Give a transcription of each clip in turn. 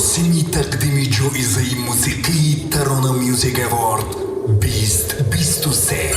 Маросими тақдими ҷоизаи мусиқии Тарона Music Award 2023.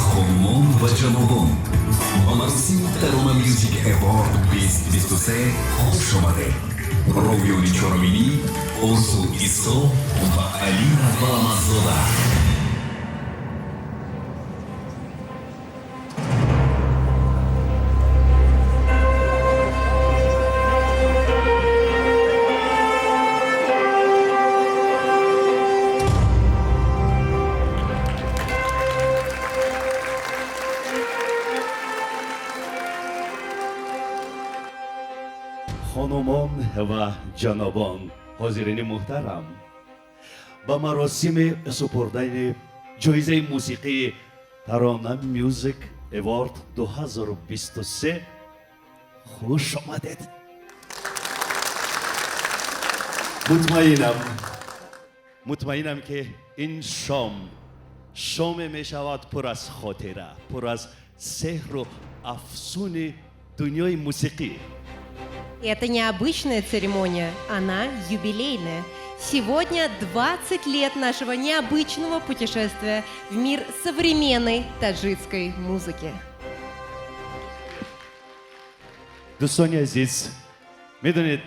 Хонумон ва ҷанобон, ба маросими Тарона Music Award 2023 хуш омадед. Ровиёни чорабинӣ Орзу Исо ва Алина Баламаззода. Хонумон ва ҷанобон, ҳозирини муҳтарам, ба маросими супурдани ҷоизаи мусиқии Тарона Music Award 2023 хуш омадед. Мутмаинам, ки ин шом шоме мешавад пур аз хотира, пур аз сеҳру афсуни дунёи мусиқӣ. Это необычная церемония, она юбилейная. Сегодня 20 лет нашего необычного путешествия в мир современной таджикской музыки. Дӯстони азиз, медонед,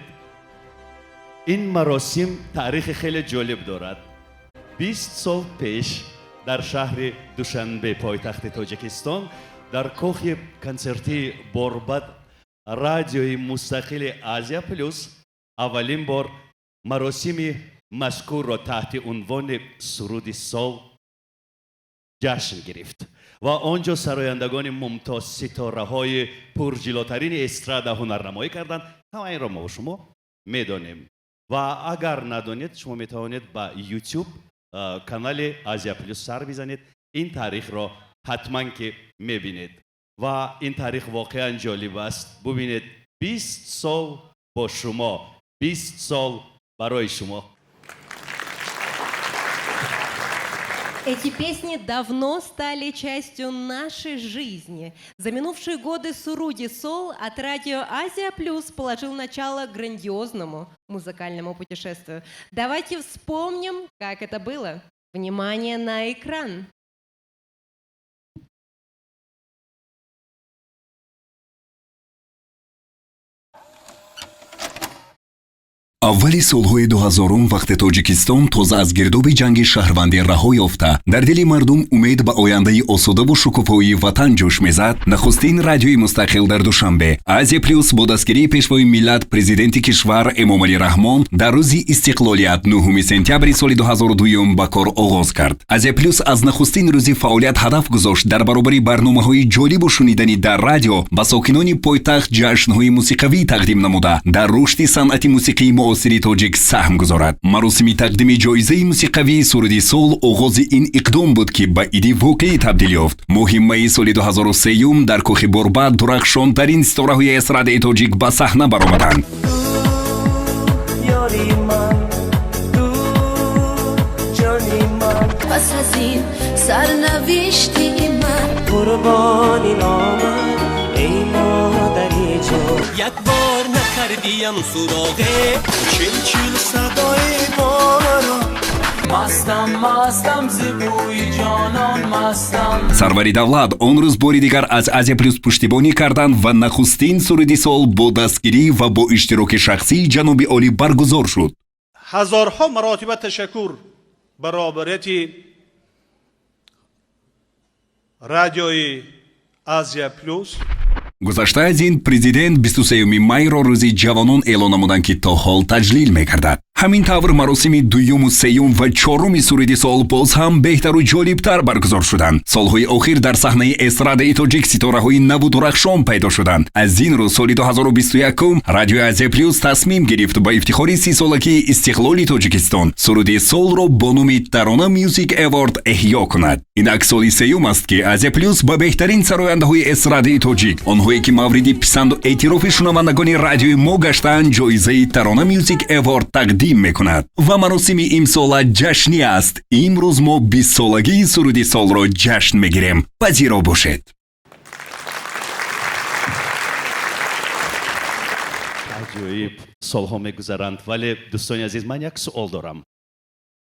ин маросим таърихи хеле ҷолиб дорад. 20 сол пеш дар шаҳри Душанбе, пойтахти Тоҷикистон, дар кохи консертии Борбад, радиои мустақили Азия Плюс аввалин бор маросими мазкурро таҳти унвони Суруди сол ҷашн гирифт ва он ҷо сарояндагони мумтоз, ситораҳои пурҷилотарини эстрада ҳунарнамоӣ карданд. Ҳама инро мо шумо медонем ва агар надонед, шумо метавонед ба YouTube канали Азия Плюс сар бизанед, ин таърихро ҳатман ки мебинед. Ва ин таърих воқеан ҷолиб аст. Бубинед, 20 сол бо шумо, 20 сол барои шумо. Эти песни давно стали частью нашей жизни. За минувшие годы Суруди Сол от радио Азия Плюс положил начало грандиозному музыкальному путешествию. Давайте вспомним, как это было. Внимание на экран. Аввали солҳои 2000-ум, вақте Тоҷикистон тоза аз гирдоби ҷанги шаҳрвандӣ раҳо ёфта, дар дили мардум умед ба ояндаи осудаву шукуфоии ватан ҷӯш мезад, нахустин радиои мустақил дар Душанбе, Азия Плюс, бо дастгирии пешвои миллат, президенти кишвар Эмомалӣ Раҳмон, дар рӯзи истиқлолият, 9 сентябри соли 2002 ба кор оғоз кард. Азия Плюс аз нахустин рӯзи фаъолият ҳадаф гузошт дар баробари барномаҳои ҷолибу шуниданӣ дар радио ба сокинони пойтахт ҷашнҳои мусиқавӣ тақдим намуда, дар рушди санъати мусиқии муосири тоҷик саҳм гузорад. Маросими тақдими ҷоизаи мусиқавии Суруди сол оғози ин иқдом буд, ки ба иди воқеӣ табдил ёфт. Моҳи майи соли 2003 дар кӯхи Борбад дурахшонтарин ситораҳои эстрадаи тоҷик ба саҳна баромаданд. Ёри ман, ту ҷони ман. Пас аз ин сарнавишти ман. Қурбони номат, эй модари ҷон. Як бор накардиям суроғе. Чил чил садои борон. Маст. Мастам, зи бӯи ҷонон мастам. Сарвари давлат он рӯз бори дигар аз Азия Плюс пуштибонӣ карданд ва нахустин суруди сол бо дастгирӣ ва бо иштироки шахсии ҷаноби олӣ баргузор шуд. Ҳазорҳо маротиба ташаккур ба роҳбарияти радиои Азия Плюс. Гузашта аз ин, президент 23 майро рӯзи ҷавонон эълон намуданд, ки то ҳол таҷлил мегардад. Ҳамин тавр, маросими дуюму, сеюм ва чоруми суруди сол боз ҳам беҳтару ҷолибтар баргузор шуданд. Солҳои охир дар саҳнаи эстрадаи тоҷик ситораҳои наву дурахшон пайдо шуданд. Аз ин рӯ, соли 2021 радиои Азия Плюс тасмим гирифт ба ифтихори 30-солагии истиқлоли Тоҷикистон суруди солро бо номи Тарона Music Award эҳё кунад. Инак соли сеюм аст, ки Азия Плюс ба беҳтарин сарояндаҳои эстрадаи тоҷик, онҳое ки мавриди писанду эътирофи шунавандагони радиои мо гаштаанд, ҷоизаи Тарона Music Award тақдим мекунад ва маросими имсола ҷашнӣ аст. Имрӯз мо 20-солагии суруди солро ҷашн мегирем. Пазиро бошед. Аҷоиб, солҳо мегузаранд, вале, дӯстони азиз, ман як суол дорам.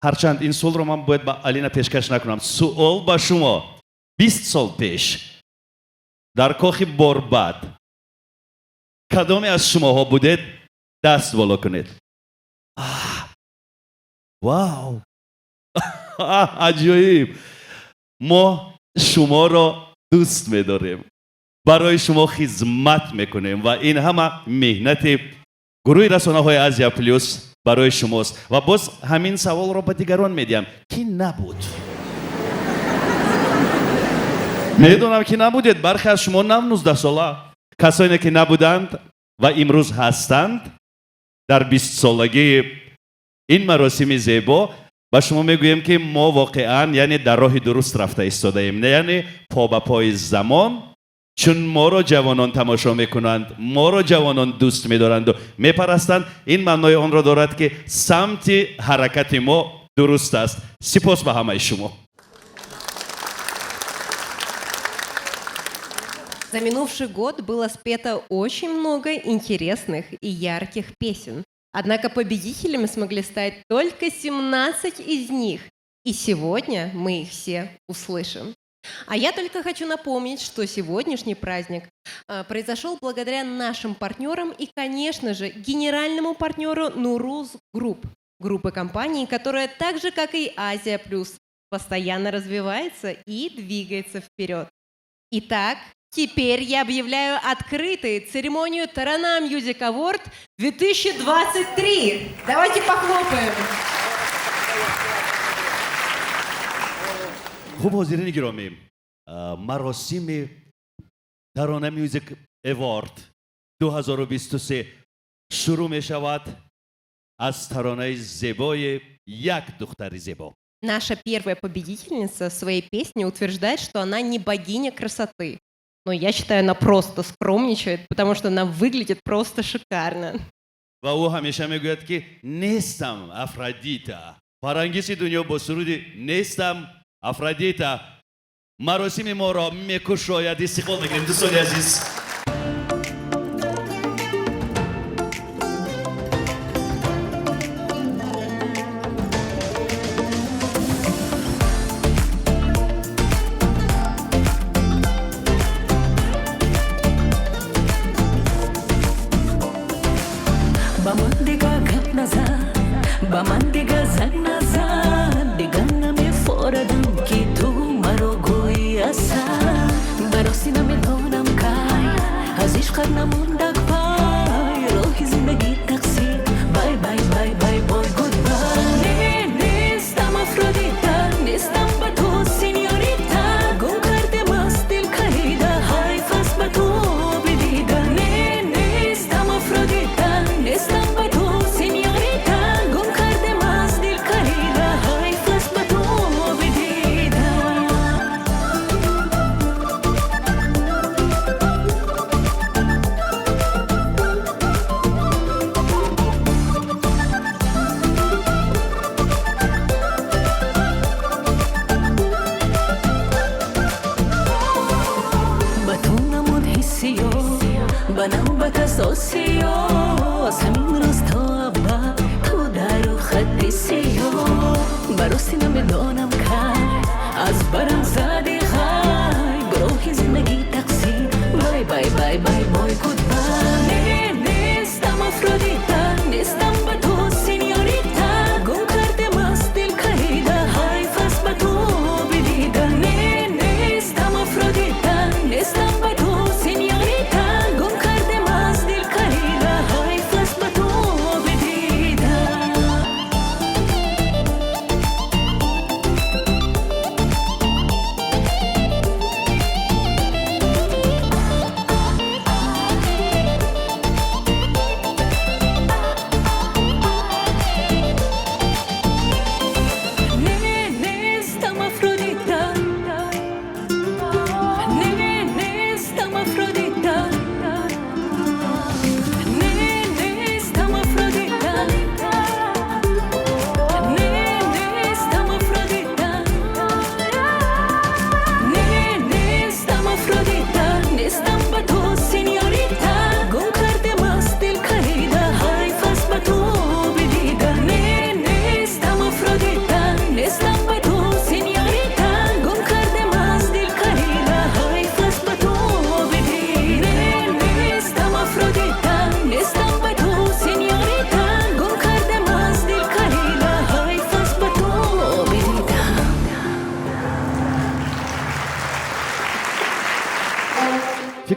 Ҳарчанд ин суолро ман бояд ба Алина пешкаш накунам, суол ба шумо: 20 сол пеш дар кохи Борбад кадоме аз шумоҳо будед? Даст боло кунед. Вау, аҷоиб! Мо шуморо дӯст медорем, барои шумо хизмат мекунем ва ин ҳама меҳнати гурӯҳи расонаҳои Азия Плюс барои шумост. Ва боз ҳамин саволро ба дигарон медиҳам: ки набуд? Медонам, ки набудед, бархе аз шумо нав 19-сола. Касоне ки набуданд ва имрӯз ҳастанд дар 20-солагии ин маросими зебо, ба шумо мегӯем, ки мо воқеан, яъне, дар роҳи дуруст рафта истодаем, яъне по ба пои замон, чун моро ҷавонон тамошо мекунанд, моро ҷавонон дӯст медоранду мепарастанд. Ин маънои онро дорад, ки самти ҳаракати мо дуруст аст. Сипос ба ҳамаи шумо. За минувший год было спето очень много интересных и ярких песен. Однако победителями смогли стать только 17 из них. И сегодня мы их все услышим. А я только хочу напомнить, что сегодняшний праздник произошел благодаря нашим партнерам и, конечно же, генеральному партнеру Нуруз Групп, группы компаний, которая так же, как и Азия Плюс, постоянно развивается и двигается вперед. Итак, теперь я объявляю открытой церемонию Тарана Music Award 2023. Давайте похлопаем. Хуб, ҳозирини гиромӣ, маросими Тарона Music Award 2023 шурӯъ мешавад аз таронаи зебои як духтари зебо. Наша первая победительница в своей песне утверждает, что она не богиня красоты. Но я считаю, она просто скромничает, потому что она выглядит просто шикарно. Ва ӯ ҳамеша мегӯяд, ки нестам Афродита. Фарангиси дунё бо суруди «Нестам Афродита» маросими моро мекушояд. Истиқбол мекунем, дӯстони азиз. Ба ман дига гап назан, ба ман дига занг назан, дига намефорадам, ки ту маро гӯӣ асан. Барости намедонам, кай аз ишқат намондак пай, роҳи зиндагӣ тақсим. Bye, bye, bye, bye, boy, goodbye. Не, нестам Афродита, нестам ба ту сеньорита, гум кардем аз дил калида, ҳайф аст ба ту бидида. Не, нестам Афродита, нестам ба ту сеньорита, гум кардем аз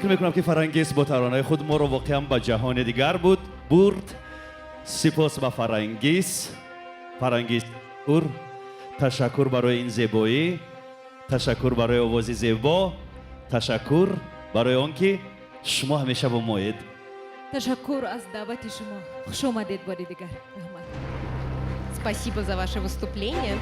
Фикр мекунам, ки Фарангиз бо таронаи худ моро воқеан ба ҷаҳони дигар буд бурд. Сипос ба Фарангиз. Фарангиз ур, ташаккур барои ин зебоӣ, ташаккур барои овози зебо, ташаккур барои он ки шумо ҳамеша бо моед. Ташаккур аз даъвати шумо. Хуш омадед бори дигар. Раҳмат. Спасибо за ваше выступление.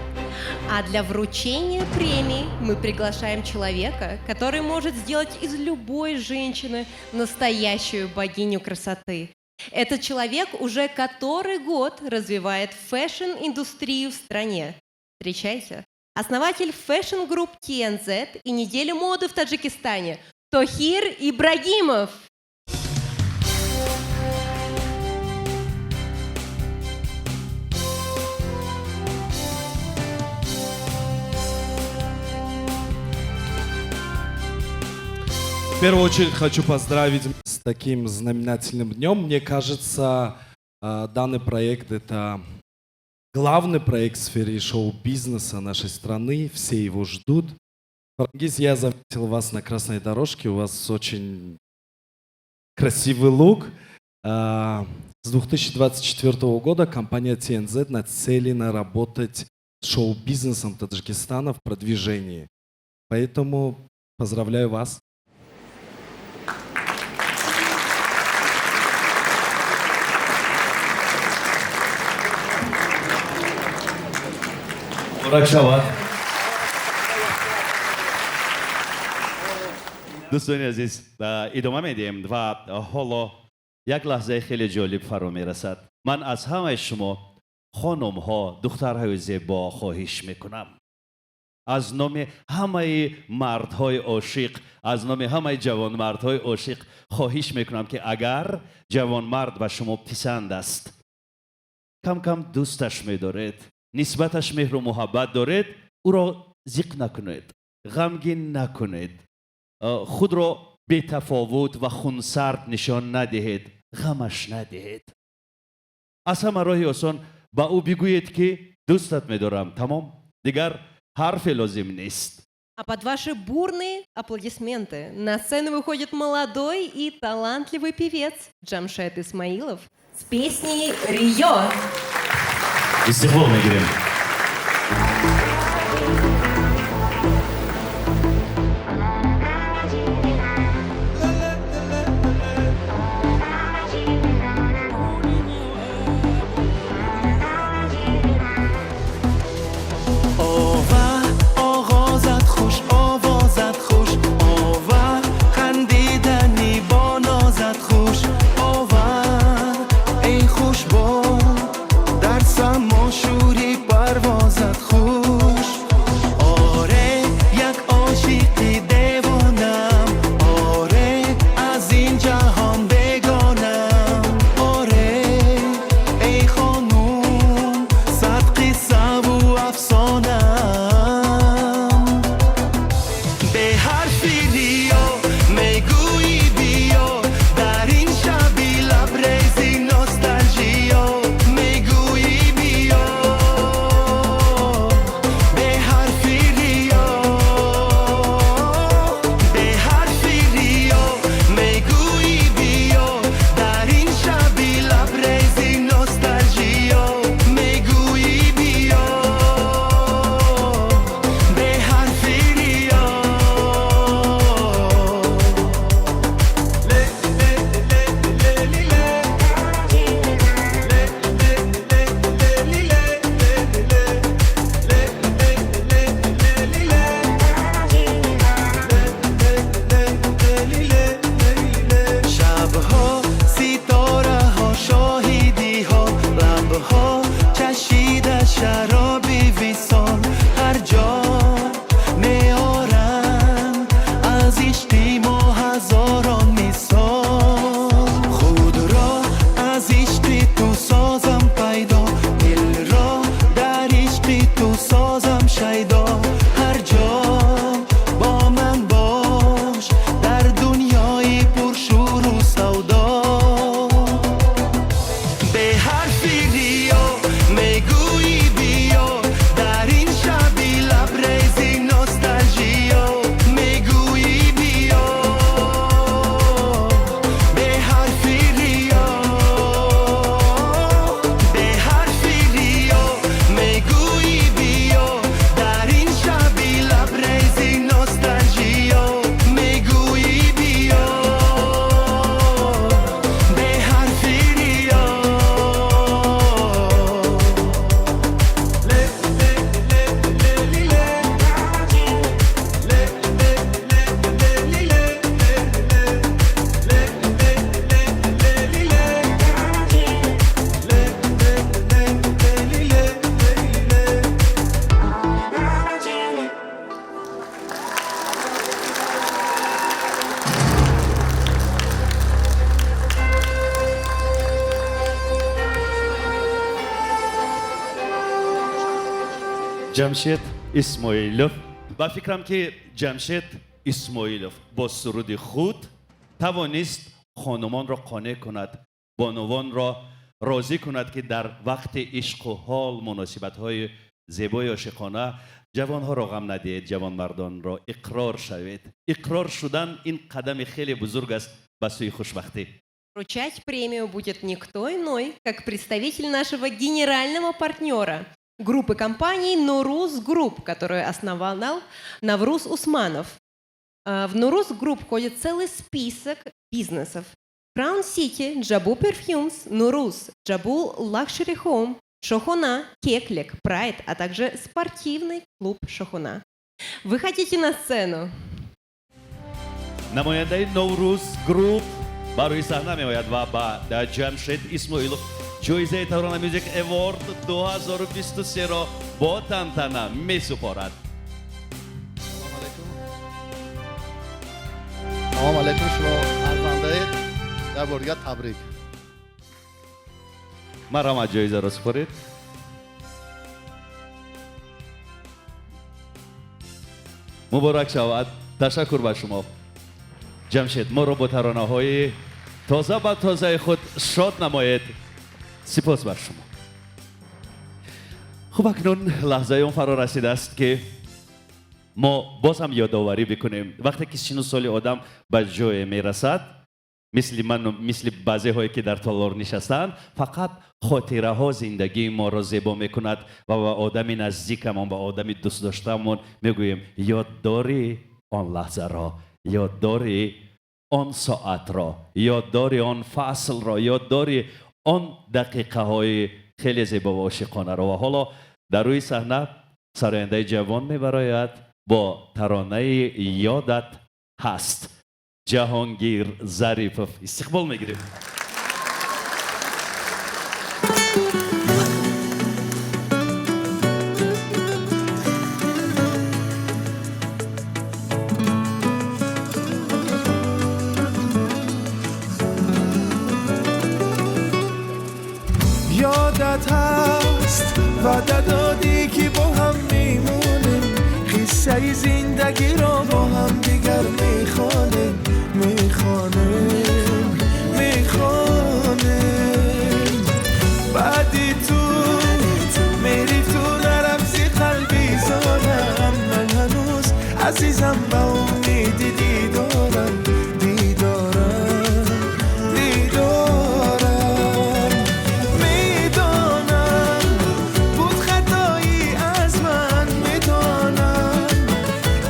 А для вручения премии мы приглашаем человека, который может сделать из любой женщины настоящую богиню красоты. Этот человек уже который год развивает фэшн-индустрию в стране. Встречайте, основатель fashion group TNZ и недели моды в Таджикистане Тохир Ибрагимов. В первую очередь хочу поздравить с таким знаменательным днем. Мне кажется, данный проект – это главный проект в сфере шоу-бизнеса нашей страны. Все его ждут. Фарангиз, я заметил вас на красной дорожке. У вас очень красивый лук. С 2024 года компания TNZ нацелена работать с шоу-бизнесом Таджикистана в продвижении. Поэтому поздравляю вас. Муборак шавад. Дӯстони азиз, идома медиҳем ва ҳоло як лаҳзаи хеле ҷолиб фаро мерасад. Ман аз ҳамаи шумо, хонумҳо, духтарҳои зебо, хоҳиш мекунам, аз номи ҳамаи мардҳои ошиқ, аз номи ҳамаи ҷавонмардҳои ошиқ хоҳиш мекунам, ки агар ҷавонмард ба шумо писанд аст, кам кам дӯсташ медоред, нисбаташ меҳру муҳаббат доред, ӯро зиқ накунед, ғамгин накунед, худро бетафовут ва хунсард нишон надиҳед, ғамаш надиҳед. Аз ҳама роҳи осон ба ӯ бигӯед, ки дӯстат медорам. Тамом, дигар ҳарфе лозим нест. А под ваши бурные аплодисменты на сцену выходит молодой и талантливый певец Джамшед Исмаилов с песней «Рио». Истиқбол мегирем. Ова, оғозат хуш, овозат хуш, ова, хандидани бо нозат хуш, ова, эй хушбо, дар само шӯри парвозат хуш. Ҷамшед Исмоилов. Ба фикрам, ки Ҷамшед Исмоилов бо суруди худ тавонист хонумонро қонеъ кунад, бонувонро розӣ кунад, ки дар вақти ишқу ҳол, муносибатҳои зебои ошиқона ҷавонҳоро ғам надиҳед, ҷавонмардонро иқрор шавед. Иқрор шудан ин қадами хеле бузург аст ба сӯи хушбахтӣ. Вручать премию будет никто иной, как представитель нашего генерального партнера группы компаний «Нуруз Групп», которую основал Навруз Усманов. В «Нуруз Групп» входит целый список бизнесов. Crown City, Джабу Perfumes, Нуруз, Джабу Luxury Home, Шохона, Кеклик, Прайд, а также спортивный клуб Шохона. Выходите на сцену. Намояндаи Наврӯз Групп ба рӯи саҳна меояд ва ба Ҷамшед Исмоилов ҷоизаи Тарона Мюзик Эворд 2023-ро бо тантана месупорад. Салом алейкум, шумо арзандаед, як бор дигар табрик. Марҳамат, ҷоизаро супоред. Муборак шавад. Ташаккур ба шумо, Ҷамшед. Моро бо таронаҳои тоза ба тозаи худ шод намоед. Сипос бар шумо. Хуб, акнун лаҳзаи он фаро расидааст, ки мо боз ҳам ёдоварӣ бикунем. Вақте ки сину соли одам ба ҷое мерасад, мисли ману мисли баъзеҳое, ки дар толор нишастаанд, фақат хотираҳо зиндагии моро зебо мекунад ва ба одами наздикамон, ба одами дӯстдоштаамон мегӯем: ёд дорӣ он лаҳзаро, ёд дорӣ он соатро, ёд дорӣ он фаслро, ёд дорӣ он дақиқаҳои хеле зебо ва ошиқонаро. Ва ҳоло дар рӯи саҳна сарояндаи ҷавон мебарояд бо таронаи «Ёдат ҳаст». Ҷаҳонгир Зарипов, истиқбол мегирем. Ёдат ҳаст, ваъда додӣ, ки бо ҳам мемонем, қиссаи зиндагиро бо ҳам дигар мехонем, мехонем, мехонем. Баъди ту мери ту нарафти қалби зорам, ман ҳанӯз азизам ба умеди дидорам, дидорам, дидорам. Медонам, буд хатоӣ аз ман, медонам,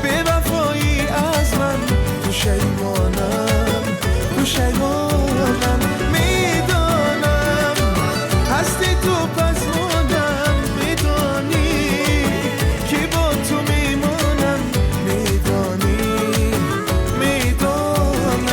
бевафоӣ аз ман, пушаймонам, пушаймонам. Медонам, ҳасти ту пасмонам, медонӣ, ки бо ту мемонам, медонӣ, медонам.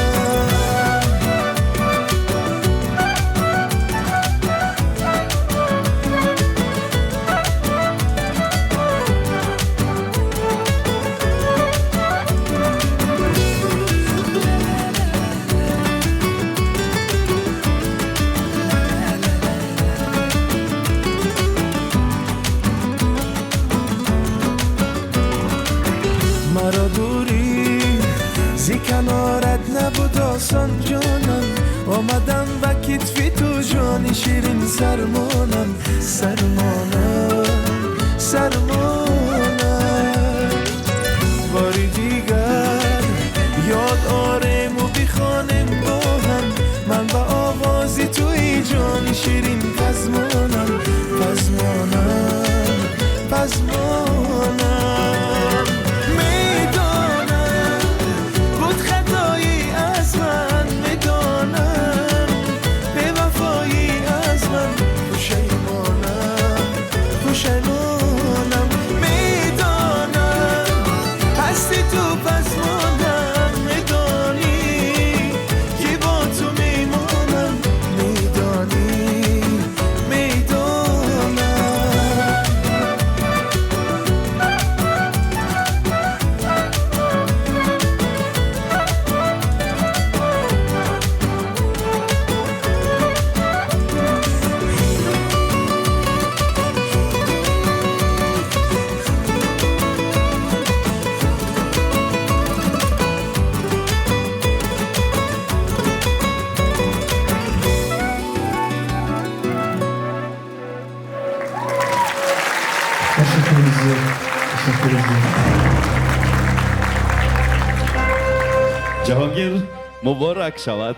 Маро дурӣ зи канорат набуд осон, ҷонам, омадам ба китфи ту, ҷони ширин, сармонам, сармонам, сармонам. Бори дигар ёд орему бихонем бо ҳам, ман ба овози туи, ҷони ширин, пазмонам, пазмонам, пазмонам. Медонам, буд хатоӣ аз ман, медонам, бевафоӣ аз ман, пушаймонам, пушаймонам. Медонам, ҳасти ту пасмонам, медонӣ, ки бо ту мемонам, медонӣ, медонам. Ташаккури зиёд, ташаккури зиёд. Ҷаҳонгир, муборак шавад.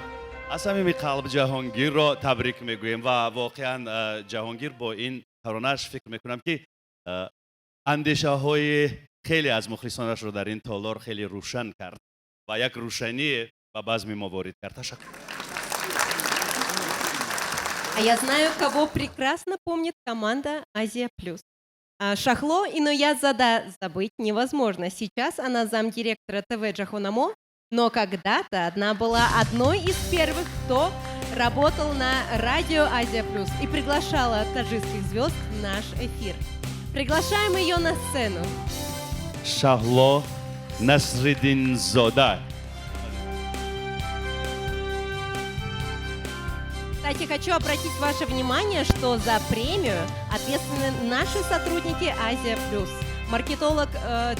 Аз самими қалб Ҷаҳонгирро табрик мегӯем ва воқеан Ҷаҳонгир бо ин таронааш фикр мекунам, ки андешаҳои хеле аз мухлисонашро дар ин толор хеле рӯшан кард ва як рӯшанӣ ба базми мо ворид кард. Ташаккур. А я знаю, кого прекрасно помнит команда «Азия Плюс». Шахло Иноязада забыть невозможно. Сейчас она замдиректора ТВ Джахонамо, но когда-то она была одной из первых, кто работал на радио «Азия Плюс» и приглашала таджикских звезд в наш эфир. Приглашаем ее на сцену. Шахло Насриддинзода. Кстати, хочу обратить ваше внимание, что за премию ответственны наши сотрудники «Азия Плюс», маркетолог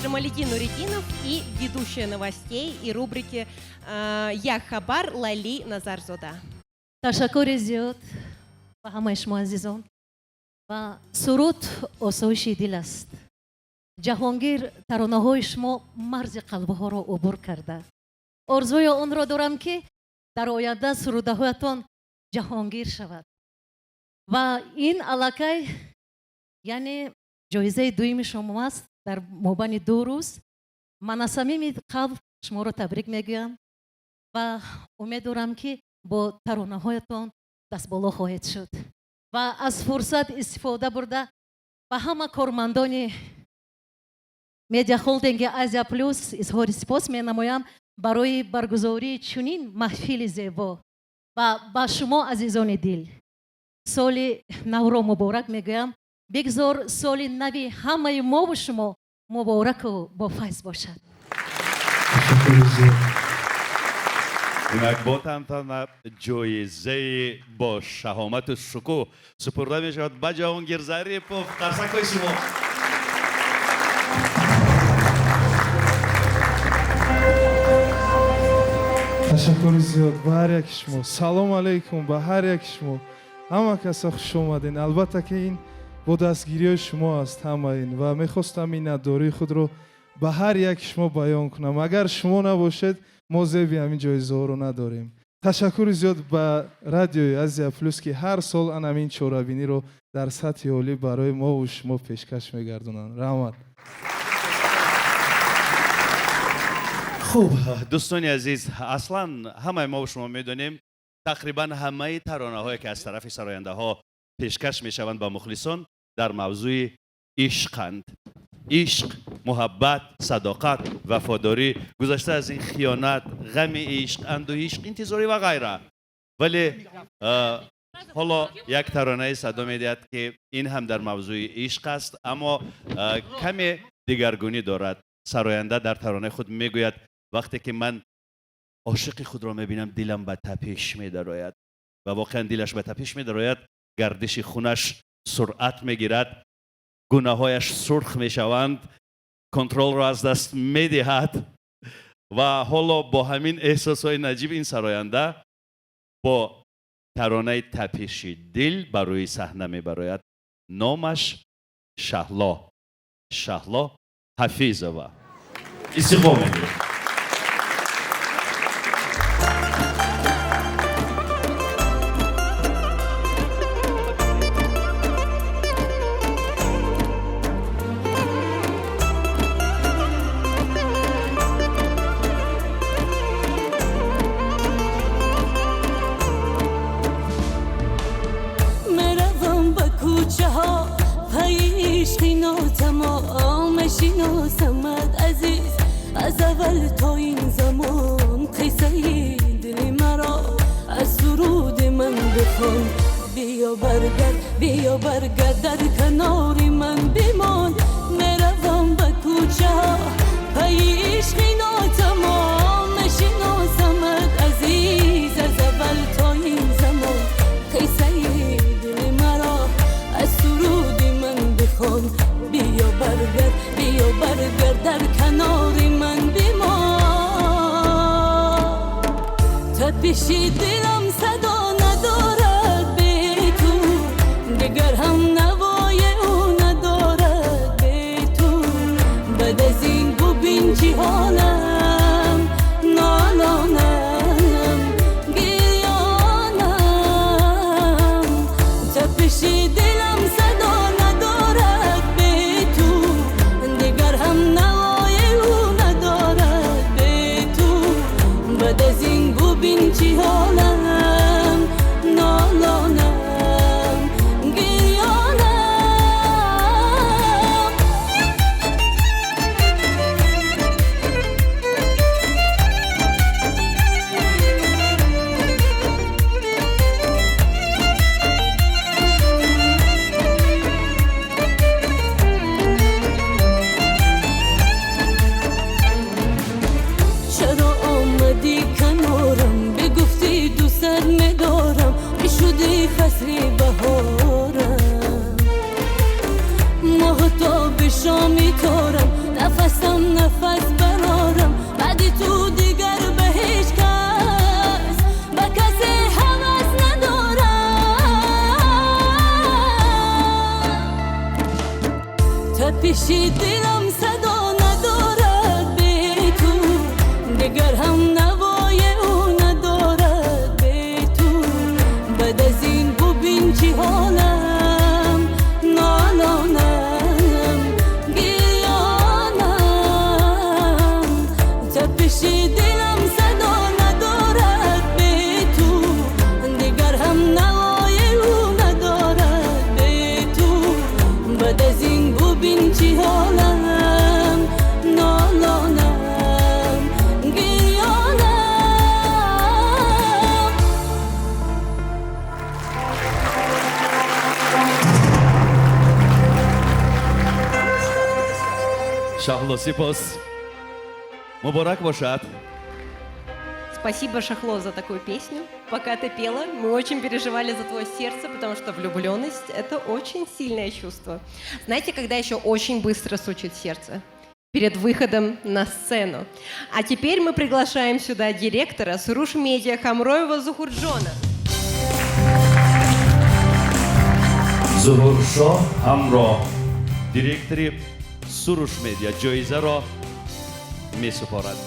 Джамалидин Нуридинов и ведущая новостей и рубрики «Я Хабар» Лали Назарзода. Ташаккури зиёд ба ҳамаи шумо азизон. Ва суруд осоиши дил аст. Ҷаҳонгир, таронаҳои шумо марзи қалбҳоро убур карда. Орзуи онро дорам, ки дар оянда сурудаҳоятон ҷаҳонгир шавад. Ва ин аллакай, яъне, ҷоизаи дуюми шумо аст дар мобайни 2 рӯз. Ман аз самими қалб шуморо табрик мегӯям ва умед дорам, ки бо таронаҳоятон дастболо хоҳед шуд. Ва аз фурсат истифода бурда, ба ҳама кормандони медиахолдинги «Азия Плюс» изҳори сипос менамоям барои баргузории чунин маҳфили зебо. Ва ба шумо, азизони дил, соли навро муборак мегӯям. Бигзор соли нави ҳамаи мову шумо мубораку бофайз бошад. Ташаккури зиёд. Инак бо тантана ҷоизаи бо шаҳомату шукӯҳ супурда мешавад ба Ҷаҳонгир Зарипов. Қарсакҳои шумо. Ташаккури зиёд ба ҳар яки шумо. Салом алейкум ба ҳар яки шумо. Ҳама каса хуш омадем. Албатта, ки ин бо дастгириҳои шумо аст ҳама ин, ва мехостам миннатдории худро ба ҳар яки шумо баён кунам. Агар шумо набошед, мо зеби ҳамин ҷоизаҳоро надорем. Ташаккури зиёд ба радиои «Азия Плюс», ки ҳар сол ан ҳамин чорабиниро дар сатҳи олӣ барои мову шумо пешкаш мегардонанд. Раҳмат. Хуб, дӯстони азиз, аслан ҳамаи мо шумо медонем, тақрибан ҳамаи таронаҳое, ки аз тарафи сарояндаҳо пешкаш мешаванд ба мухлисон, дар мавзӯи ишқанд. Ишқ, муҳаббат, садоқат, вафодорӣ, гузашта аз ин хиёнат, ғами ишқ, андӯҳи ишқ, интизорӣ ва ғайра. Вале ҳоло як таронае садо медиҳад, ки ин ҳам дар мавзӯи ишқ аст, аммо каме дигаргунӣ дорад. Сароянда дар таронаи худ мегӯяд: вақте ки ман ошиқи худро мебинам, дилам ба тапиш медарояд. Ва воқеан дилаш ба тапиш медарояд, гардиши хунаш суръат мегирад, гунаҳояш сурх мешаванд, контролро аз даст медиҳад. Ва ҳоло бо ҳамин эҳсосҳои наҷиб ин сароянда бо таронаи «Тапиши дил» ба рӯи саҳна мебарояд. Номаш Шаҳло, Шаҳло Ҳафизова. Истиқбол мегирем. Меравам ба кӯчаҳо пайи ишқи нотамом, мешиносамад азиз аз аввал то ин замон. Қиссаи дили маро аз суруди ман бихон. Биё баргард, биё баргард, дар канори ман бимон. Меравам ба кӯчаҳо пайи ишқи нотамом, мешиносамад азиз аз аввал то ин замон. Қиссаи дили маро аз суруди ман бихон. Биё баргард, биё баргард, дар канори ман бимон. Тапиши дилам садо надорад бе ту, дигар ҳам навои ӯ надорад бе Шоми торам, нафасам нафас барорам, баъди ту дигар ба ҳеҷ кас, ба касе ҳавас надорам. Тапиши дилам садо надорад бе ту, дигар ҳам навои ӯ надорад бе ту. Баъд аз ин бубин чӣ ҳолам, нолонам, гирёнам. Тапиши дилам садо надорад бе ту, дигар ҳам навои ӯ надорад бе ту. Баъд аз ин бубин чӣ ҳолам, нолонам, гирёнам. Шаҳло, сипос, муборак бошад. Спасибо, Шахло, за такую песню. Пока ты пела, мы очень переживали за твое сердце, потому что влюбленность – это очень сильное чувство. Знаете, когда еще очень быстро стучит сердце? Перед выходом на сцену. А теперь мы приглашаем сюда директора Суруш Медиа Хамроева Зухурджона. Зуҳуршоҳ Ҳамроҳ, директори Суруш Медиа, ҷоизаро месупорад.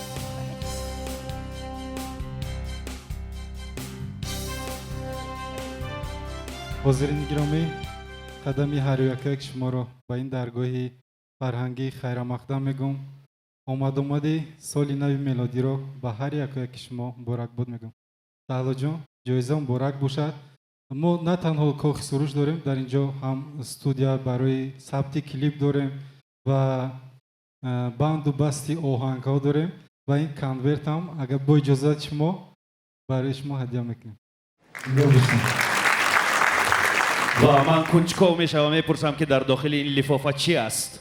Ҳозирини гиромӣ, қадами ҳар якаяк шуморо ба ин даргоҳи фарҳангии хайрамақдам мегӯм. Омадомади соли нави мелодиро ба ҳар якаяки шумо муборакбод мегӯм. Шаҳлоҷон, ҷоиза муборак бошад. Мо на танҳо Кохи Суруш дорем, дар ин ҷо ҳам студия барои сабти клип дорем ва банду басти оҳангҳо дорем ва ин конверт ҳам, агар бо иҷозати шумо, барои шумо ҳадя мекунем. Ва ман кунҷков мешавам, мепурсам, ки дар дохили ин лифофа чӣ аст?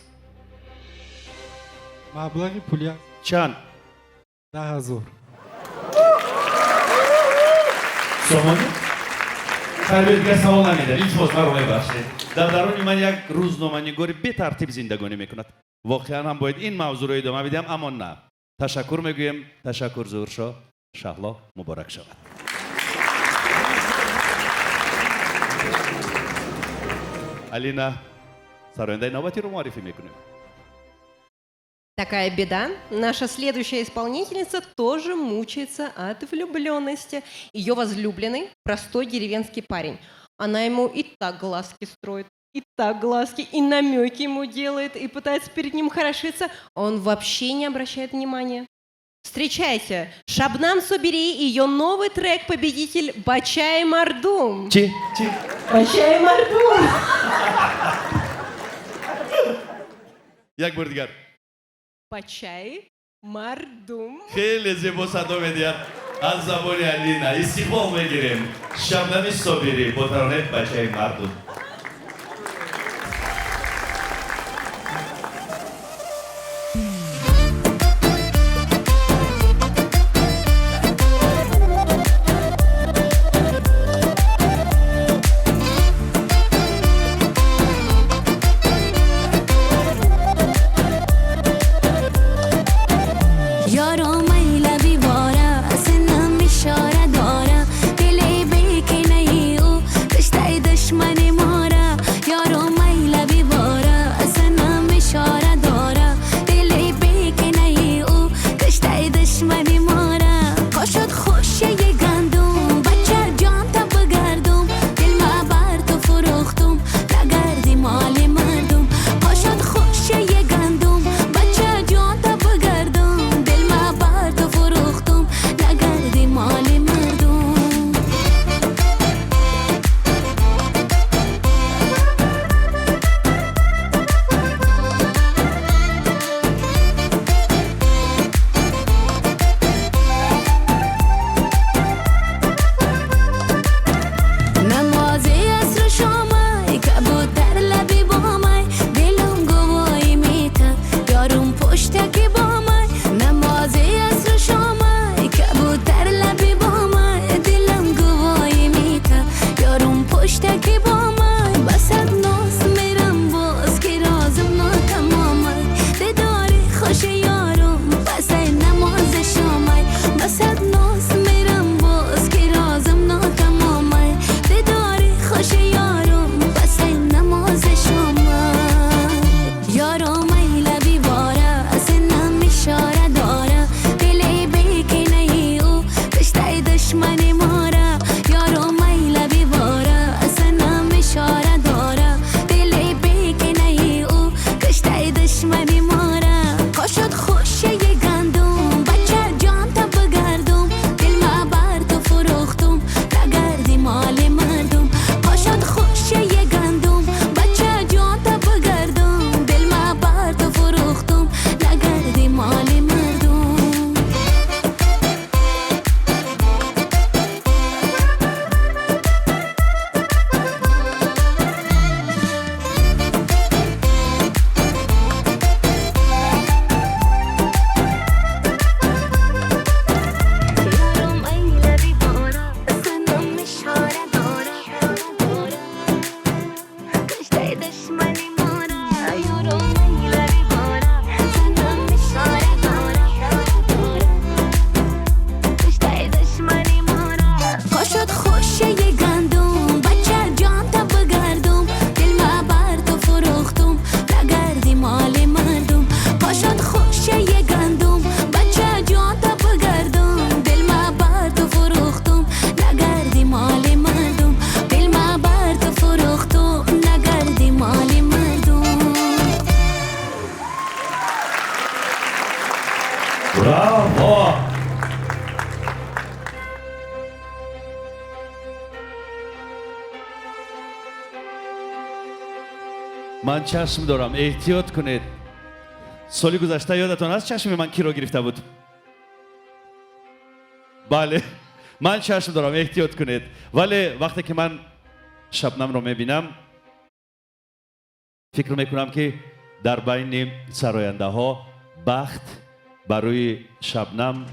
Маблағи пулӣ аст. Чанд? 10,000. Сомонӣ? Хайр, дигар савол намедиҳам, илтимос, маро мебахшед. Дар даруни ман як рӯзноманигори бетартиб зиндагонӣ мекунад. Воқеан ҳам бояд ин мавзӯъро идома бидиҳам, аммо на. Ташаккур мегӯем. Ташаккур, Зуҳуршоҳ. Шаҳло, муборак шавад. Алина, сарояндаи навбатиро муаррифӣ мекунем. Такая беда. Наша следующая исполнительница тоже мучается от влюбленности. Ее возлюбленный – простой деревенский парень. Она ему и так глазки строит, и так глазки, и намеки ему делает, и пытается перед ним хорошиться. Он вообще не обращает внимания. Встречайте, Шабнам Собери и ее новый трек «Победитель» Бачай Мардум. Чи? Чи? Бачай Мардум. Як бор дигар. Бачай Мардум. Хеле зебо садо медиҳад аз забони Алина. Истиқбол мегирем, Шабнами Собирӣ бо таронаи «Бачаи мардум». Ёро майла бивора, синам ишора дора, дили бекинаи ӯ куштаи душмани мора. Ман чашм дорам, эҳтиёт кунед. Соли гузашта ёдатон аст, чашми ман киро гирифта буд? Бале, ман чашм дорам, эҳтиёт кунед. Вале вақте ки ман Шабнамро мебинам, фикр мекунам, ки дар байни сарояндаҳо бахт барои Шабнам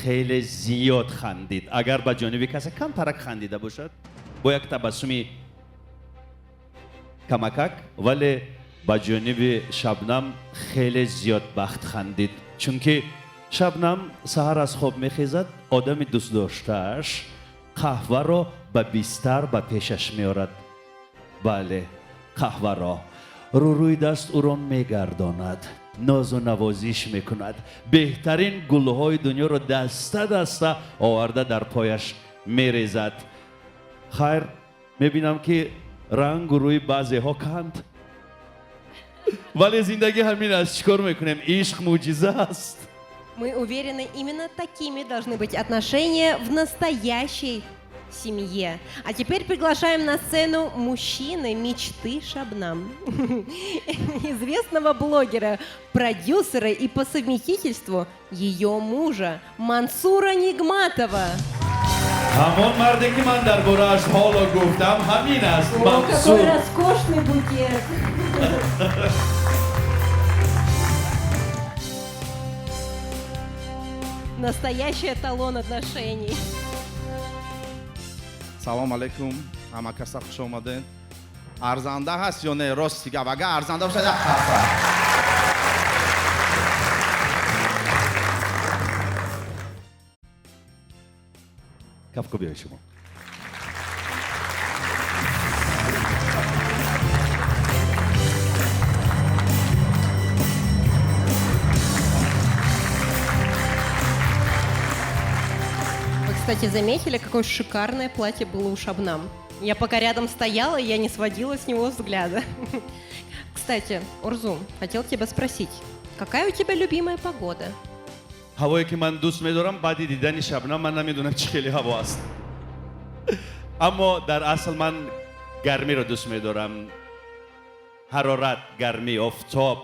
хеле зиёд хандид. Агар ба ҷониби касе камтарак хандида бошад, бо як табассуми камакак, вале ба ҷониби Шабнам хеле зиёд бахт хандид, чунки Шабнам саҳар аз хоб мехезад, одами дӯстдоштааш қаҳваро ба бистар ба пешаш меорад. Бале, қаҳваро рӯрӯи даст ӯро мегардонад, нозу навозиш мекунад, беҳтарин гулҳои дунёро даста даста оварда дар пояш мерезад. Хайр, мебинам, ки рангу рӯи баъзеҳо канд, вале зиндагӣ ҳамин аст, чӣ кор мекунем, ишқ мӯъҷиза аст. Мы уверены, именно такими должны быть отношения в настоящей семье. А теперь приглашаем на сцену мужчины мечты Шабнам, известного блогера, продюсера и по совместительству ее мужа Мансура Нигматова. Ҳамон марде, ки ман дар борааш ҳоло гуфтам, ҳамин аст. О, Мансур. какой роскошный букет! Настоящий эталон отношений. Салом алейкум, ҳама каса хуш омадед. Арзанда ҳаст ё не, рости гап? Агар арзанда бошад, як қарса. Кафкӯбиҳои шумо. Вы, кстати, заметили, какое шикарное платье было у Шабнам? Я пока рядом стояла, я не сводила с него взгляда. Кстати, Орзу, хотел тебя спросить, какая у тебя любимая погода? Ҳавое, ки ман дӯст медорам, баъди дидани Шабнам ман намедонам, чӣ хеле ҳаво аст, аммо дар асл ман гармиро дӯст медорам. Ҳарорат, гармӣ, офтоб,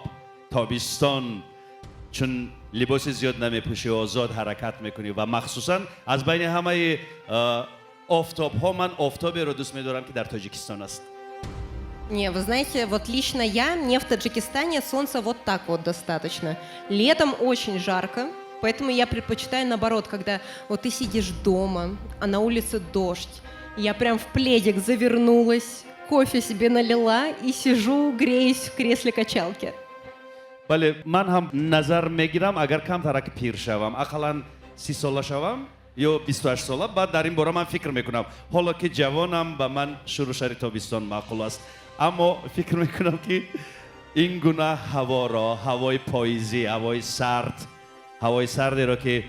тобистон, чун либоси зиёд намепӯшӣ, озод ҳаракат мекунӣ. Ва махсусан аз байни ҳамаи офтобҳо ман офтоберо дӯст медорам, ки дар Тоҷикистон аст. Не, вы знаете, вот лично я, мне в Таджикистане солнца вот так вот достаточно. Летом очень жарко, поэтому я предпочитаю наоборот, когда вот ты сидишь дома, а на улице дождь. Я прям в пледик завернулась, кофе себе налила и сижу, греюсь в кресле качалке. Бале, ман ҳам назар мегирам, агар камтарак пир шавам, ақаллан 30 сола шавам ё 28 сола, баъд дар ин бора ман фикр мекунам. Ҳоло ки ҷавонам, ба ман шуру шари тобистон маъқул аст, аммо фикр мекунам, ки ин гуна ҳаворо, ҳавои поизӣ, ҳавои сард, ҳавои сардеро, ки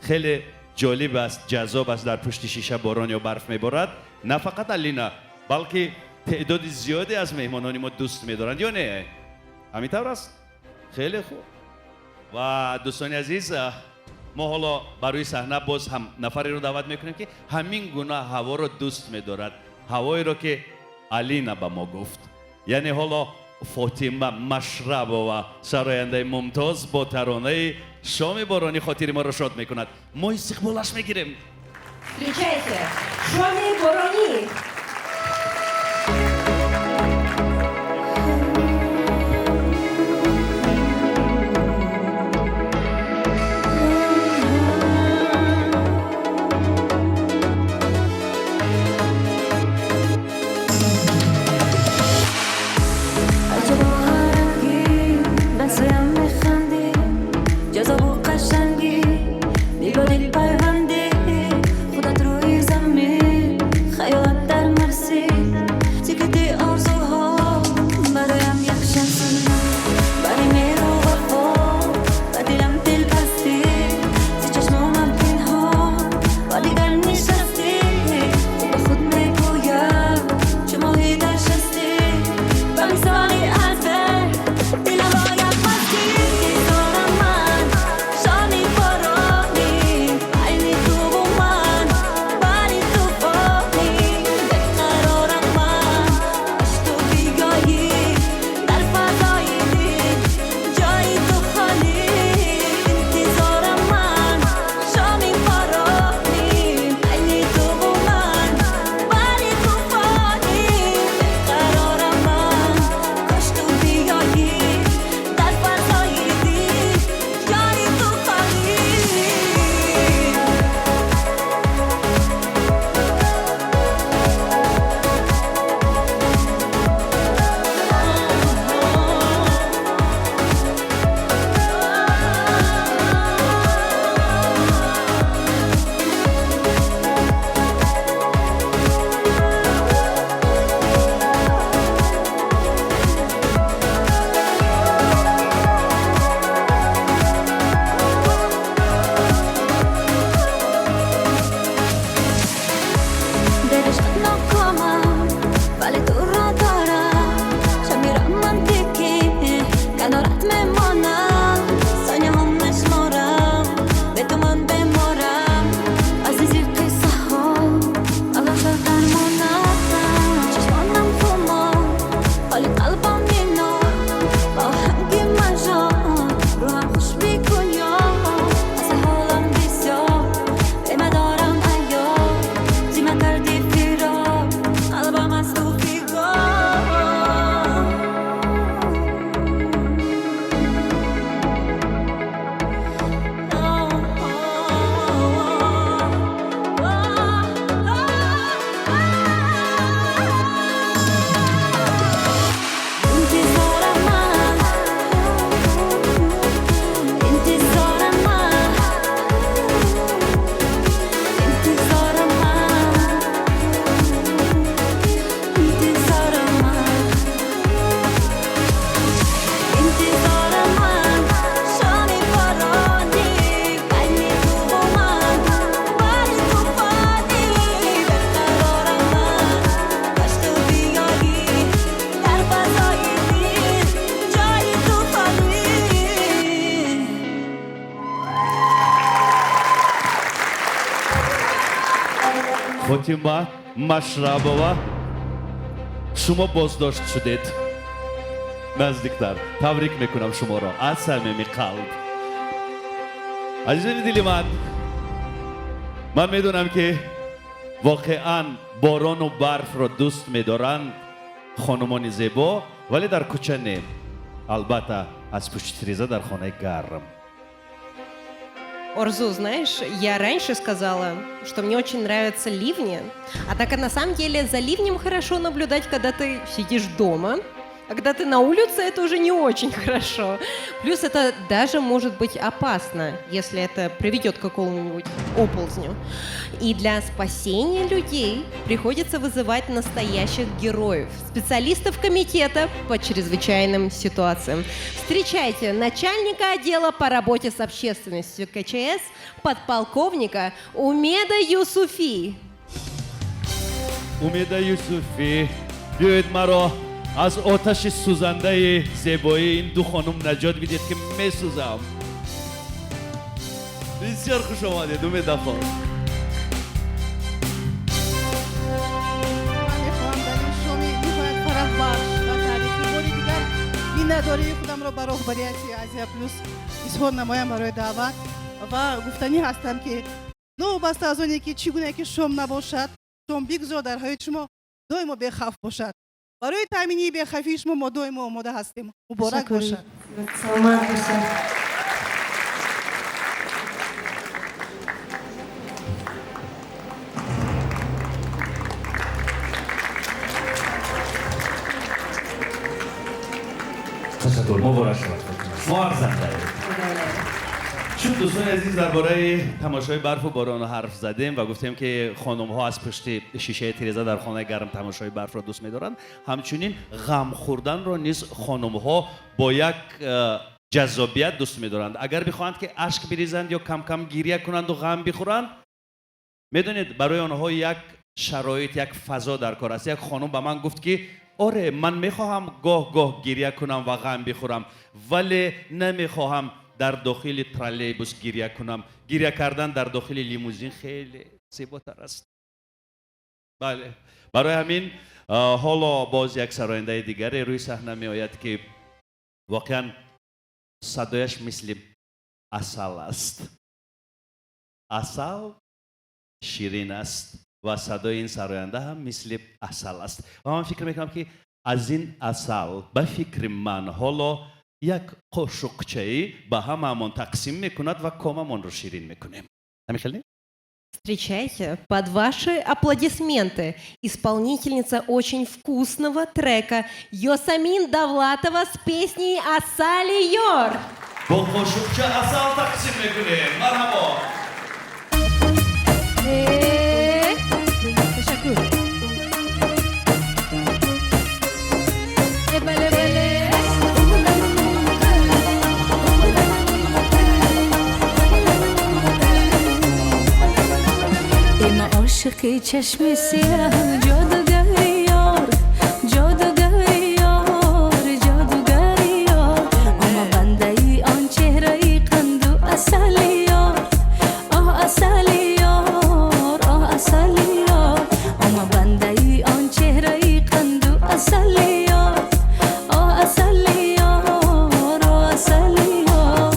хеле ҷолиб аст, ҷаззоб аст, дар пушти шиша борон ё барф меборад, на фақат Алина, балки теъдоди зиёде аз меҳмонони мо дӯст медоранд, ё не, ҳамин тавр аст? Хеле хуб. Ва дӯстони азиз, мо ҳоло ба рӯи саҳна боз ҳам нафареро даъват мекунем, ки ҳамин гуна ҳаворо дӯст медорад, ҳавоеро, ки Алина ба мо гуфт. Яъне ҳоло Фотима Машрабова, сарояндаи мумтоз, бо таронаи «Шоми боронӣ» хотири моро шод мекунад. Мо истиқболаш мегирем. Встречайте, Шоми Боронӣ! Аҷаб оҳанги, ба сӯям механдӣ, ҷаззобу қашангӣ, дил ба дил пайвандӣ, худат рӯи замин, хаёлат дар Фотима Машрабова, шумо боздошт шудед. Наздиктар. Табрик мекунам шуморо аз самими қалб. Азизони дили ман, ман медонам, ки воқеан борону барфро дӯст медоранд хонумони зебо, вале дар кӯча не, албатта, аз пушти тиреза дар хонаи гарм. Орзу, знаешь, я раньше сказала, что мне очень нравятся ливни. Однако на самом деле за ливнем хорошо наблюдать, когда ты сидишь дома. А когда ты на улице, это уже не очень хорошо. Плюс это даже может быть опасно, если это приведет к какому-нибудь оползню. И для спасения людей приходится вызывать настоящих героев, специалистов комитета по чрезвычайным ситуациям. Встречайте начальника отдела по работе с общественностью КЧС, подполковника Умеда Юсуфи. Умеда Юсуфӣ, биёед, маро аз оташи сӯзандаи зебоии ин ду хонум наҷот бидед, ки месӯзам. Бисёр хуш омадед, Умеда хон. Ман мехоҳам дар ин шоми ниҳоят фараҳбахш ва таърихӣ бори дигар миннатдории худамро ба роҳбарияти Азия Плюс изҳор намоям барои даъват ва гуфтанӣ ҳастам, ки новобаста аз оне ки чӣ гуна ки шом набошад, шом бигзор дар ҳаёти шумо доимо бехавф бошад. Барои таъмини бехавфии шумо мо доимо омода ҳастем. Муборак Ташаккур. бошад. Саломат бошед. Ташаккур, муборак шавад, шумо арзандаед. Чун дӯстони азиз, дар бораи тамошои барфу борон ҳарф задем ва гуфтем, ки хонумҳо аз пушти шишаи тиреза дар хонаи гарм тамошои барфро дӯст медоранд, ҳамчунин ғам хӯрданро низ хонумҳо бо як ҷаззобият дӯст медоранд. Агар бихоҳанд, ки ашк биризанд ё кам-кам гиря кунанду ғам бихӯранд, медонед, барои онҳо як шароит, як фазо дар кор аст. Як хонум ба ман гуфт, ки оре, ман мехоҳам гоҳ-гоҳ гиря кунам ва ғам бихӯрам, вале намехоҳам дар дохили троллейбус гиря кунам. Гиря кардан дар дохили лимузин хеле зеботар аст. Бале, барои ҳамин ҳоло боз як сарояндаи дигаре рӯи саҳна меояд, ки воқеан садояш мисли асал аст. Асал ширин аст ва садои ин сароянда ҳам мисли асал аст. Ва ман фикр мекунам, ки аз ин асал, ба фикри ман, ҳоло як қошуқчаӣ ба ҳамаамон тақсим мекунад ва комамонро ширин мекунем. Ҳамин хел не? Встречайте под ваши аплодисменты исполнительница очень вкусного трека Йосамин Давлатова с песней «Асали Ёр». Бо қошуқча асал тақсим мекунем. Марҳабо. Ташаккур. Бале, бале. Ма ошиқи чашми сиёҳ, ҷодугари ёр, ҷодугари ёр, ҷодугари ёр. Ама бандаи он чеҳраи қанду асали ёр, оҳ, асали ёр, оҳ, асали ёр. Ама бандаи он чеҳраи қанду асали ёр, оҳ, асали ёр, оҳ, асали ёр.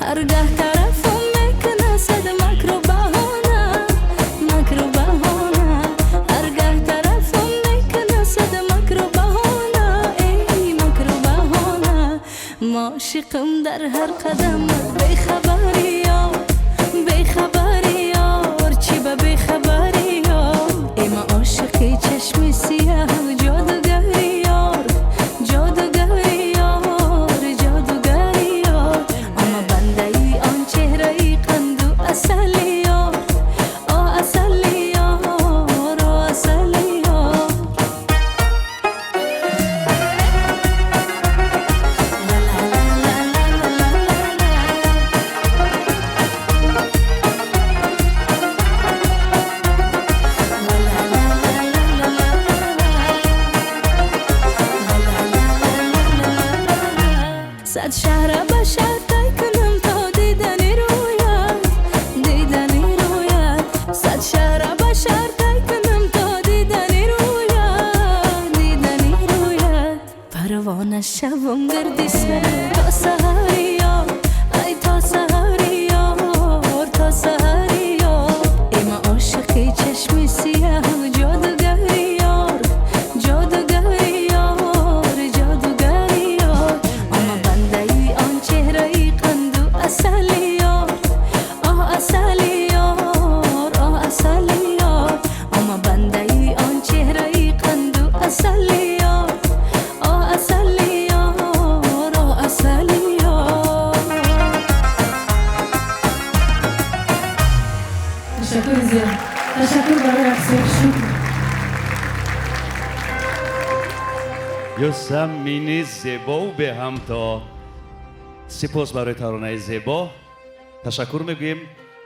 Ҳаргаҳ тарафум мекунад сад макру баҳона, макру баҳона. Ҳаргаҳ тарафум мекунад сад макру баҳона, эй, макру баҳона. Мошиқам дар ҳар қадамат, бехабари ёр, бехабари ёр, чӣ ба бехабари ёр. Эй, ма ошиқи чашми сиёҳ, ҷодугари ёр, ҷодугари ёр, ҷодугари ёр. Ама бандаи он чеҳраи қанду асали ёр, оҳ, асали ёр, оҳ, асали ёр. Нашавам гарди сар то саҳари ёр, ай то саҳари ёр, то саҳари ёр. Эй ман ошиқи чашми сиёҳ, ҷодугари ёр, ҷодугари ёр, ҷодугари ёр. Ама бандаи он чеҳраи қанду асали ёр, оҳ асали ёр, оҳ асали ёр. Ама бандаи он чеҳраи қанду асали ёр, оҳ асали ёр, оҳ асали ёр. Ташаккури зиёд, ташаккур барои рақсҳои шукр. Ёсамини зебову беҳамто, сипос барои таронаи зебо. Ташаккур мегӯем.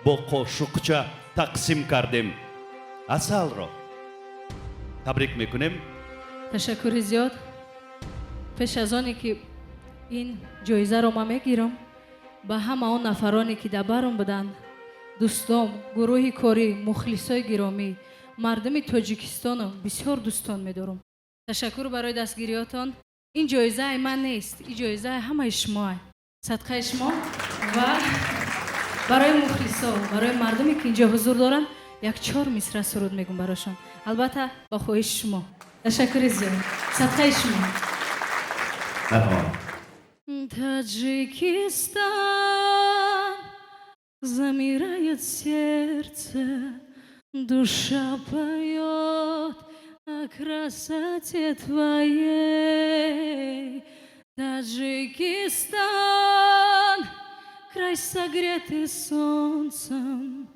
Бо қошуқча тақсим кардем асалро. Табрик мекунем. Ташаккури зиёд. Пеш аз оне ки ин ҷоизаро ман мегирам, ба ҳама он нафароне ки дар баром буданд, дӯстом, гурӯҳи корӣ, мухлисои гиромӣ, мардуми Тоҷикистоно бисёр дӯстон медорам. Ташаккур барои дастгириётон. Ин ҷоизаи ман нест, ин ҷоизаи ҳамаи шумоа, садқаи шумо. Ва барои мухлисо, барои мардуме ки инҷо ҳузур доранд, як чор мисра суруд мегум барошон, албатта ба хоҳиши шумо. Ташаккури зиёд, садқаи шумо. Марҳамат. Таджикистан, замирает сердце, душа поет о красоте твоей. Таджикистан, край, согретый солнцем,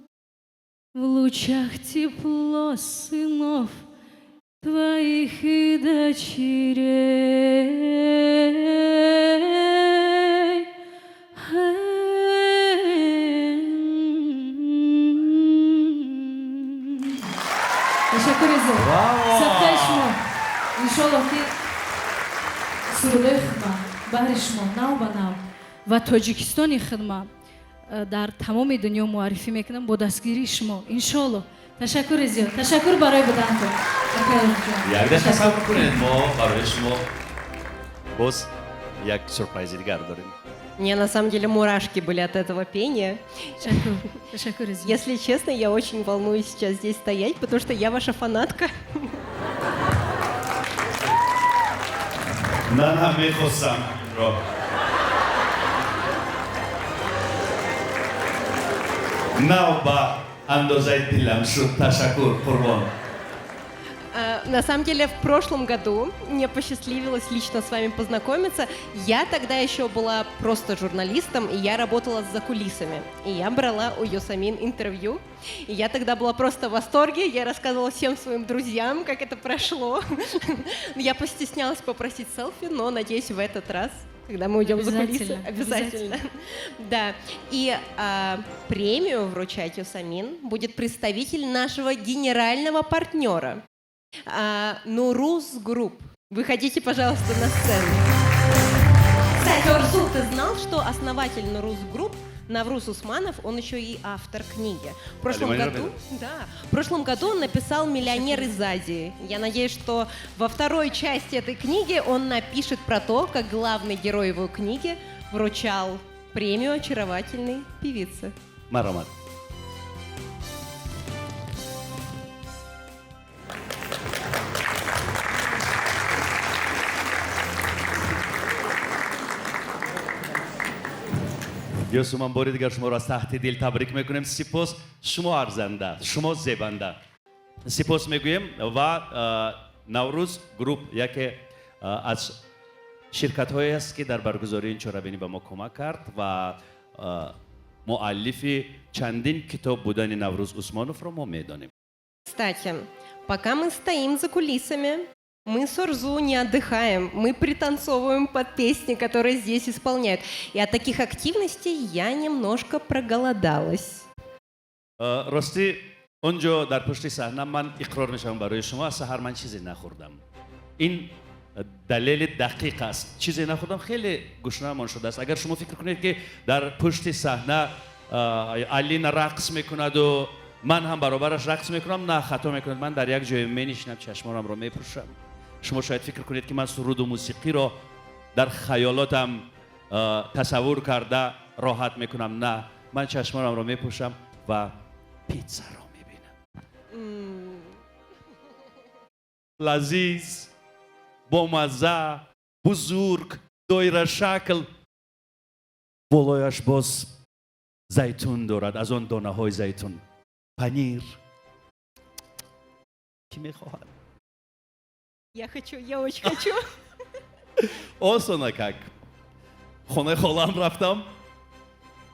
в лучах тепло сынов твоих и дочерей. Ташаккури зиёд. Садқаи шумо. Иншоллоҳ ки сурудои хидма баҳри шумо нав ба нав ва Тоҷикистони хидма дар тамоми дунё муаррифӣ мекунам бо дастгирии шумо, иншоллоҳ. Ташаккури зиёд, ташаккур барои будантон. Як дақиқа сабр кунед, мо барои шумо боз як сюрпризи дигар дорем. У меня на самом деле мурашки были от этого пения. Ташаккур. Если честно, я очень волнуюсь сейчас здесь стоять, потому что я ваша фанатка. Ман ҳам мехостам ро. Нав ба андозаи дилам шуд. Ташаккур, қурбон. На самом деле, в прошлом году мне посчастливилось лично с вами познакомиться. Я тогда еще была просто журналистом, и я работала за кулисами. И я брала у Ёсамин интервью. И я тогда была просто в восторге. Я рассказывала всем своим друзьям, как это прошло. Я постеснялась попросить селфи, но, надеюсь, в этот раз, когда мы уйдем за кулисы, Обязательно, обязательно. обязательно. Да. И премию вручать Ёсамин будет представитель нашего генерального партнера Нуруз Групп. Выходите, пожалуйста, на сцену. Кстати, Орзу, ты знал, что основатель Нуруз Групп Навруз Усманов, он еще и автор книги. В прошлом Алимани году, да, в прошлом году он написал «Миллионер из Азии». Я надеюсь, что во второй части этой книги он напишет про то, как главный герой его книги вручал премию очаровательной певице. Марҳамат. Ёсуман, бори дигар шуморо аз таҳти дил табрик мекунем. Сипос, шумо арзанда, шумо зебанда. Сипос мегӯем. Ва Наврӯз Групп яке аз ширкатҳое аст, ки дар баргузории ин чорабинӣ ба мо кӯмак кард, ва муаллифи чандин китоб будани Наврӯз Усмоновро мо медонем. Кстати, пока мы стоим за кулисами, мы с Орзу не отдыхаем, мы пританцовываем под песни, которые здесь исполняют. И от таких активностей я немножко проголодалась. Ростӣ, он ҷо дар пушти саҳна ман иқрор мешавам барои шумо, аз саҳар ман чизе нахӯрдам. Ин далели дақиқ аст, чизе нахӯрдам, хеле гушнаамон шудааст. Агар шумо фикр кунед, ки дар пушти саҳна Алина рақс мекунаду ман ҳам баробараш рақс мекунам, на, хато мекунед. Ман дар як ҷое менишинам, чашмонамро мепӯшам. Шумо шояд фикр кунед, ки ман суруду мусиқиро Дар хаёлотам тасаввур карда роҳат мекунам. На, ман чашмонамро мепӯшам ва питсаро мебинам. Лазиз, бомазза, бузург, доирашакл, болояш боз зайтун дорад, аз он донаҳои зайтун, панир. Кӣ мехоҳад? Я хочу, я очень хочу. Осона как. Хонаи холаам рафтам,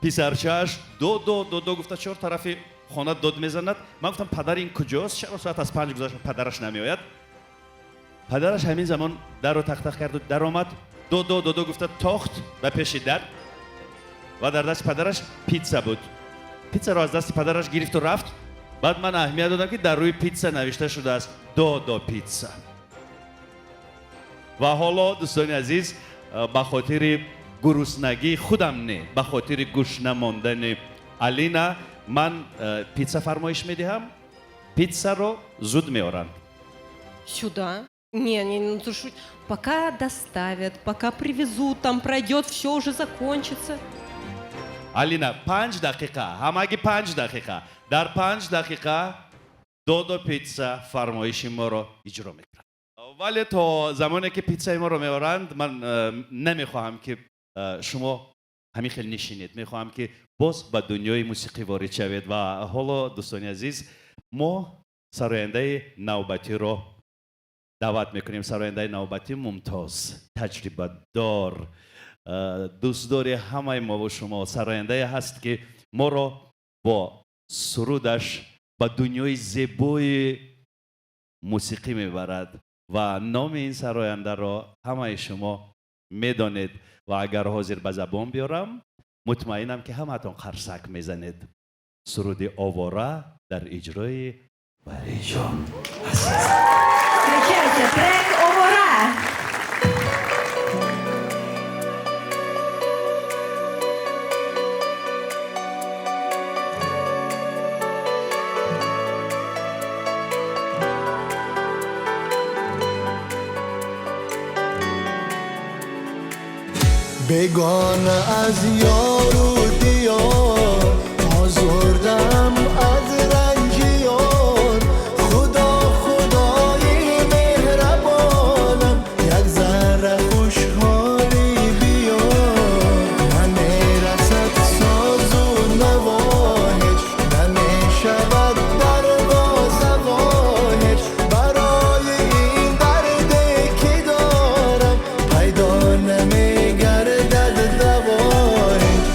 писарчааш додо, додо гуфта чор тарафи хона дод мезанад. Ман гуфтам, падар ин куҷост, чаро соат аз 5 гузашт, падараш намеояд? Падараш ҳамин замон дарро тақтақ карду даромад, додо, додо гуфта тохт ба пеши дар ва дар дасти падараш питса буд. Питсаро аз дасти падараш гирифту рафт. Баъд ман аҳамият додам, ки дар рӯи питса навишта шудааст «Додо питса». Ва ҳоло, дӯстони азиз, ба хотири гуруснагии худам не, ба хотири гушна мондани Алина ман питса фармоиш медиҳам. Питсаро зуд меоранд. Сюда? Не, не, ну ты пока доставят, пока привезут, там пройдет, все уже закончится. Алина, 5 дақиқа, ҳамаги 5 дақиқа. Дар 5 дақиқа Додо питса фармоиши моро иҷро мекунад. Вале то замоне ки питсаи моро меоранд, ман намехоҳам, ки шумо ҳамин хел нишинед. Мехоҳам, ки боз ба дунёи мусиқӣ ворид шавед. Ва ҳоло, дӯстони азиз, мо сарояндаи навбатиро даъват мекунем. Сарояндаи навбатӣ мумтоз, таҷрибадор, дӯстдори ҳамаи мову шумо, сарояндае ҳаст, ки моро бо сурудаш ба дунёи зебои мусиқӣ мебарад. Ва номи ин сарояндаро ҳамаи шумо медонед ва агар ҳозир ба забон биёрам, мутмаинам, ки ҳамаатон қарсак мезанед. Суруди «Овора» дар иҷрои Валиҷон. Встречайте, трек «Овора». Бегона аз ёру диёр, озурдам аз ранҷи ёр. Худо, худои меҳрабонам, як зарра хушҳолӣ биёр. Намерасад созу наво ҳеҷ, намешавад дарвоза во ҳеҷ. Барои ин дарде ки дорам, пайдо намегардад даво ҳеҷ.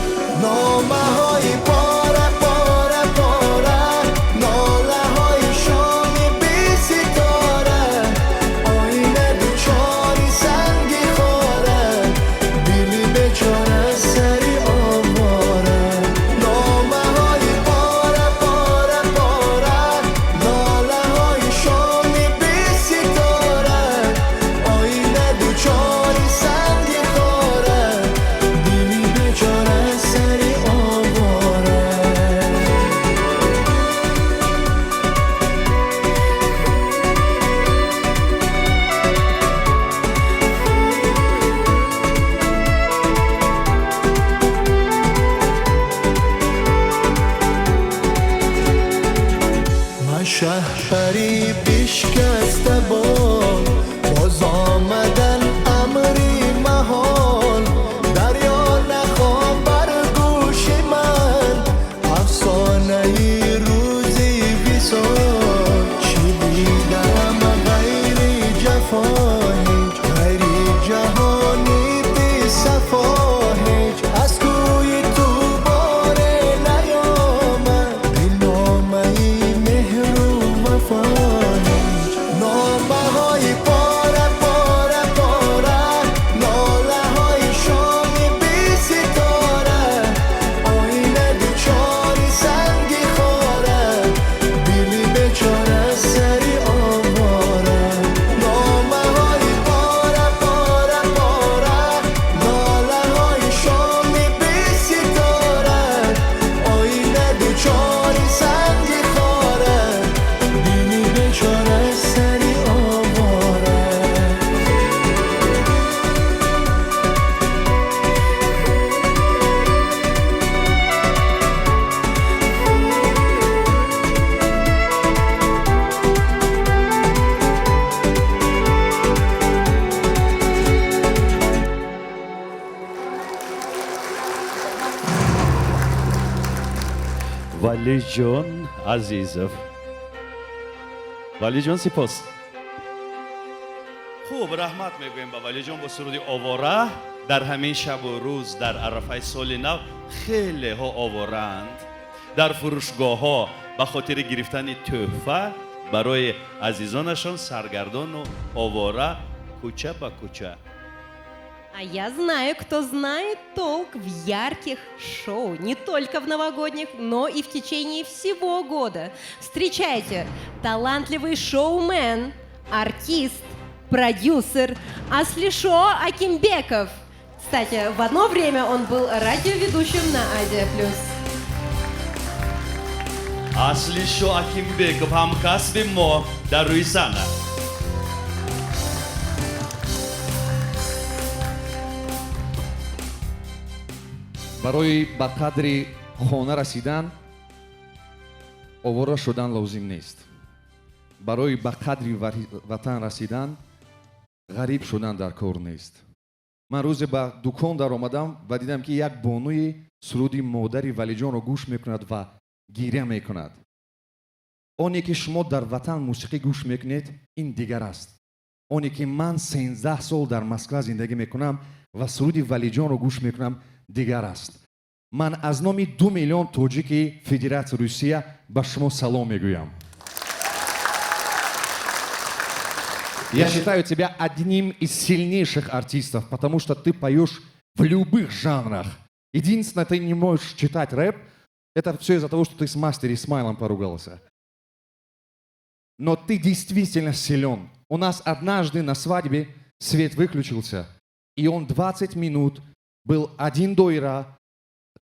Валиҷон Азизов. Валиҷон, сипос. Хуб, раҳмат мегӯем ба Валиҷон бо суруди «Овора». Дар ҳамин шабу рӯз, дар арафаи соли нав, хелеҳо овораанд дар фурӯшгоҳҳо, ба хотири гирифтани тӯҳфа барои азизонашон саргардону овора, кӯча ба кӯча. А я знаю, кто знает толк в ярких шоу, не только в новогодних, но и в течение всего года. Встречайте, талантливый шоумен, артист, продюсер Аслишо Акимбеков. Кстати, в одно время он был радиоведущим на Азия Плюс. Аслишо Акимбеков, ҳамкасби мо дар рӯи саҳна. Барои ба қадри хона расидан овора шудан лозим нест, барои ба қадри ватан расидан ғариб шудан дар кор нест. Ман рӯзе ба дукон даромадам ва дидам, ки як бонуи суруди модари Валиҷонро гӯш мекунад ва гиря мекунад. Оне ки шумо дар ватан мусиқӣ гӯш мекунед, ин дигар аст. Оне ки ман 13 сол дар Москва зиндагӣ мекунам ва суруди Валиҷонро гӯш мекунам, дигар аст. Ман аз номи 2 миллион тоҷики Федератсияи Русия ба шумо салом мегӯям. Я считаю тебя одним из сильнейших артистов, потому что ты поешь в любых жанрах. Единственное, ты не можешь читать рэп. Это все из-за того, что ты с мастером Исмайлом поругался. Но ты действительно силен. У нас однажды на свадьбе свет выключился, и он 20 минут был один доира,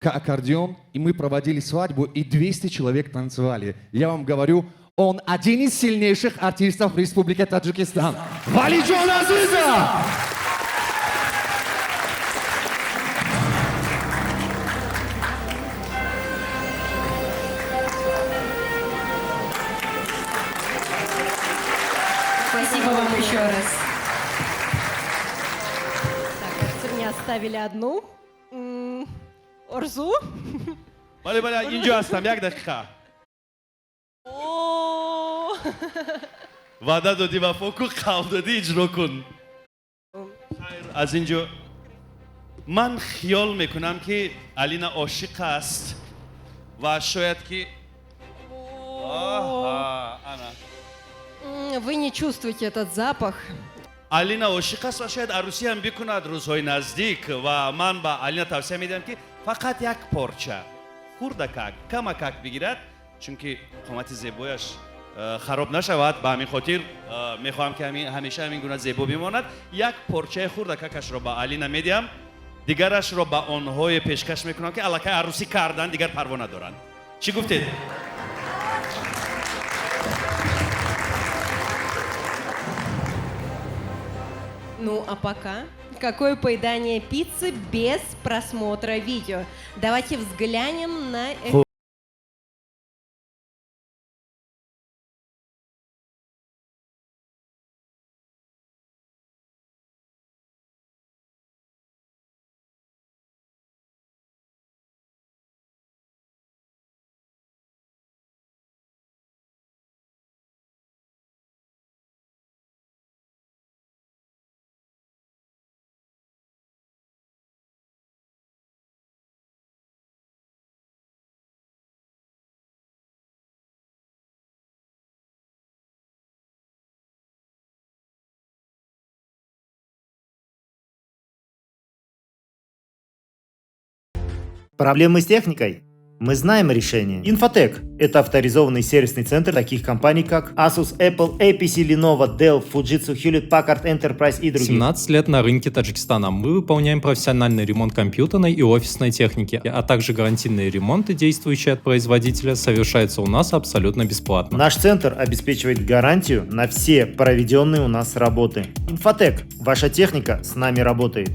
аккордеон, и мы проводили свадьбу, и 200 человек танцевали. Я вам говорю, он один из сильнейших артистов Республики Таджикистан. Валиджон Азизов! Спасибо вам еще раз. Так, кажется, меня оставили одну. Орзу? Бале, бале, инҷо ҳастам, як дақиқа. О, Ваъда додӣ, вафо кун, қавл додӣ, иҷро кун. Хайр, аз инҷо ман хиёл мекунам, ки Алина ошиқ аст ва шояд ки Аҳа, ана. Вы не чувствуете этот запах. Алина ошиқ аст ва шояд арӯсӣ ҳам бикунад рӯзҳои наздик, ва ман ба Алина тавсия медиҳам, ки фақат як порча хурдакак, камакак бигирад, чунки қомати зебояш хароб нашавад. Ба ҳамин хотир мехоҳам, ки ҳамеша ҳамин гуна зебо бимонад. Як порчаи хурдакакашро ба Алина медиҳам, дигарашро ба онҳое пешкаш мекунам, ки аллакай арӯсӣ карданд, дигар парво надоранд. Чӣ гуфтед? Ну, а пока, какое поедание пиццы без просмотра видео? Давайте взглянем на Проблемы с техникой? Мы знаем решение. Инфотек – это авторизованный сервисный центр таких компаний, как Asus, Apple, APC, Lenovo, Dell, Fujitsu, Hewlett Packard Enterprise и другие. 17 лет на рынке Таджикистана. Мы выполняем профессиональный ремонт компьютерной и офисной техники, а также гарантийные ремонты, действующие от производителя, совершаются у нас абсолютно бесплатно. Наш центр обеспечивает гарантию на все проведенные у нас работы. Инфотек – ваша техника с нами работает.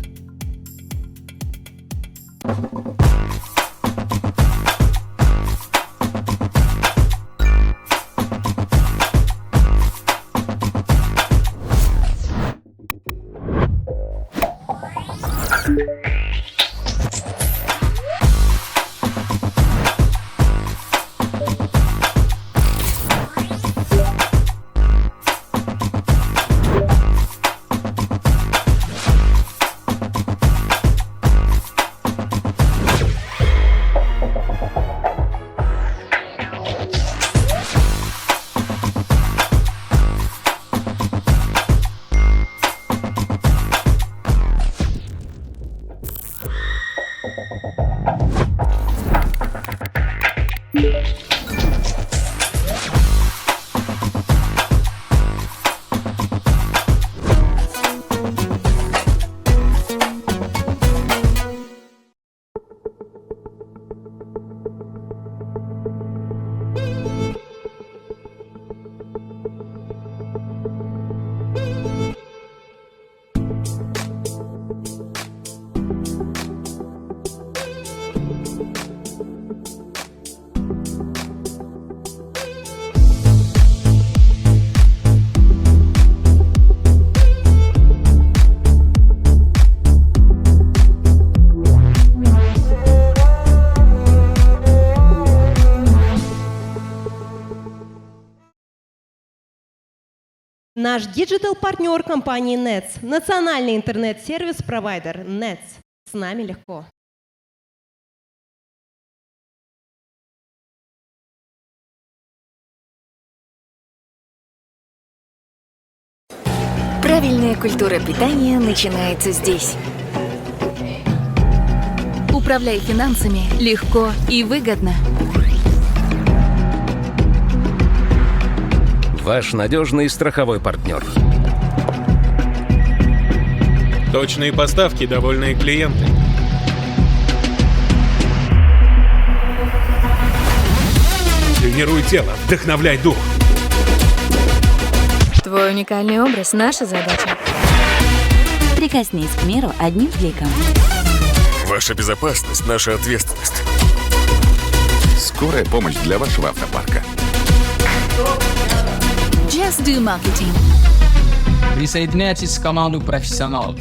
Наш digital-партнер компании NETS, национальный интернет-сервис-провайдер NETS. С нами легко. Правильная культура питания начинается здесь. Управляй финансами легко и выгодно. Ваш надежный страховой партнер. Точные поставки, довольные клиенты. Тренируй тело, вдохновляй дух. Твой уникальный образ – наша задача. Прикоснись к миру одним кликом. Ваша безопасность – наша ответственность. Скорая помощь для вашего автопарка. Just do marketing. Присоединяйтесь в команду профессионалов.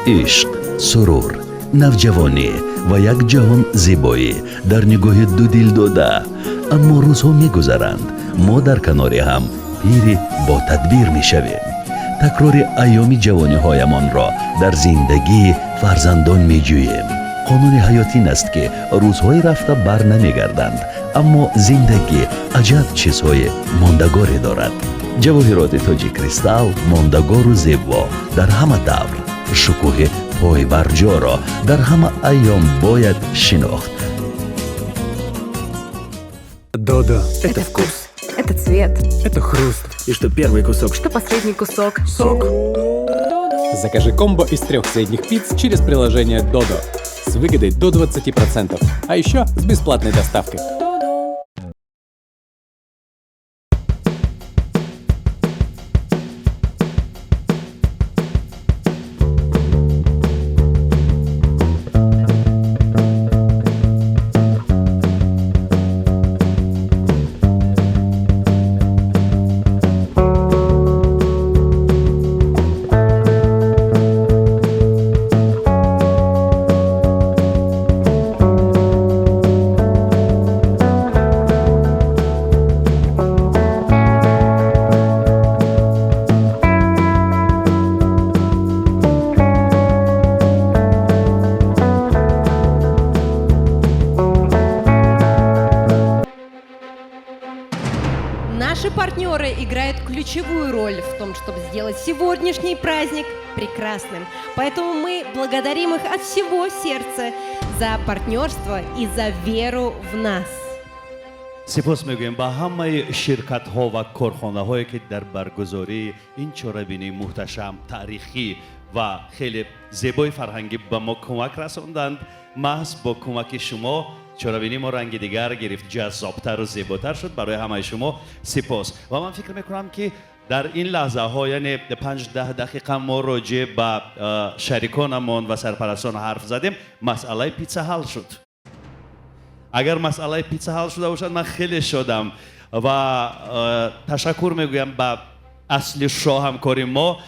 Ишқ, сурур, навҷавонӣ ва як ҷаҳон зебоӣ дар нигоҳи ду дил дода. Аммо рӯзҳо мегузаранд, мо дар канори ҳам пири ботадбир мешавем. Такрори айёми ҷавониҳоямонро дар зиндагии фарзандон меҷӯем. Қонуни ҳаёт ин аст, ки рӯзҳои рафта бар намегарданд, аммо зиндагӣ аҷаб чизҳои мондагоре дорад. Ҷавоҳироти Тоҷи Кристалл мондагору зебо дар ҳама давр, шукӯҳи пойбарҷоро дар ҳама айём бояд шинохт. Додо. Это вкус. Это цвет. Это хруст. И что первый кусок, что последний кусок. Сок. Закажи комбо из трех средних пицц через приложение Додо с выгодой до 20%, а еще с бесплатной доставкой. Наши партнеры играют ключевую роль в том, чтобы сделать сегодняшний праздник прекрасным. Поэтому мы благодарим их от всего сердца за партнерство и за веру в нас. Сипос мегӯем ба ҳамаи ширкатҳо ва корхонаҳое, ки дар баргузории ин чорабинии муҳташам, таърихӣ ва хеле зебои фарҳангӣ ба мо кӯмак расонданд. Маҳз бо кӯмаки шумо чорабинии мо ранги дигар гирифт, ҷаззобтару зеботар шуд. Барои ҳамаи шумо сипос. Ва ман фикр мекунам, ки дар ин лаҳзаҳо, яъне 5-10 дақиқа, мо роҷеъ ба шариконамон ва сарпарастон ҳарф задем, масъалаи питса ҳал шуд. Агар масъалаи питса ҳал шуда бошад, ман хеле шодам ва ташаккур мегӯям ба Аслишоҳ, ҳамкори мо.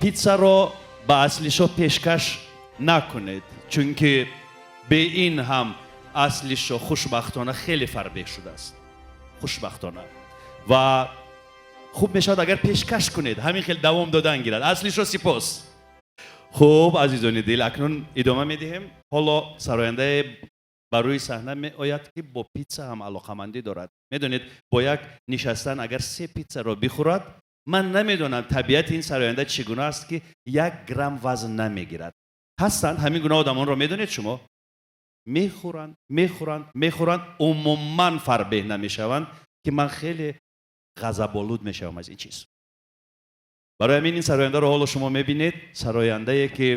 Питсаро ба Аслишоҳ пешкаш накунед, чунки бе ин ҳам Аслишоҳ хушбахтона хеле фарбеҳ шудааст, хушбахтона. Ва хуб мешавад, агар пешкаш кунед, ҳамин хел давом додан гирад. Аслишоҳ, сипос. Хуб, азизони дил, акнун идома медиҳем. Ҳоло сарояндае ба рӯи саҳна меояд, ки бо питса ҳам алоқамандӣ дорад. Медонед, бо як нишастан агар се питсаро бихӯрад, ман намедонам табиати ин сароянда чӣ гуна аст, ки 1 грамм вазн намегирад. Ҳастанд ҳамин гуна одамонро, медонед шумо, мехӯранд, мехӯранд, мехӯранд, умуман фарбеҳ намешаванд, ки ман хеле ғазаболуд мешавам аз ин чиз. Барои ҳамин ин сарояндаро ҳоло шумо мебинед, сарояндае, ки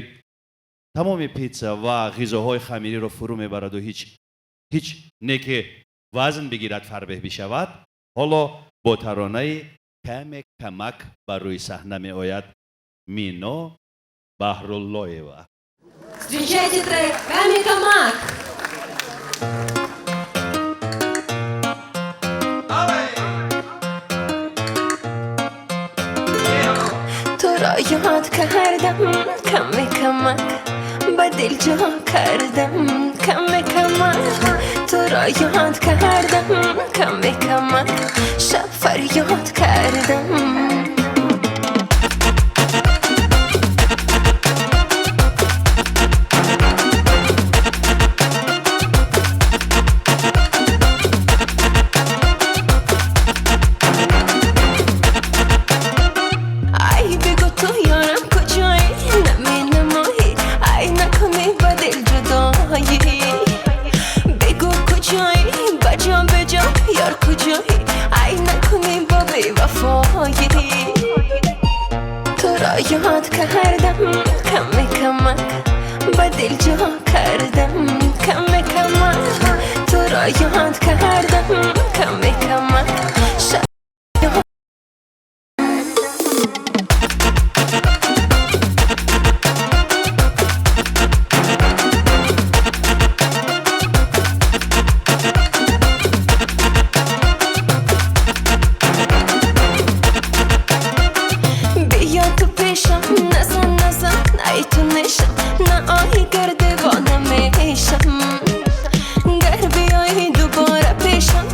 Тамоми питса ва ғизоҳои хамириро фурӯ мебараду ҳеҷ ҳеҷ не ки вазн бигирад, фарбеҳ бишавад. Ҳоло бо таронаи «Каме камак» бар рӯи саҳна меояд Мино Баҳруллоева. Встречайте трек «Каме камак». Туро ёд кардам, каме камак ба дил ҷо кардам, каме камак туро ёд кардам, каме камак шаб фарёд кардам. Ай, бигӯ ту, ёрам, куҷоӣ, наменамоӣ, ай, накунӣ ба дил ҷудоӣ, бигӯ куҷоӣ, ба ҷон беҷон, ёр, куҷоӣ, ай, накунӣ бо бевафоӣ. Туро ёд кардам, каме камак ба дил ҷо кардам, каме камак туро ёд кардам, каме камак шаб. Биё ту пешам, назан, назан, ай, ту нешам, на оҳӣ, гар девона мешам, гар биёӣ дубора пешам,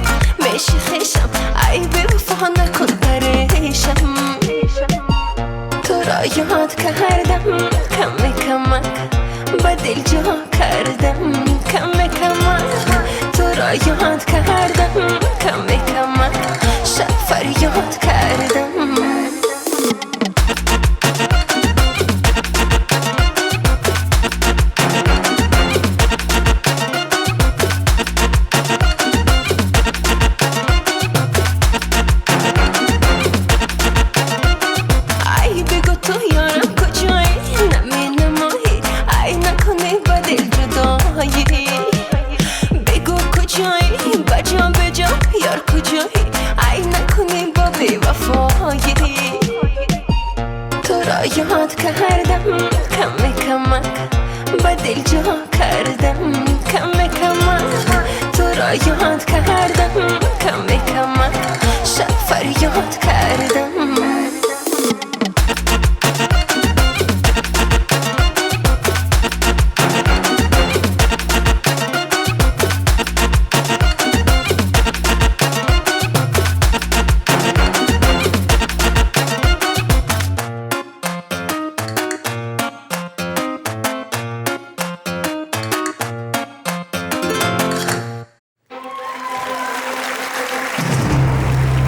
меши хешам, ай, бевафо, накун парешам. Туро ёд кардам, каме камак ба дил ҷо кардам, каме камак туро ёд кардам, каме камак шаб фарёд кардам. Ай, бигӯ ту, ёрам, куҷоӣ, наменамоӣ, ай, накунӣ ба дил ҷудоӣ, бигӯ куҷоӣ, ба ҷон беҷон, ёр, куҷоӣ, ай, накунӣ бо бевафоӣ. Туро ёд кардам, каме камак ба дил ҷо кардам, каме камак туро ёд кардам, каме камак шаб фарёд кардам.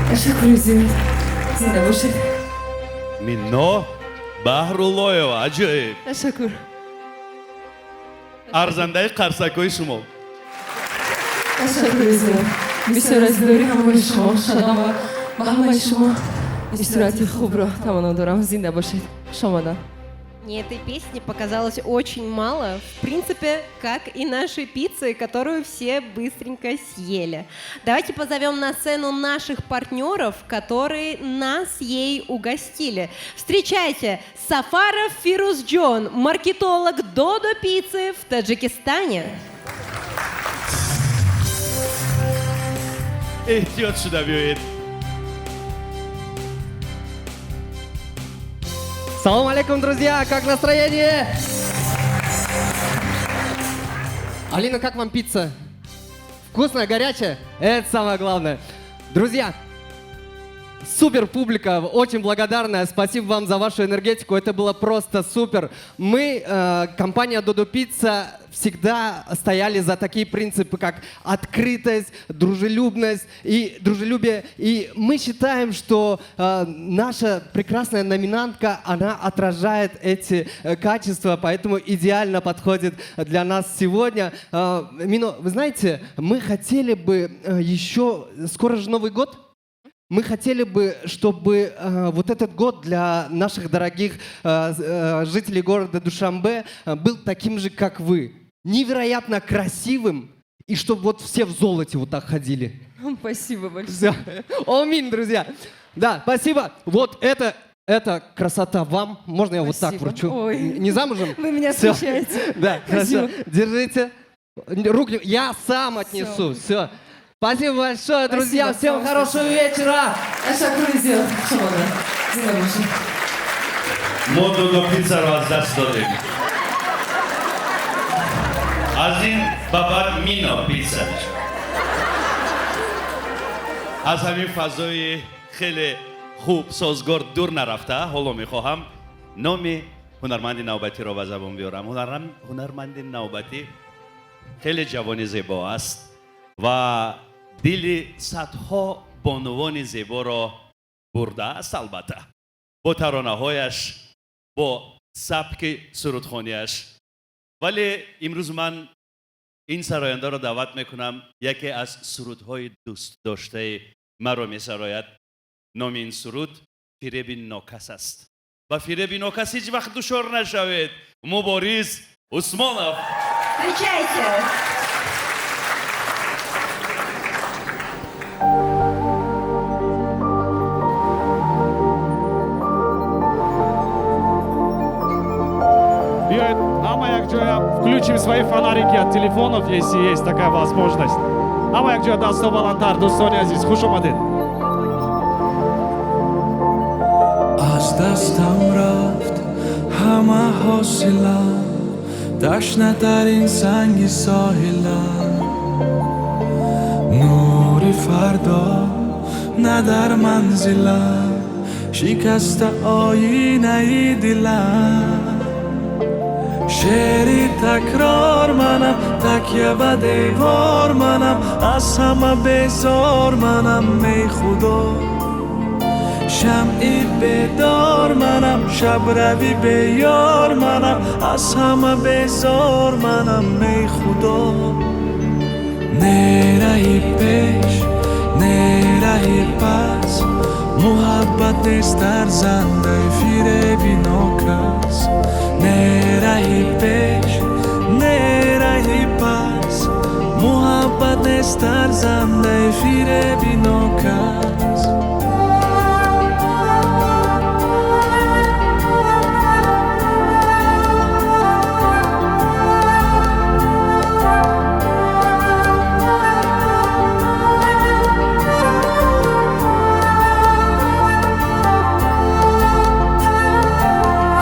Ташаккури зиёд, зинда бошед. Мино Баҳруллоева, аҷоиб! Ташаккур. Арзандаи қарсакҳои шумо. Ташаккури зиёд. Бисёр аз дидори ҳамаи шумо шадам ва ба ҳамаи шумо истироҳати хубро таманно дорам. Зинда бошед, хуш омадам. Мне этой песни показалось очень мало. В принципе, как и нашей пиццы, которую все быстренько съели. Давайте позовем на сцену наших партнеров, которые нас ей угостили. Встречайте, Сафаров Фирус Джон, маркетолог Додо Пиццы в Таджикистане. Эҳтиёт шуда биёед. Салам алейкум, друзья! Как настроение? Алина, как вам пицца? Вкусная, горячая? Это самое главное. Друзья, супер публика, очень благодарная. Спасибо вам за вашу энергетику. Это было просто супер. Мы, компания Dodo Pizza, всегда стояли за такие принципы, как открытость, дружелюбность и дружелюбие. И мы считаем, что наша прекрасная номинантка, она отражает эти качества, поэтому идеально подходит для нас сегодня. Мино, вы знаете, мы хотели бы еще... Скоро же Новый год. Мы хотели бы, чтобы вот этот год для наших дорогих жителей города Душанбе был таким же, как вы. Невероятно красивым, и чтобы вот все в золоте вот так ходили. Спасибо большое. Всё. Омин, друзья. Да, спасибо. Вот это красота вам. Можно я вот так Спасибо. вручу? Ой. Не замужем? Вы меня Всё. смущаете. Да, Спасибо. хорошо. Держите. Руки. Я сам отнесу. Все. Спасибо большое, друзья. Спасибо. Всем хорошего вечера. Ташаккури зиёд. Шумода. Зинда бошед. Мо Додо Пиццаро аз даст додем. Аз ин ба баъд Мино Пицца мешавад. Аз ҳамин фазои хеле хуб, созгор дур нарафта, ҳоло мехоҳам номи ҳунарманди навбатиро ба забон биёрам. Ҳунарманди навбатӣ хеле ҷавони зебо аст ва дили садҳо бонувони зеборо бурдааст, албатта бо таронаҳояш, бо сабки сурудхонияш. Вале имрӯз ман ин сарояндаро даъват мекунам, яке аз сурудҳои дӯстдоштаи маро месарояд. Номи ин суруд «Фиреби нокас» аст. Ба фиреби нокас ҳеҷ вақт дучор нашавед. Мубориз Усмонов. Встречайте! Биёед, ҳама якҷоя включим свои фонарики от телефонов, если есть такая возможность. Ҳама якҷоя дасто баландтар, дӯстони азиз, хуш омадед. Аз дастам рафт ҳама ҳосила, ташнатарин санги соҳила, нури фардо на дар манзила, шикаста оинаи дилам. Шеъри такрор манам, такя ба девор манам, аз ҳама безор манам, эй худо. Шамъи бедор манам, шабрави беёр манам, аз ҳама безор манам, эй худо. Не раҳи пеш, не раҳи пас, муҳаббат нест арзандаи фиреби нокас. Не раҳи пеш, не раҳи пас, муҳаббат нест арзандаи фиреби нокас.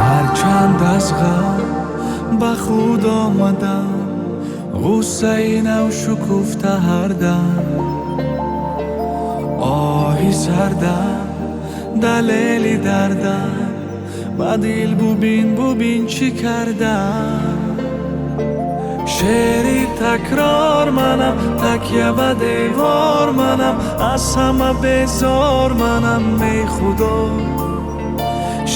Ҳарчанд аз ғам ба худ омадам, ғуссаи нав шукуфта ҳардам, оҳи сардам далели дардам, ба дил бубин, бубин чӣ кардам. Шеъри такрор манам, такя ба девор манам, аз ҳама безор манам, эй худо.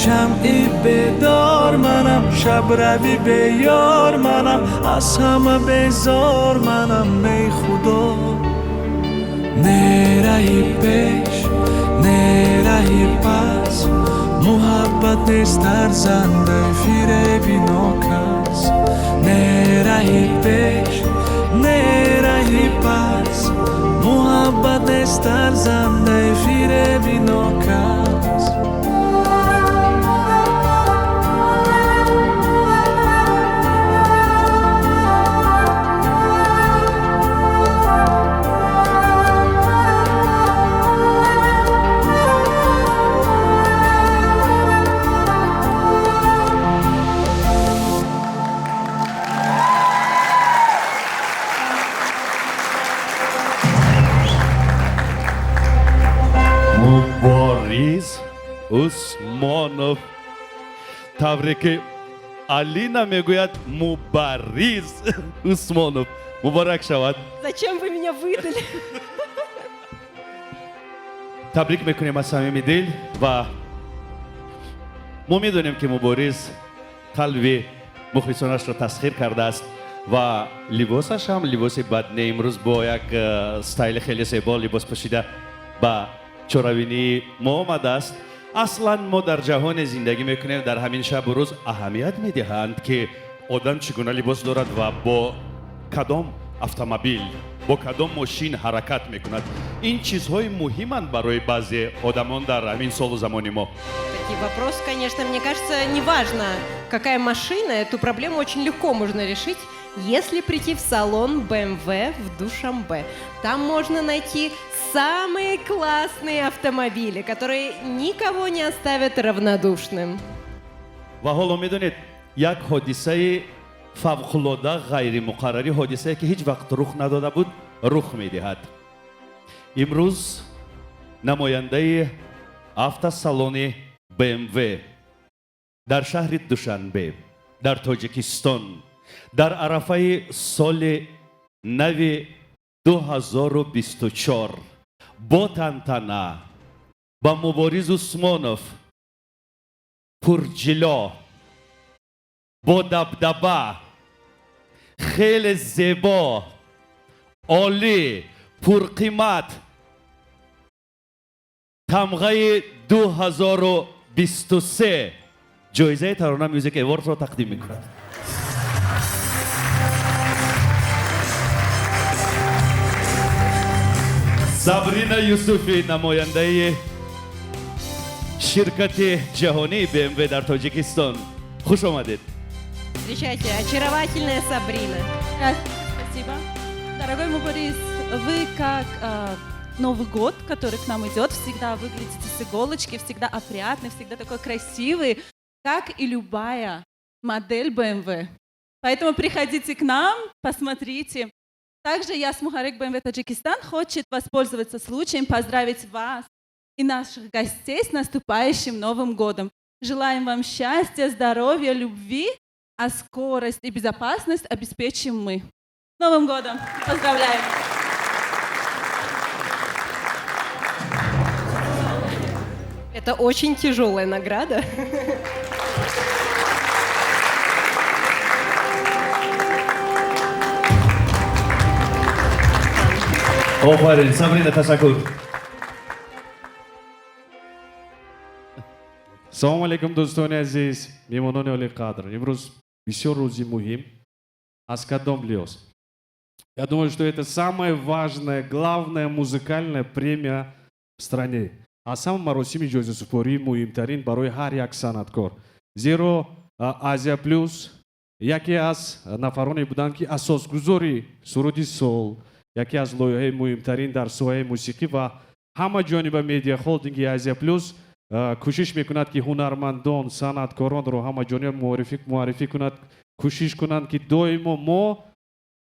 Шамъи бедор манам, шабрави беёр манам, аз ҳама безор манам, эй худо. Не раҳи пеш, не раҳи пас, муҳаббат нест арзандаи фиреби нокас. Не раҳи пеш, не раҳи пас, муҳаббат нест арзандаи фиреби нокас. Мубориз Усмонов. Тавре ки Алина мегӯяд, Мубариз Усмонов. Муборак шавад. Зачем вы меня выдали? Табрик мекунем аз самими дил ва мо медонем, ки Мубориз қалби мухлисонашро тасхир кардааст ва либосаш ҳам либоси бад не. Имрӯз бо як стайли хеле зебо либос пӯшида ба Чорабинии мо омадааст. Аслан мо дар ҷаҳоне зиндагӣ мекунем, дар ҳамин шабу рӯз аҳамият медиҳанд, ки одам чӣ гуна либос дорад ва бо кадом автомобил, бо кадом мошин ҳаракат мекунад. Ин чизҳои муҳиманд барои баъзе одамон дар ҳамин солу замони мо. Такие вопрос, конечно, мне кажется, неважно, какая машина, эту проблему очень легко можно решить, если прийти в салон BMW в Душанбе. Там можно найти самые классные автомобили, которые никого не оставят равнодушным. Ва ҳоло медонед, як ҳодисаи фавқулода ғайримуқаррарӣ, ҳодисае, ки ҳеҷ вақт рух надода буд, рух медиҳад. Имрӯз намояндаи автосалони БМВ дар шаҳри Душанбе, дар Тоҷикистон, дар арафаи соли нави 2024 бо тантана ба Мубориз Усмонов пурҷило, бо дабдаба, хеле зебо, олӣ, пурқимат тамғаи 2023 ҷоизаи Тарона Мюзик Эвордро тақдим мекунад. Сабрина Юсуфӣ, намояндаи ширкати ҷаҳонии БМВ дар Тоҷикистон, хуш омадед. Встречайте, очаровательная Сабрина. Спасибо. Дорогой Мубориз, вы как Новый год, который к нам идет, всегда выглядите с иголочки, всегда опрятный, всегда такой красивый, как и любая модель BMW. Поэтому приходите к нам, посмотрите. Также я с Мухарек BMW Таджикистан хочет воспользоваться случаем, поздравить вас и наших гостей с наступающим Новым годом. Желаем вам счастья, здоровья, любви, а скорость и безопасность обеспечим мы. С Новым годом! Поздравляем! Это очень тяжелая награда. Офарин, Сабрина, ташаккур. Салому алейкум, дӯстони азиз, меҳмонони олиқадр. Имрӯз бисёр рӯзи муҳим. Аз кадом лиҳоз? Я думаю, что это самая важная, главная музыкальная премия в стране. Аз ҳама маросими ҷоизасупории муҳимтарин барои ҳар як санъаткор. Зеро Азия Плюс яке аз нафароне буданд, ки асосгузори суруди сол, яке аз лоиҳаи муҳимтарин дар соҳаи мусиқӣ, ва ҳама ҷониба медиа холдинги Азия Плюс кӯшиш мекунад, ки ҳунармандон, санъаткоронро ҳама ҷониба муаррифӣ кунад, кӯшиш кунанд, ки доимо мо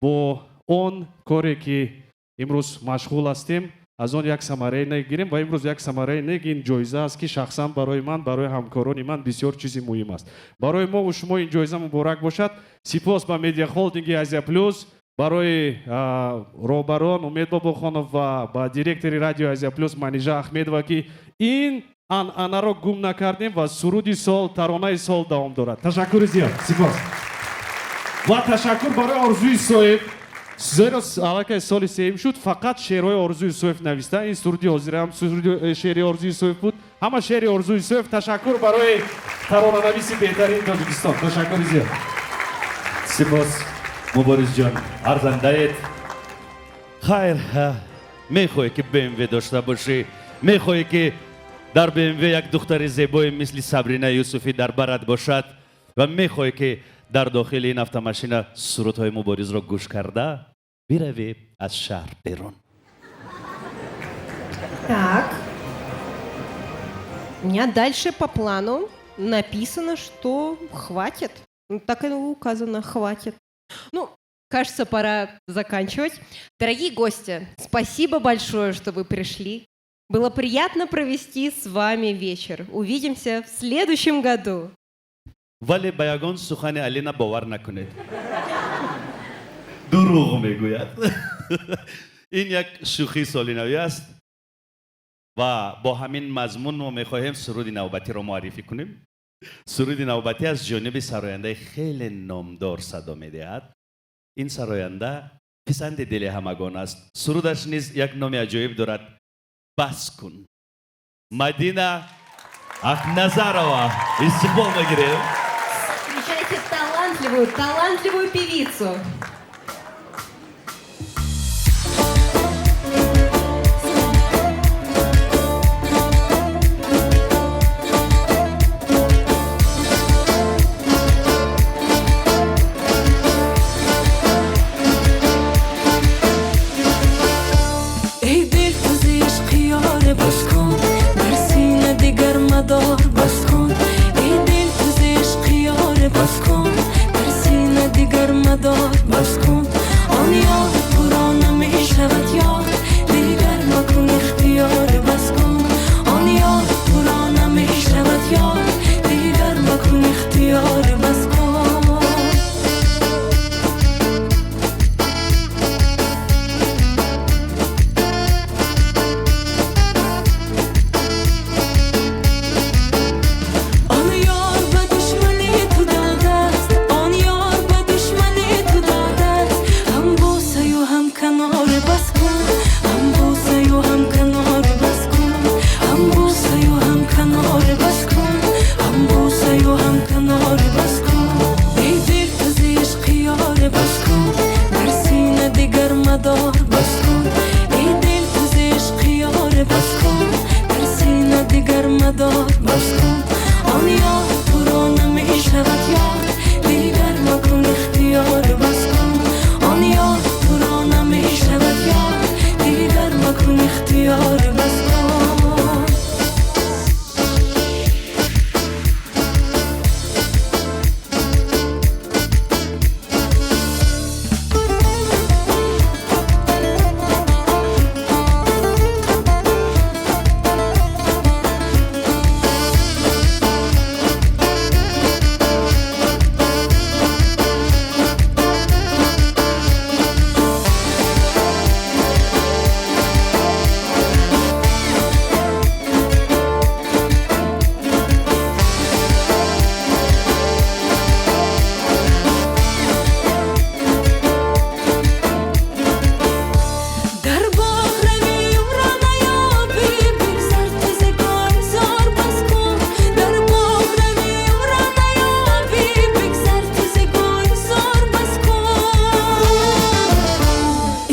бо он коре, ки имрӯз машғул ҳастем, аз он як самараи нек гирем. Ва имрӯз як самараи нек ин ҷоиза аст, ки шахсан барои ман, барои ҳамкорони ман бисёр чизи муҳим аст. Барои мову шумо ин ҷоиза муборак бошад. Сипос ба медиа холдинги Азия Плюс, барои роҳбарон Умед Бобохонов ва ба директори радио Азия Плюс Манижа Ахмедова, ки ин анъанаро гум накардем ва суруди сол, таронаи сол давом дорад. Ташаккури зиёд, сипос. Ва ташаккур барои Орзуи Соиб, зеро аллакай соли сеюм шуд, фақат шеърҳои Орзуи Соиб нависта. Ин суруди ҳозираам шеъри Орзуи Соиб буд, ҳама шеъри Орзуи Соиб. Ташаккур барои таронанависи беҳтарини Тоҷикистон, ташаккури зиёд. Сипос, Муборизҷон, арзандаед. Хайр, мехоҳӣ, ки БМВ дошта бошӣ, мехоҳӣ, ки дар БМВ як духтари зебое мисли Сабрина Юсуфӣ дар барат бошад, ва мехоҳӣ, ки дар дохили ин автомашина сурудҳои Муборизро гӯш карда биравӣ аз шаҳр берун. Так. У меня дальше по плану написано, что хватит. Ну, так и указано, хватит. Ну, кажется, пора заканчивать. Дорогие гости, спасибо большое, что вы пришли. Было приятно провести с вами вечер. Увидимся в следующем году. Вале ба ягон сухани Алина бовар накунед, дурӯғ мегӯяд. Ин як шӯхии соли навӣ аст ва бо ҳамин мазмун мо мехоҳем суруди навбатиро муаррифӣ кунем. Суруди навбатӣ аз ҷониби сарояндаи хеле номдор садо медиҳад. Ин сароянда писанди дили ҳамагон аст. Сурудаш низ як номи аҷоиб дорад: «Бас кун». Мадина Акназарова. Истиқбол мегирем. Встречайте талантливую, талантливую певицу. Эй дил, ту зи ишқи ёре бас кун, дар сина дигар мадор, бас кун. Эй дил, ту зи ишқи ёре бас кун, дар сина дигар мадор, бас кун. Он ёр туро намешавад ёд, дигар макун ихтиёре, бас кун. Он ёр туро намешавад ёд, дигар макун ихтиёре, бас кун. Он ёр ба душмани ту додааст, он ёр ба душмани ту додааст. Ҳам бӯсаю ҳам каноре, бас кун. Ҳам бӯсаю ҳам каноре, бас кун. Ҳам бӯсаю ҳам каноре, бас кун. Ҳам бӯсаю ҳам каноре, бас кун. Эй дил, ту зи ишқи ёре бас кун, дар сина дигар мадор, бас кун. Эй дил, ту зи ишқи ёре бас кун, дар сина дигар мадор, бас кун. Он ёр туро намешавад ёд, дигар макун ихтиёре, бас кун. Он ёр туро намешавад ёд, дигар макун ихтиёре, бас кун. Дар боғ равӣ, ӯро наёбӣ, бигзар ту зи гулзор, бас кун. Дар боғ равӣ, ӯро наёбӣ, бигзар ту зи гулзор, бас кун.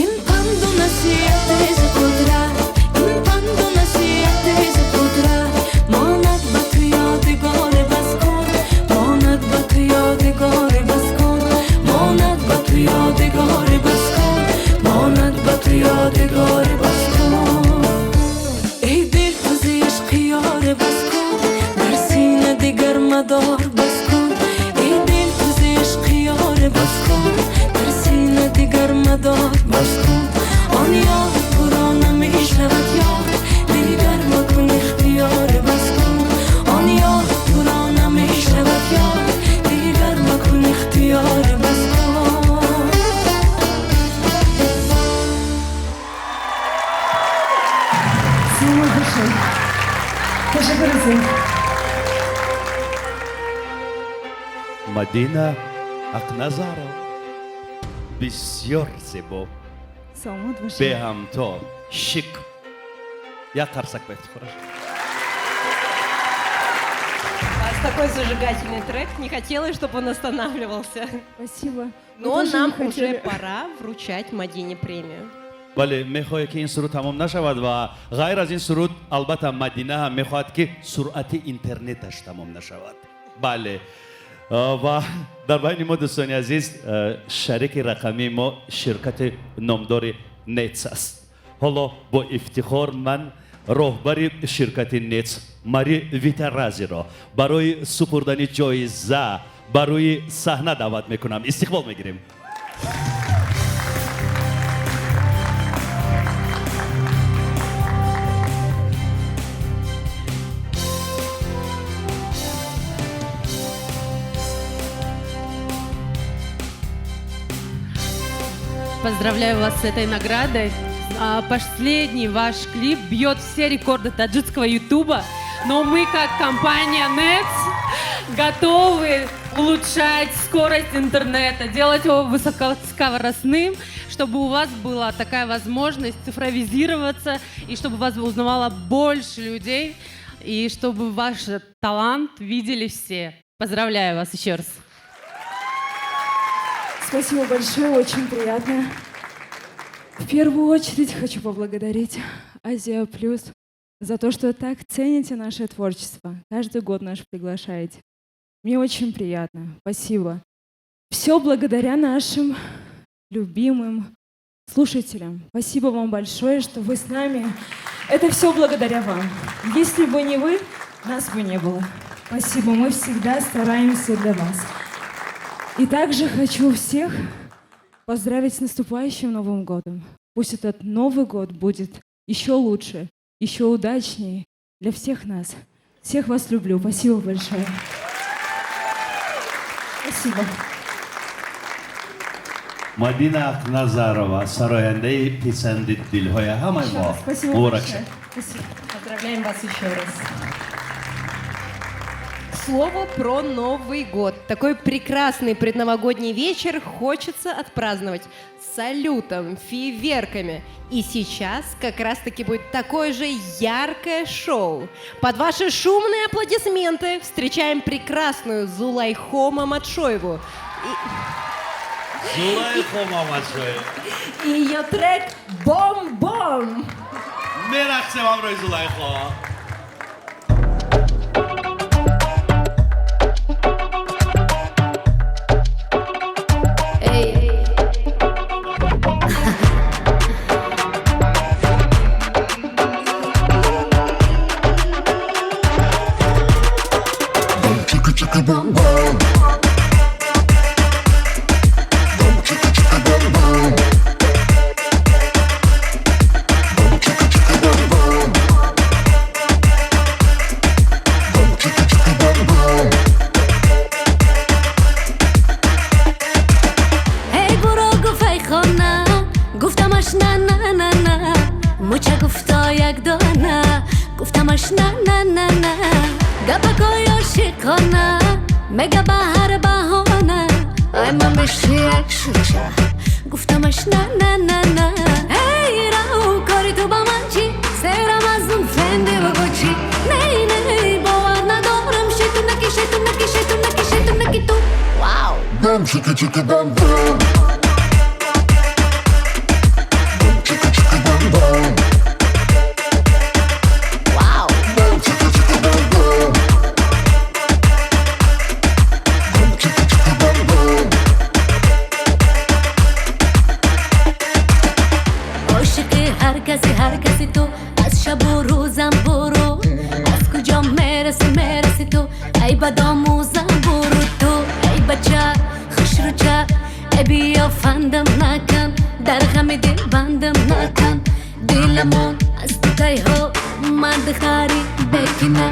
Ин панду насиҳати зи қудрат, ин панду насиҳати зи қудрат, монад ба ту ёдгоре, бас кун. Монад ба ту ёдгоре, бас кун. Монад ба ту ёдгоре, бас кун. Монад ба ту ёдгоре, бас кун. Эй дил, ту зи ишқи ёре бас кун, дар сина дигар мадор, бас кун. Эй дил, ту зи ишқи ёре бас кун, дар сина дигар мадор, бас кун. Он ёр туро намешавад ёд, дигар макун ихтиёре, бас кун. Он ёр туро намешавад ёд, дигар макун ихтиёре, бас кун. Саломат бошед. Ташаккур зиёд. Мадина Акназарова, бисёр зебо. Саломат бошед. Беҳамто, шик. Як қарсак ба ифтихораш. У вас такой зажигательный трек, не хотелось, чтобы он останавливался. Спасибо. Мы Но тоже нам не хотели. Уже пора вручать Мадине премию. Бале, мехоҳед, ки ин суруд тамом нашавад ва ғайр аз ин суруд, албатта, Мадина ҳам мехоҳад, ки суръати интернеташ тамом нашавад. Бале, ва дар байни мо, дӯстони азиз, шарики рақамии мо ширкати номдори Нетс аст. Ҳоло бо ифтихор ман роҳбари ширкати Нетс Мари Витаразиро барои супурдани ҷоиза ба рӯи саҳна даъват мекунам. Истиқбол мегирем. Поздравляю вас с этой наградой. Последний ваш клип бьет все рекорды таджикского ютуба, но мы, как компания Nets, готовы Улучшать скорость интернета, делать его высокоскоростным, чтобы у вас была такая возможность цифровизироваться и чтобы вас узнавало больше людей, и чтобы ваш талант видели все. Поздравляю вас еще раз. Спасибо большое, очень приятно. В первую очередь хочу поблагодарить Азия Плюс за то, что так цените наше творчество. Каждый год нас приглашаете. Мне очень приятно. Спасибо. Все благодаря нашим любимым слушателям. Спасибо вам большое, что вы с нами. Это все благодаря вам. Если бы не вы, нас бы не было. Спасибо, мы всегда стараемся для вас. И также хочу всех поздравить с наступающим Новым годом. Пусть этот Новый год будет еще лучше, еще удачнее для всех нас. Всех вас люблю. Спасибо большое. Спасибо. Мадина Акназарова, сарояндаи писанди дилҳои ҳамаи мо. Спасибо Муборак большое. шад. Спасибо. Поздравляем вас еще раз. К слову про Новый год. Такой прекрасный предновогодний вечер хочется отпраздновать салютом, фейерверками. И сейчас как раз-таки будет такое же яркое шоу. Под ваши шумные аплодисменты встречаем прекрасную Зулайхо Мамадшоеву. Зулайхо Мамадшоева. И ее трек «Бом-бом». Мерақсем ҳамроҳи Зулайхо. Эй. Chicka chicka bum bum. Bum chicka chicka bum bum. Bum chicka chicka bum bum. Bum chicka chicka bum bum. Эй, буро гуфай хона, гуфтамаш на на на на, муча гуфто як дона, гуфтамаш на на на на, гапакой ошиқона, мега ба ҳар баҳона, ай ман биши як шуча, гуфтамаш на на на на. Эй, рау, кори ту ба ман чӣ? Серам аз он Фенди ва Гуччи. Ней, ней, бовар надорам, шайтунаки, шайтунаки, шайтунаки, шайтунаки ту. Вау! Bum chicka chicka bum bum. Bum chicka chicka bum bum. Вау! Bum chicka chicka bum bum. Bum chicka chicka bum bum. Ошиқи ҳар каси, ҳар каси ту, аз шабу рӯзам буру, аз куҷо мераси, мераси ту, ай бадомӯзам буру ту, ай бача хушрӯча, ай биё фандам накун, дар ғами дил бандам накун, диламон аз ту кайҳо, ман духтари бекина,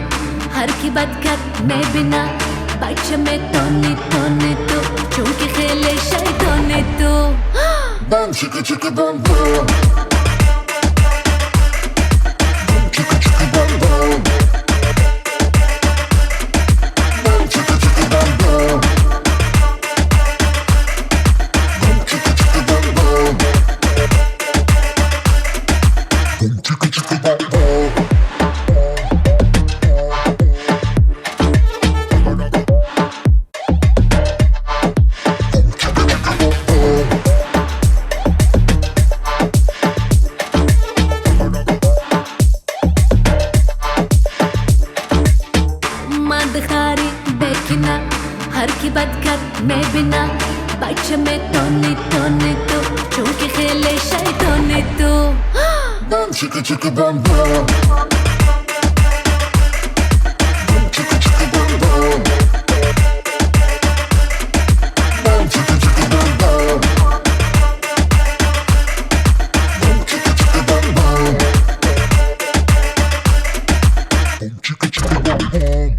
ҳар ки бад кард мебина, бача метони тони ту, чунки хеле шайтони ту. Bum chicka chicka bum bum. Bum chicka chicka bum bum. Bum chicka chicka bum bum. Bum chicka chicka bum bum. Bum chicka chicka bum bum. Ман духтари бекина, ҳар ки бад кард мебина, бача метони тони ту, чунки хеле шайтони ту. Bum chicka chicka bum bum. Bum chicka chicka bum bum. Bum chicka chicka bum bum. Bum chicka chicka bum bum. Bum chicka chicka bum bum.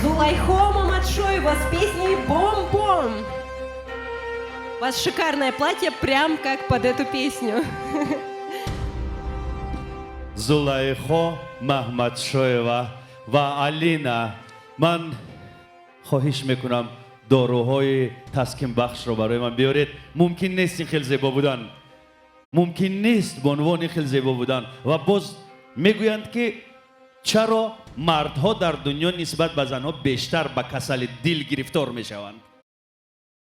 Зулайхо Мамадшоева с песней «Бом-бом». У вас шикарное платье, прям как под эту песню. Зулайхо Маҳмадшоева. Ва Алина, ман хоҳиш мекунам, доруҳои таскинбахшро барои ман биёред. Мумкин нест ин хел зебо будан, мумкин нест бонувон ин хел зебо будан. Ва боз мегӯянд, ки чаро мардҳо дар дунё нисбат ба занҳо бештар ба касали дил гирифтор мешаванд.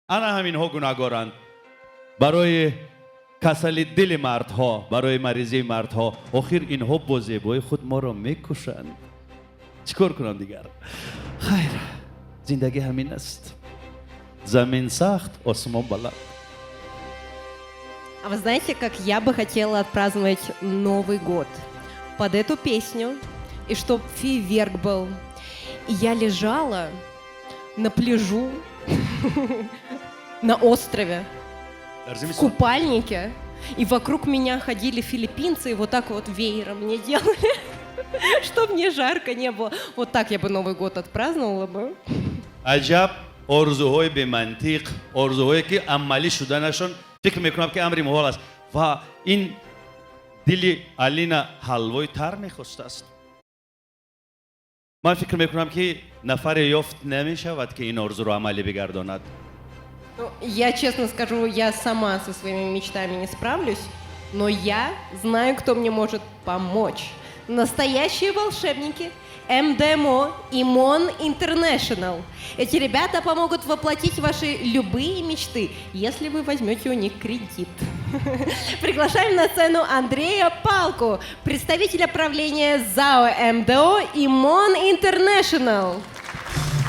Ана ҳаминҳо гунаҳгоранд барои касали дили мардҳо, барои маризии мардҳо. Охир инҳо бо зебои худ моро мекушанд. Чӣ кор кунам дигар? Хайр, зиндагӣ ҳамин аст. Замин сахт, осмон баланд. А вы знаете, как я бы хотела отпраздновать Новый год? Под эту песню, и чтоб фейерверк был. И я лежала на пляжу, на острове, в купальнике, и вокруг меня ходили филиппинцы, и вот так вот веером мне делали, чтоб мне жарко не было. Вот так я бы Новый год отпраздновала бы. Аҷаб орзуҳои бемантиқ, орзуҳое ки амалӣ шуданашон фикр мекунам, ки амри муҳол аст. Ва ин дили Алина ҳалвои тар мехостааст. Ман фикр мекунам, ки нафаре ёфт намешавад, ки ин орзуро амалӣ бигардонад. Ну, я честно скажу, я сама со своими мечтами не справлюсь, но я знаю, кто мне может помочь. Настоящие волшебники МДМО и МОН International. Эти ребята помогут воплотить ваши любые мечты, если вы возьмете у них кредит. Приглашаем на сцену Андрея Палку, представителя правления ЗАО МДО и МОН International.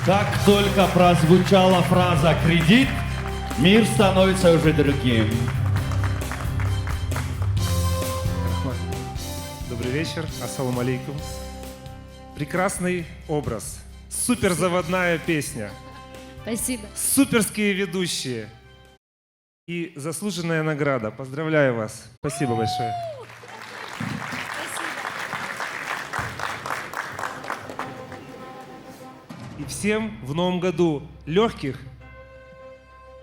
Как только прозвучала фраза «кредит», мир становится уже другим. Добрый вечер, ассаламу алейкум. Прекрасный образ, суперзаводная песня. Спасибо. Суперские ведущие и заслуженная награда. Поздравляю вас. Спасибо большое. И всем в новом году легких,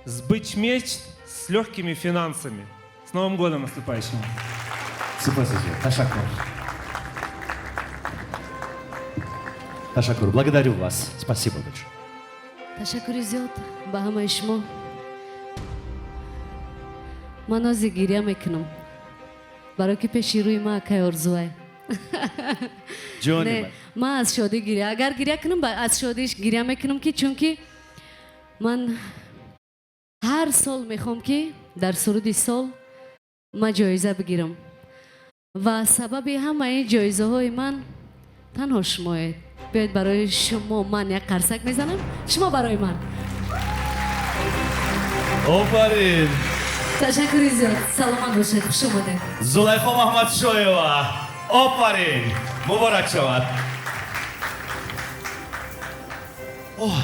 сбыть мечт с легкими финансами. С Новым годом наступающим! Спасибо. Ташаккур. Ташаккур. Благодарю вас. Спасибо большое. Ташаккури зиёд ба ҳамаи шумо. Ман ҳозир гиря мекунам, барое ки пеши рӯи ман акай Орзуай. Ҷони Не, ман. Ман аз шодӣ гиря, агар гиря кунам, аз шодиш гиря мекунам, ки чунки ман ҳар сол мехоҳам, ки дар суруди сол ман ҷоиза бигирам, ва сабаби ҳамаи ҷоизаҳои ман танҳо шумоед. Биёед, барои шумо ман як қарсак мезанам, шумо барои ман. Офарин! Ташаккури зиёд, саломат бошед, хуш омадед. Зулайхо Маҳмадшоева, офарин, муборак шавад. Оҳ,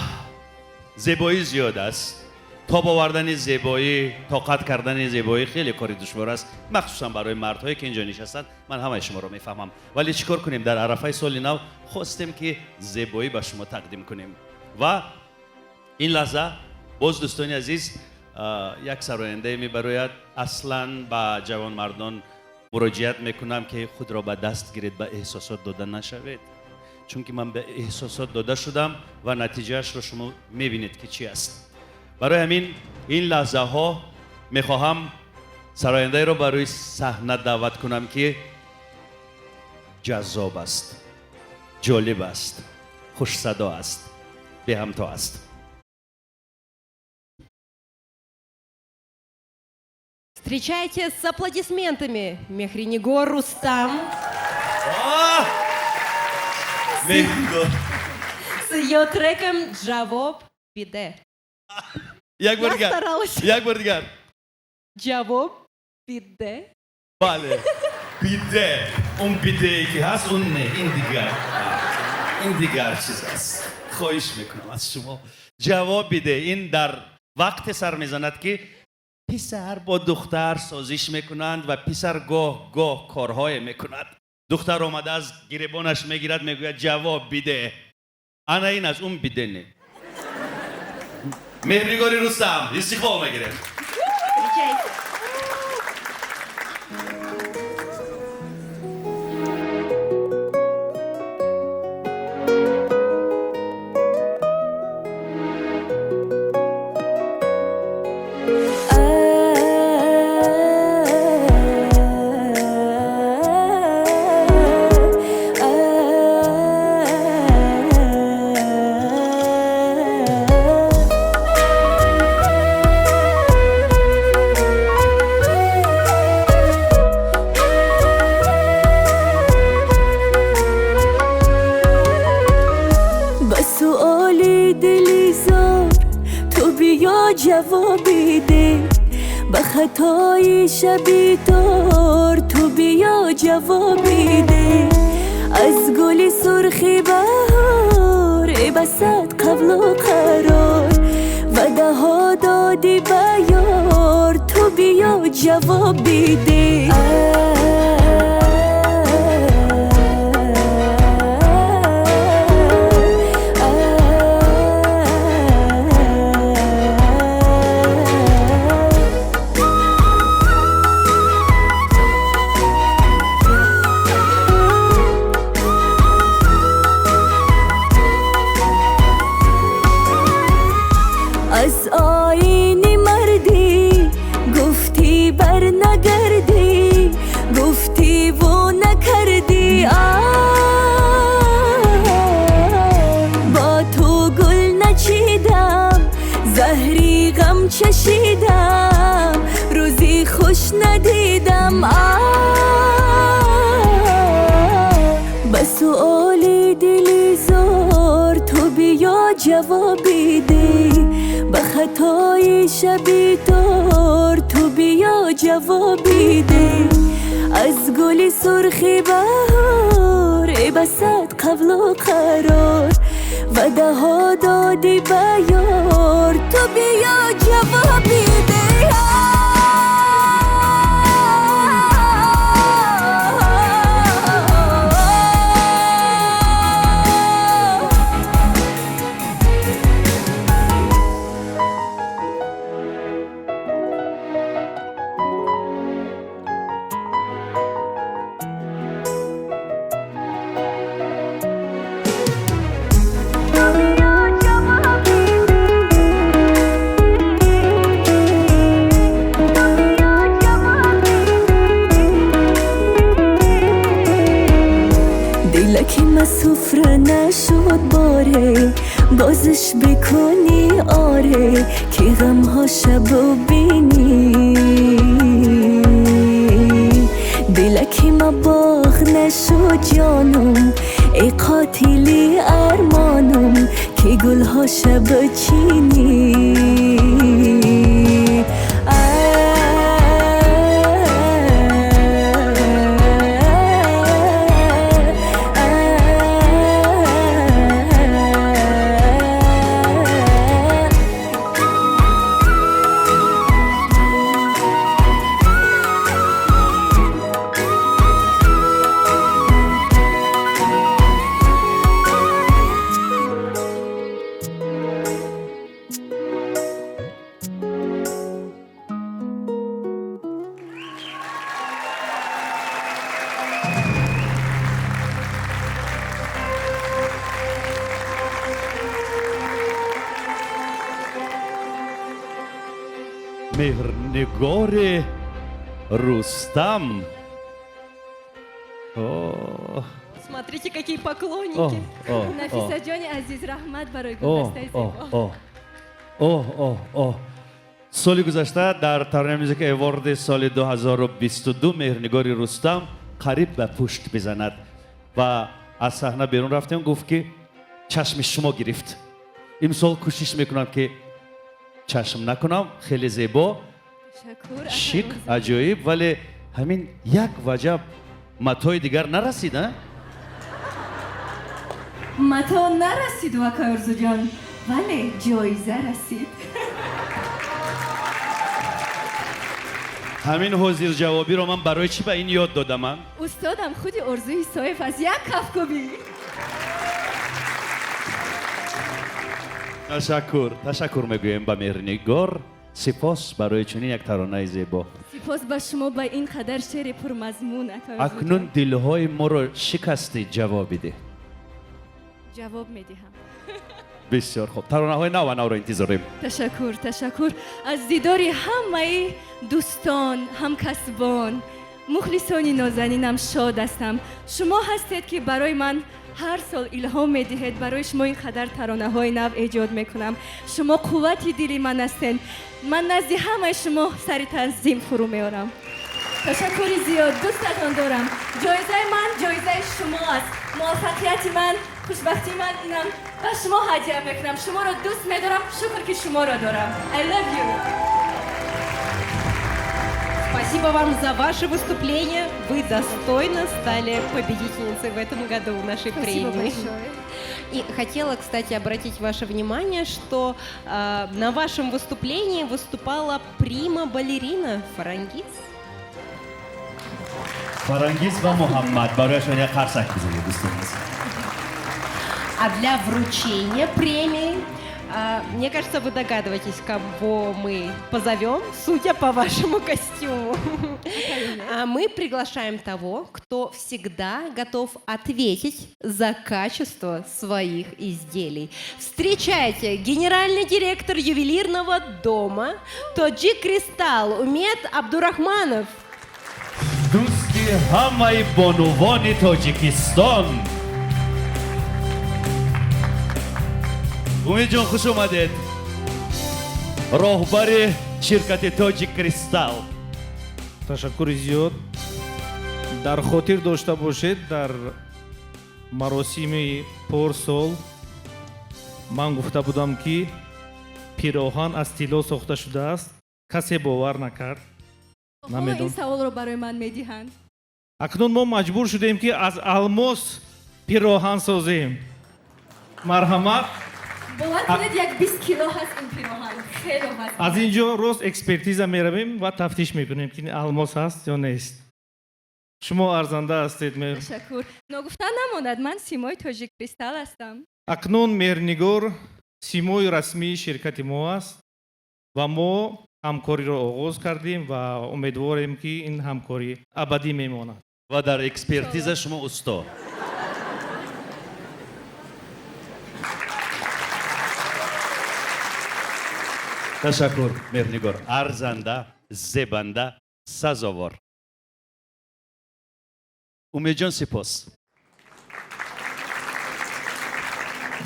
зебоӣ зиёд аст. Тоб овардани зебоӣ, тоқат кардани зебоӣ хеле кори душвор аст, махсусан барои мардҳое ки инҷо нишастанд. Ман ҳамаи шуморо мефаҳмам, вале чӣ кор кунем, дар арафаи соли нав хостем, ки зебоӣ ба шумо тақдим кунем. Ва ин лаҳза боз, дӯстони азиз, як сарояндае мебарояд. Аслан ба ҷавонмардон муроҷиат мекунам, ки худро ба даст гиред, ба эҳсосот дода нашавед, чунки ман ба эҳсосот дода шудам ва натиҷаашро шумо мебинед, ки чӣ аст. Барои ҳамин ин лаҳзаҳо мехоҳам сарояндаеро барои саҳна даъват кунам, ки ҷаззоб аст, ҷолиб аст, хушсадо аст, беҳамто аст. Встречайте с аплодисментами Мехринигор Рустам Мехринигор. С ее треком «Джавоб Биде». Як бор Я дигар. старалась. Як бор дигар. Джавоб Биде. Бале, биде. Он бидее ки ҳаст, он не, ин дигар, ин дигар чиз аст. Хоҳиш мекунам аз шумо, ҷавоб биде. Ин дар вақте сар мезанад, ки писар бо духтар созиш мекунанд ва писар гоҳ гоҳ корҳое мекунад, духтар омада аз гиребонаш мегирад, мегӯяд: ҷавоб биде. Ана ин аз он биде не. Меҳрнигори Рустам, истиқбол мегирем. Встречайте. биде, ба хатои шаби тор ту биё ҷавоб биде. Аз гули сурхи баҳор эй басад қавлу қарор, ваъдаҳо додӣ ба ёр, ту биё ҷавоб биде. Аз оини мардӣ гуфтӣ бар нагардӣ, гуфтиву накардӣ. Бо ту гул начидам, заҳри ғам чашидам, рӯзи хуш надидам. Ба суоли дили зор ту биё ҷавоб биде, ба хатои шаби тор ту биё ҷавоб биде. Аз гули сурхи баҳор эй басад қавлу қарор, ваъдаҳо додӣ ба ёр, ту биё ҷавоб биде. Дилаки ма суфра нашуд боре, бозаш бикунӣ оре, ки ғамҳо шабу бинӣ. Дилаки ма боғ нашуд ҷонум, эй қотили армонум, ки гулҳо шабу чинӣ. Меҳрнигори Рустам. Смотрите, какие поклонники. Нафиса ҷони азиз, раҳмат барои гулдастаи зебо. Оҳ. Соли гузашта дар Тарона Music Award соли 2022 меҳрнигори Рустам қариб ба пушт бизанад ва аз саҳна берун рафтем, гуфт ки чашми шумо гирифт. Имсол кӯшиш мекунам ки чашм накунам. Хеле зебо, шик, аҷоиб, вале ҳамин як ваҷаб матои дигар нарасид, а? Мато нарасид, вакай Орзуҷон, вале ҷоиза расид. Ҳамин ҳозирҷавобиро ман барои чӣ ба ин ёд додам? Устодам худи Орзуи Исоев аз як кафкӯбӣ. Ташаккур, ташаккур мегӯем ба Меҳрнигор. Сипос барои чунин як таронаи зебо. Сипос ба шумо ба ин қадар шеъри пурмазмун. Акнун дилҳои моро шикастӣ, ҷавоб бидеҳ. Ҷавоб медиҳам. Бисёр хуб, таронаҳои нав ва навро интизорем. Ташаккур, ташаккур. Аз дидори ҳамаи дӯстон, ҳамкасбон, мухлисони нозанинам шод ҳастам. Шумо ҳастед ки барои ман ҳар сол илҳом медиҳед, барои шумо ин қадар таронаҳои нав эҷод мекунам. Шумо қуввати дили ман ҳастед. Ман назди ҳамаи шумо сари танзим фурӯ меорам. Ташаккури зиёд, дӯстатон дорам. Ҷоизаи ман ҷоизаи шумо аст. Муваффақияти ман, хушбахтии ман инам ба шумо ҳадя мекунам. Шуморо дӯст медорам, шукр ки шуморо дорам. I love you. Спасибо вам за ваше выступление. Вы достойно стали победительницей в этом году нашей Спасибо премии. Большое. И хотела, кстати, обратить ваше внимание, что на вашем выступлении выступала прима-балерина Фарангиз. Фарангиз ва Муҳаммад, барояшон як қарсак бизанед, дӯстони азиз. А для вручения премии, мне кажется, вы догадываетесь, кого мы позовем, судя по вашему костюму. А мы приглашаем того, кто всегда готов ответить за качество своих изделий. Встречайте, генеральный директор ювелирного дома Тоджи Кристалл Умед Абдурахманов. Дӯсти ҳамаи бонувони Тоҷикистон, Умедҷон, хуш омадед, роҳбари ширкати Тоҷик Кристалл. Ташаккури зиёд. Дар хотир дошта бошед, дар маросими порсол ман гуфта будам, ки пироҳан аз тилло сохта шудааст. Касе бовар накард. Ҳоло ин Намедон. Саволро барои ман медиҳанд. Акнун мо маҷбур шудем, ки аз алмос пироҳан созем. Марҳамат. Бовар кунед, як 20 кило ҳаст ин пироҳан, хело ҳаст. Аз ин ҷо рост экспертиза меравем ва тафтиш мекунем, ки ин алмос ҳаст ё нест. Шумо арзанда ҳастед. Ташаккур. Ногуфта намонад, ман симои Тоҷик Кристалл ҳастам. Акнун Меҳрнигор симои расмии ширкати мо аст ва мо ҳамкориро оғоз кардем ва умедворем, ки ин ҳамкорӣ абадӣ мемонад. Ва дар экспертиза шумо усто. Ташаккур, Меҳрнигор, арзанда, зебанда, сазовор. Умедҷон, сипос.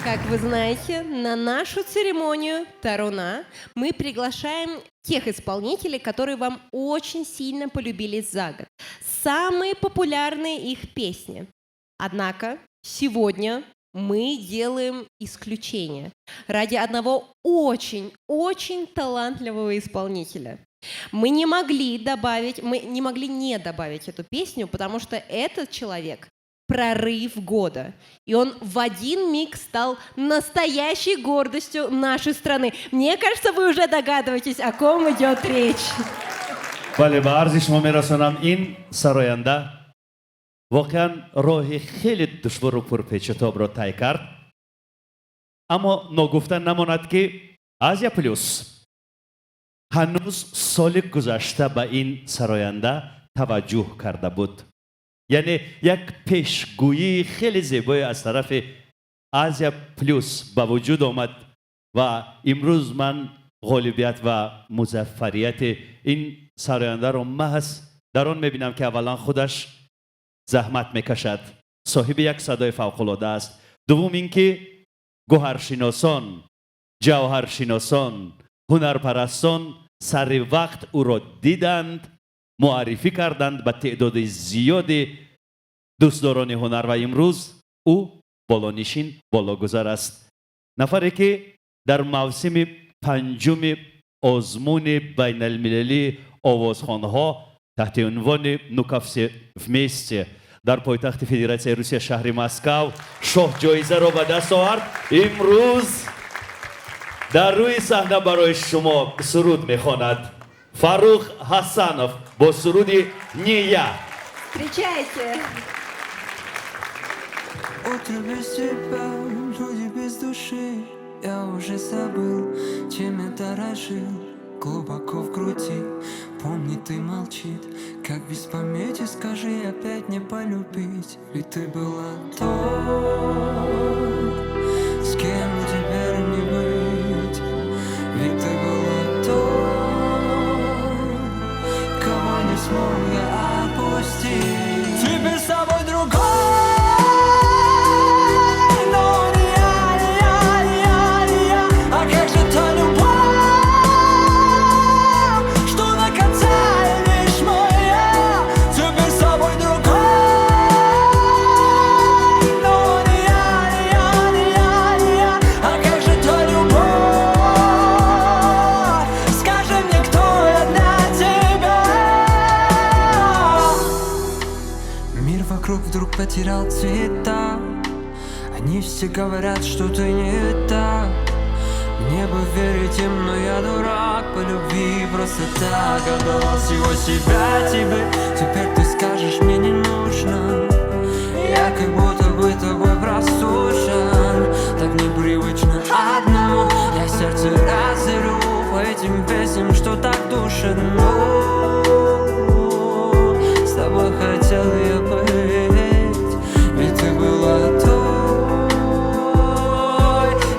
Как вы знаете, на нашу церемонию Тарона мы приглашаем тех исполнителей, которые вам очень сильно полюбились за год. Самые популярные их песни. Однако сегодня мы делаем исключение ради одного очень-очень талантливого исполнителя. Мы не могли не добавить эту песню, потому что этот человек прорыв года. И он в один миг стал настоящей гордостью нашей страны. Мне кажется, вы уже догадываетесь, о ком идет речь. Бале, ба арзи шумо мерасонам, ин сароянда воқеан роҳи хеле душвору пурпечутобро тай кард. Аммо ногуфта намонад, ки Азия Плюс ҳанӯз соли гузашта ба ин сароянда таваҷҷӯҳ карда буд. Яъне як пешгӯии хеле зебое аз тарафи Азия Плюс ба вуҷуд омад ва имрӯз ман ғолибият ва музаффарияти ин сарояндаро маҳз дар он мебинам, ки аввалан худаш заҳмат мекашад, соҳиби як садои фавқулода аст, дуввум ин ки гӯҳаршиносон, ҷавҳаршиносон, ҳунарпарастон сари вақт ӯро диданд, муаррифӣ карданд ба теъдоди зиёди дӯстдорони ҳунар ва имрӯз ӯ болонишин, бологузар аст. Нафаре ки дар мавсими панҷуми озмуни байналмилалии овозхонҳо таҳти унвони «Ну-ка все вместе» дар пойтахти Федератсияи Русия, шаҳри Москав, шоҳҷоизаро ба даст овард, имрӯз дар рӯи саҳна барои шумо суруд мехонад. Фаррух Ҳасанов бо суруди «Не я». Встречайте! Утро без тебя, люди без души. Я уже забыл, чем я дорожил. Глубоко в груди, помнит и молчит. Как без памяти, скажи, опять не полюбить? Ведь ты была той, с кем теперь не быть. Ведь ты была той, кого не смог я отпустить. Теперь с тобой другой, но не я, не я, не я, не я. А как же та любовь, что до конца лишь моя? Теперь с тобой другой, но не я, не я, не я, не я. А как же та любовь? Скажи мне, кто я для тебя? вокруг вдруг потерял цвета. Они все говорят, что ты не та. Мне бы верить им, но я дурак по любви. Просто так отдавал всего себя тебе. Теперь ты скажешь, мне не нужно. Я как будто бы тобой прослушан. Так непривычно одному. Я сердце разорву по этим песням, что так душат. Ну, с тобой хотел я быть, ведь ты была той,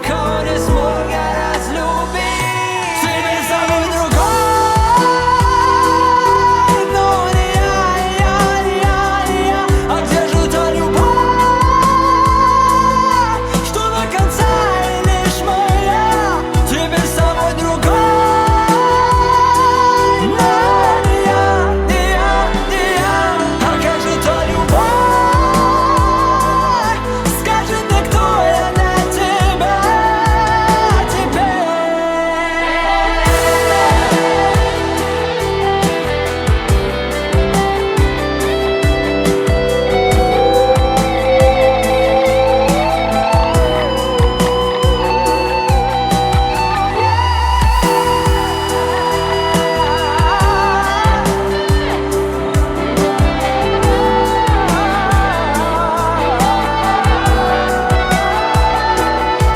кого не смог я разлюбить. Теперь с тобой другой, но не я, я, я, я. А где же та любовь, что до конца лишь моя? Теперь с тобой другой, но не я, не я, не я. А как же та любовь? Скажи мне, кто я для тебя теперь?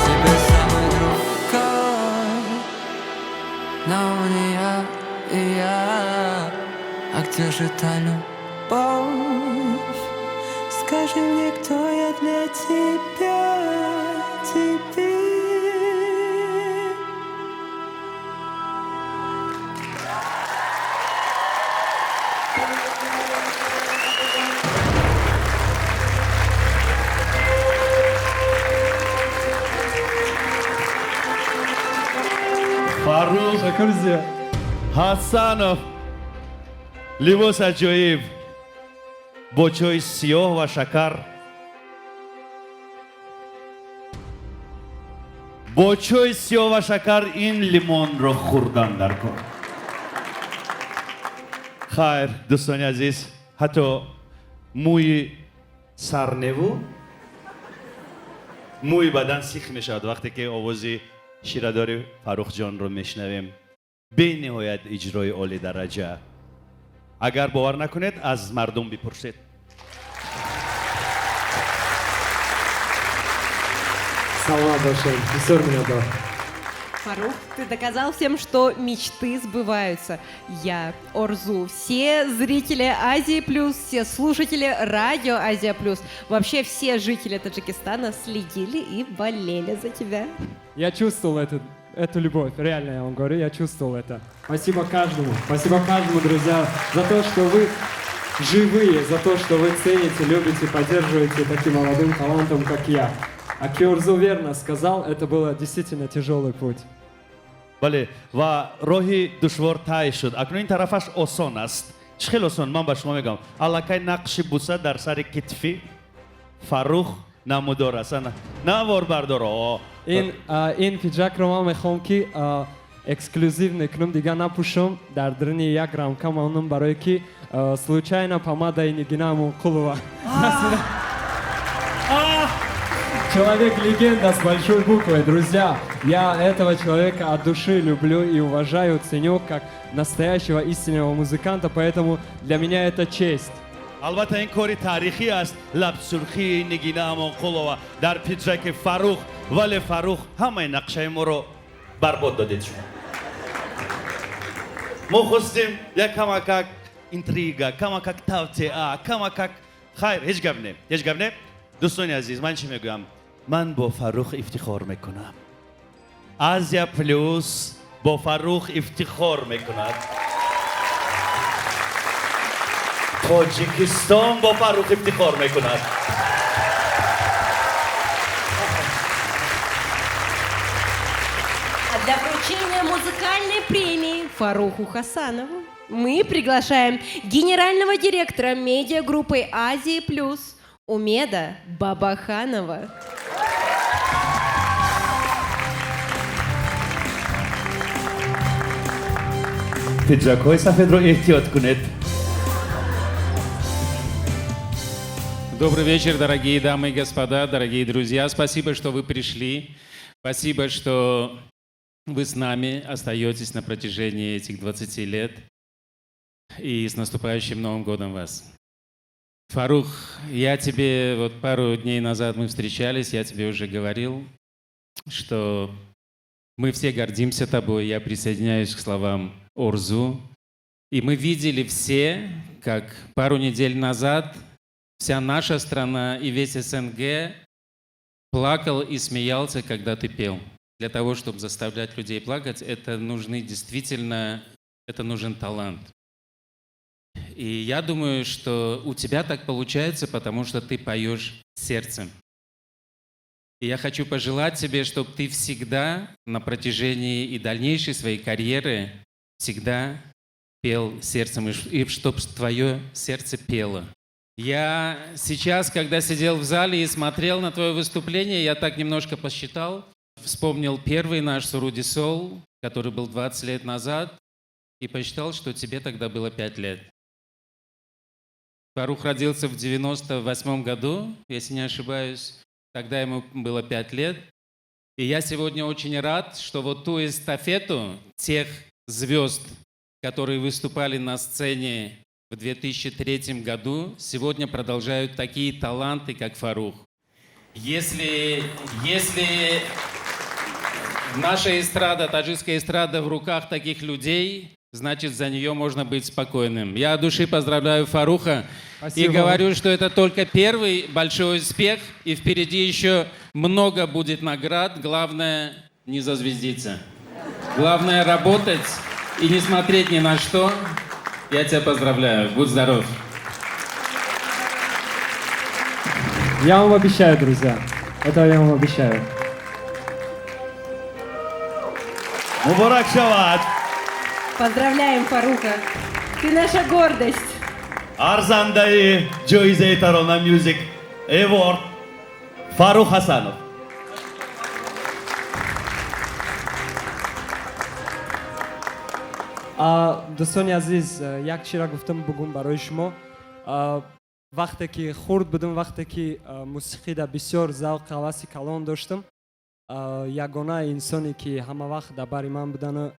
Теперь самый другой, но не я и я. А где же та любовь? Скажи мне, кто я для тебя теперь? Фаррух Ҳасанов, либос аҷоиб, бо чойи сиёҳ ва шакар, бо чойи сиёҳ ва шакар ин лимонро хӯрдан дар кор. Хайр, дӯстони азиз, ҳатто мӯи сарневу мӯи бадан сих мешавад, вақте ки овози ширадори Фаррухҷонро мешнавем. Бениҳоят иҷрои олӣ дараҷа. Агар бовар накунед, аз мардум бипурсед. Саломат бошед, бисёр миннатдор. Фаррух, ты доказал всем, что мечты сбываются. Я, Орзу, все зрители Азии Плюс, все слушатели радио Азия Плюс, вообще все жители Таджикистана следили и болели за тебя. Я чувствовал эту любовь, реально я вам говорю, я чувствовал это. Спасибо каждому, друзья, за то, что вы живые, за то, что вы цените, любите, поддерживаете таким молодым талантом, как я. А Киорзу верно сказал, это был действительно тяжелый путь. Бале, ва роҳи душвор тай шуд. Акнун ин тарафаш осон аст. Чӣ хел осон? Ман ба шумо мегӯям, аллакай нақши буса дар сари китфи Фаррух намудор аст. Ана наворбардоро. Ин пиджакро ман мехоҳам, ки эксклюзивный кунам, дига напӯшам, дар даруни як рамка монам, барое ки случайно помадаи Нигина Амонқулова. Человек-легенда с большой буквы, друзья. Я этого человека от души люблю и уважаю, ценю как настоящего истинного музыканта, поэтому для меня это честь. Албатта, ин кори таърихӣ аст, лабсурхии Нигина Амонқулова дар пиджаки Фаррух. Вале, Фаррух, ҳамаи нақшаи моро барбод додед шумо. Мо хостем як камакак интрига, камакак тавтеа, камакак. Хайр, ҳеҷ гап не, ҳеҷ гап не. Дӯстони азиз, ман чӣ мегӯям? Ман бо Фаррух ифтихор мекунам, Азия Плюс бо Фаррух ифтихор мекунад, Тоҷикистон бо Фаррух ифтихор мекунад. А для вручения музыкальной премии Фарруху Хасанову мы приглашаем генерального директора медиагруппы «Азии Плюс» Умеда Бабаханова. Пиджакҳои сафедро эҳтиёт кунед. Добрый вечер, дорогие дамы и господа, дорогие друзья. Спасибо, что вы пришли. Спасибо, что вы с нами остаетесь на протяжении этих 20 лет. И с наступающим Новым годом вас. Фарух, я тебе вот пару дней назад мы встречались, я тебе уже говорил, что мы все гордимся тобой. Я присоединяюсь к словам Орзу. И мы видели все, как пару недель назад вся наша страна и весь СНГ плакал и смеялся, когда ты пел. Для того, чтобы заставлять людей плакать, это нужны действительно, это нужен талант. И я думаю, что у тебя так получается, потому что ты поешь сердцем. И я хочу пожелать тебе, чтобы ты всегда на протяжении и дальнейшей своей карьеры всегда пел сердцем, и чтобы твое сердце пело. Я сейчас, когда сидел в зале и смотрел на твое выступление, я так немножко посчитал, вспомнил первый наш Суруди Сол, который был 20 лет назад, и посчитал, что тебе тогда было 5 лет. Фарух родился в 98 году, если не ошибаюсь. Тогда ему было 5 лет. И я сегодня очень рад, что вот ту эстафету тех звезд, которые выступали на сцене в 2003 году, сегодня продолжают такие таланты, как Фарух. Если наша эстрада, таджикская эстрада в руках таких людей, значит, за нее можно быть спокойным. Я от души поздравляю Фаруха. Спасибо. И говорю, что это только первый большой успех, и впереди еще много будет наград. Главное, не зазвездиться. Главное, работать и не смотреть ни на что. Я тебя поздравляю. Будь здоров. Я вам обещаю, друзья. Это я вам обещаю. Муборак шавад. Поздравляем, Фаруха. Ты наша гордость. Арзандаи ҷоизаи Тарона Music Award Фарух Ҳасанов. Дӯстони азиз, як чиро гуфтам бугум барои шумо. Вақте ки хурд будам, вақте ки мусиқида бисёр завқ, ҳаваси калон доштам, ягона инсоне ки ҳама вақт дар бари ман будану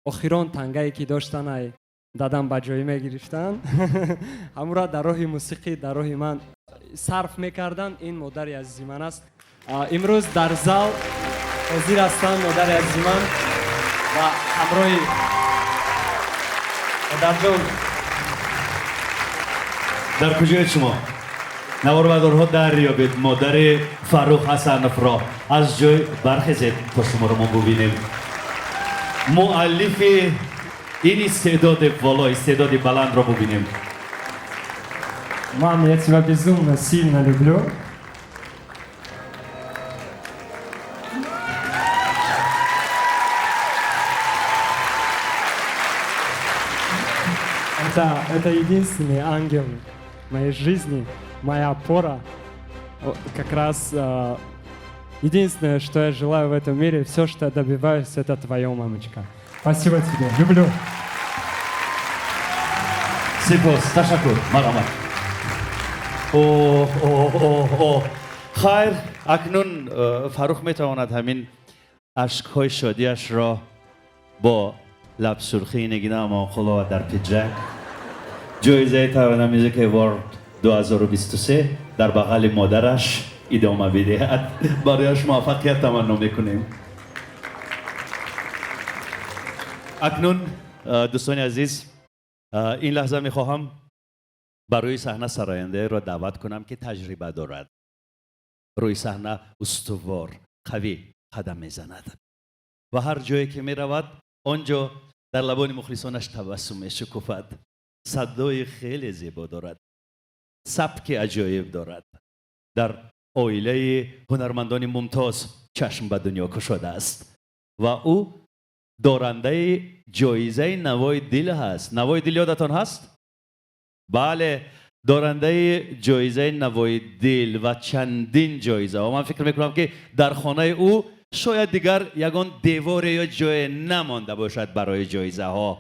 охирон тангае ки доштан, ай дадам ба ҷоӣ мегирифтанд, ҳамура дар роҳи мусиқӣ, дар роҳи ман сарф мекарданд, ин модари азизи ман аст. Имрӯз дар зал ҳозир ҳастанд модари азизи ман ва ҳамроҳи модарҷон. Дар куҷоед шумо? Наворбардорҳо, дарёбед модари Фаррух Ҳасановро, аз ҷой бархезед, то шуморо мо бубинем. Муаллифи ин истеъдоди воло, истеъдоди баландро бубинем. Мам, я тебя безумно сильно люблю. Это единственный ангел в моей жизни, моя опора. Как раз единственное, что я желаю в этом мире, все, что я добиваюсь, это твое, мамочка. Спасибо тебе, люблю. Сипос, ташаккур, марҳамат. Оҳ, оҳ, оҳ, оҳ. Хайр, акнун Фаррух метавонад ҳамин ашкҳои шодиашро бо лабсурхии Нигина Амонқулова дар пиджак, ҷоизаи Тарона Music Award 2023 дар бағали модараш идома бидиҳад. Барояш муваффақият таманно мекунем. Акнун, дӯстони азиз, ин лаҳза мехоҳам ба рӯи саҳна сарояндаеро даъват кунам, ки таҷриба дорад, рӯи саҳна устувор, қавӣ қадам мезанад ва ҳар ҷое ки меравад, он ҷо дар лабони мухлисонаш табассум мешукуфад. Садои хеле зебо дорад, сабки аҷоиб дорад, дар оилаи ҳунармандони мумтоз чашм ба дунё кушодааст ва ӯ дорандаи ҷоизаи Навои дил ҳаст. Навои дил ёдатон ҳаст? Бале, дорандаи ҷоизаи Навои дил ва чандин ҷоиза. Ва ман фикр мекунам, ки дар хонаи ӯ шояд дигар ягон деворе ё ҷое намонда бошад барои ҷоизаҳо.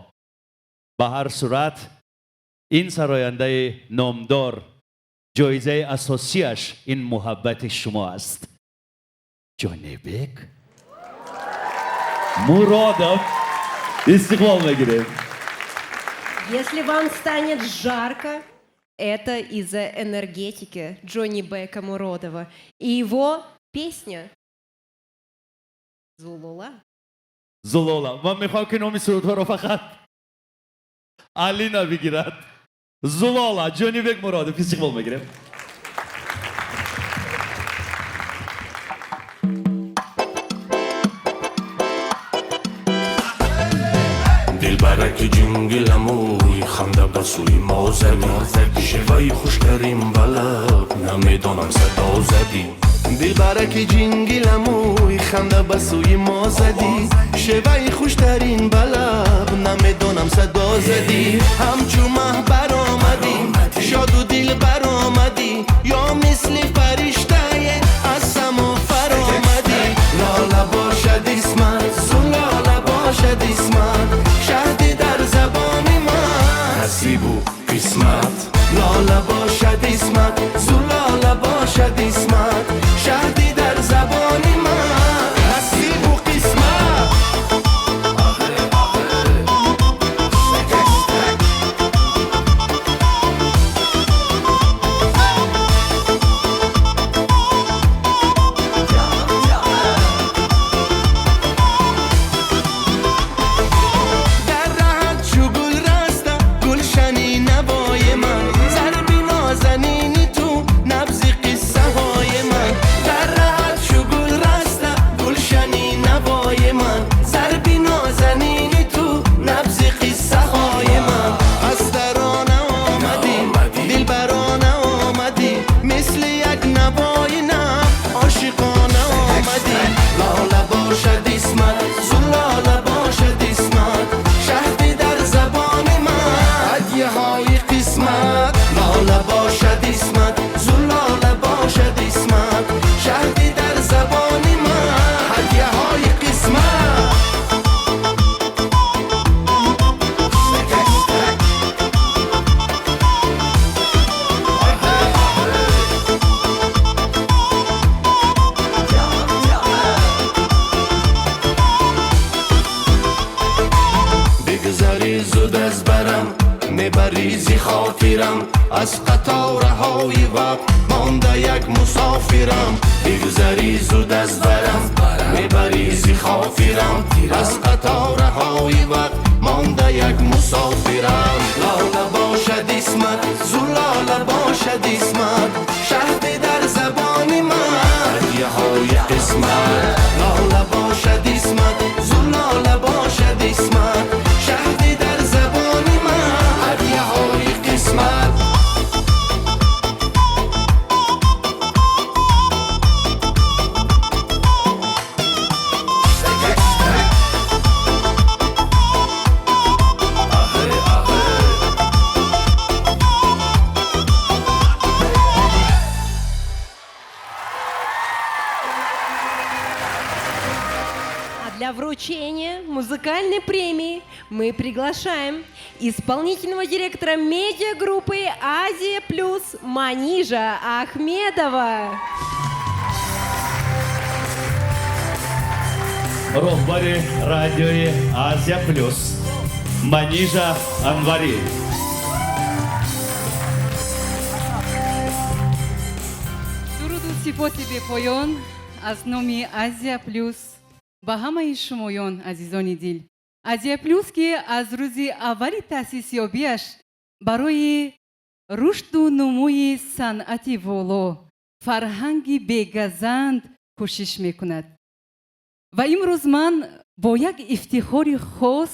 Ба ҳар сурат, ин сарояндаи номдор Ҷоизаи асосиаш ин муҳаббати шумо аст. Ҷонибек Муродов, истиқбол мегирем. Если вам станет жарко, это из-за энергетики Джонибека Муродова и его песня «Зулола». Зулола. Ман мехоҳам, ки номи сурудҳоро фақат Алина бигирад. Зулола, Ҷонибек Муродов, истиқбол мегирем. Дилбараки ҷингиламӯй, ханда ба сӯи мо задӣ, шеваи хуштарин ба лаб, намедонам садо задӣ. Дилбараки ҷингиламӯй, ханда ба сӯи мо задӣ, шеваи хуштарин ба лаб, намедонам садо задӣ. Ҳамчу маҳ баромадӣ, шоду дил баромадӣ, ё мисли фариштае аз само фаромадӣ. Лола бошад исмат, зулола бошад исмат, шаҳди дар забони ман, насибу қисмат. Лола бошад исмат, зулола бошад исмат, шаҳди дар забони ман, насибу қисмат. Дар раҳат чу гул раста гулшани навои ман, зарби нозанини ту набзи қиссаҳои ман. Дар раҳат чу гул раста гулшани навои ман, зарби нозанини ту набзи қиссаҳои ман. Аз тарона омадӣ, дилбарона омадӣ, мисли як навои нав ошиқона омадӣ. Лола бошад исмат, зулола бошад исмат, шаҳди дар забони ман, ҳадяҳои қисмат. Лола бошад исмат, зулола бошад исмат, шаҳди дар забони ман, ҳадяҳои қисмат. Бигзарӣ зуд аз барам, мебарӣ зи хотирам, аз қатораҳои вақт монда як мусофирам. Бигзарӣ зуд аз барам, мебарӣ зи хотирам, аз қатораҳои вақт монда як мусофирам. Лола бошад исмат, зулола бошад исмат, шаҳди дар забони ман, ҳадяҳои қисмат. Лола бошад исмат, зулола бошад исмат, шаҳди дар забони ман, ҳадяҳои қисмат. А для вручения музыкальной премии мы приглашаем исполнительного директора медиагруппы «Азия Плюс» Манижа Ахмедова. Роҳбари радиои Азия Плюс Манижа Анварӣ. Дуруду сипоси бепоён аз номи Азия Плюс ба ҳамаи шумоён, азизони дил. Азия Плюс, ки аз рӯзи аввали таъсисёбиаш барои рушду нумӯи санъати воло, фарҳанги бегазанд кӯшиш мекунад. Ва имрӯз ман бо як ифтихори хос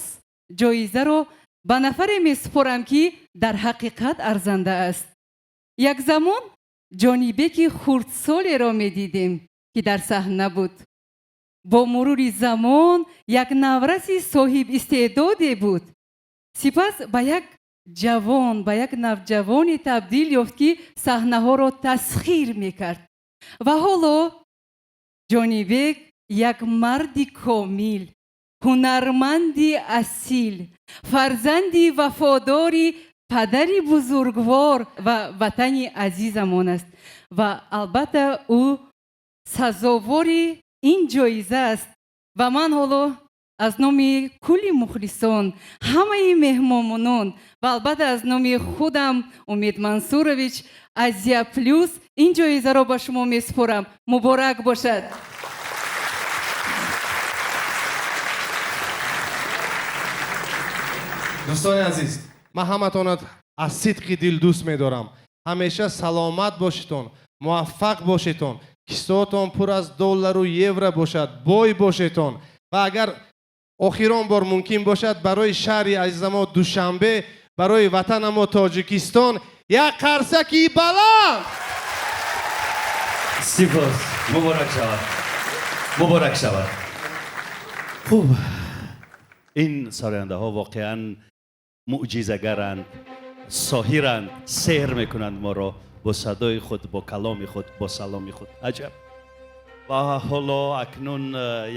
ҷоизаро ба нафаре месупорам, ки дар ҳақиқат арзанда аст. Як замон Ҷонибеки хурдсолеро медидем, ки дар саҳна буд. Бо мурури замон як навраси соҳибистеъдоде буд. Сипас ба як ҷавон, ба як навҷавоне табдил ёфт, ки саҳнаҳоро тасхир мекард. Ва ҳоло Ҷонибек як марди комил, ҳунарманди асил, фарзанди вафодори Падари бузургвор ва ватани азизамон аст. Ва албатта ӯ сазовори ин ҷоиза аст. Ва ман ҳоло аз номи кулли мухлисон, ҳамаи меҳмонон ва албатта аз номи худам Умед Мансурович, Азия Плюс ин ҷоизаро ба шумо месупорам. Муборак бошад. Дӯстони азиз, ман ҳаматонро аз сидқи дил дӯст медорам. Ҳамеша саломат бошедон, муваффақ бошедон, кисаотон пур аз доллару евро бошад, бой бошедон ва агар охирон бор мумкин бошад, барои шаҳри азизамо Душанбе, барои ватанамо Тоҷикистон як қарсаки баланд. Сипос, муборак шавад, муборак шавад. Хуб, ин сарояндаҳо воқеан мӯъҷизагаранд, соҳиранд, сеҳр мекунанд моро бо садои худ, бо каломи худ, бо саломи худ. Аҷаб. Ва ҳоло акнун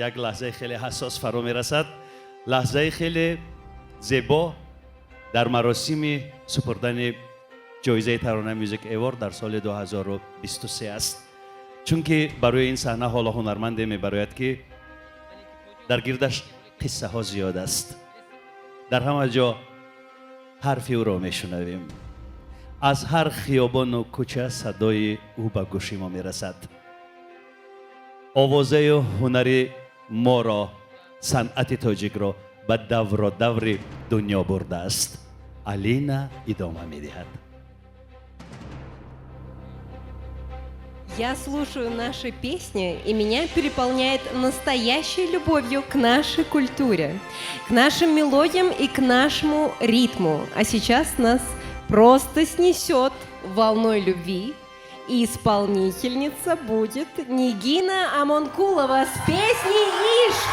як лаҳзаи хеле ҳассос фаро мерасад, лаҳзаи хеле зебо дар маросими супурдани ҷоизаи Тарона Music Award дар соли 2023 аст. Чунки барои ин саҳна ҳоло ҳунарманде мебарояд, ки дар гирдаш қиссаҳо зиёд аст. Дар ҳама ҷо ҳарфи ӯро мешунавем. Аз ҳар хиёбону кӯча садои ӯ ба гӯши мо мерасад. Овозаи ҳунари моро, санъати тоҷикро ба давру даври дунё бурдааст. Алина идома медиҳад. Я слушаю наши песни, и меня переполняет настоящей любовью к нашей культуре, к нашим мелодиям и к нашему ритму. А сейчас нас просто снесет волной любви. И исполнительница будет Нигина Амонкулова с песней «Ишк».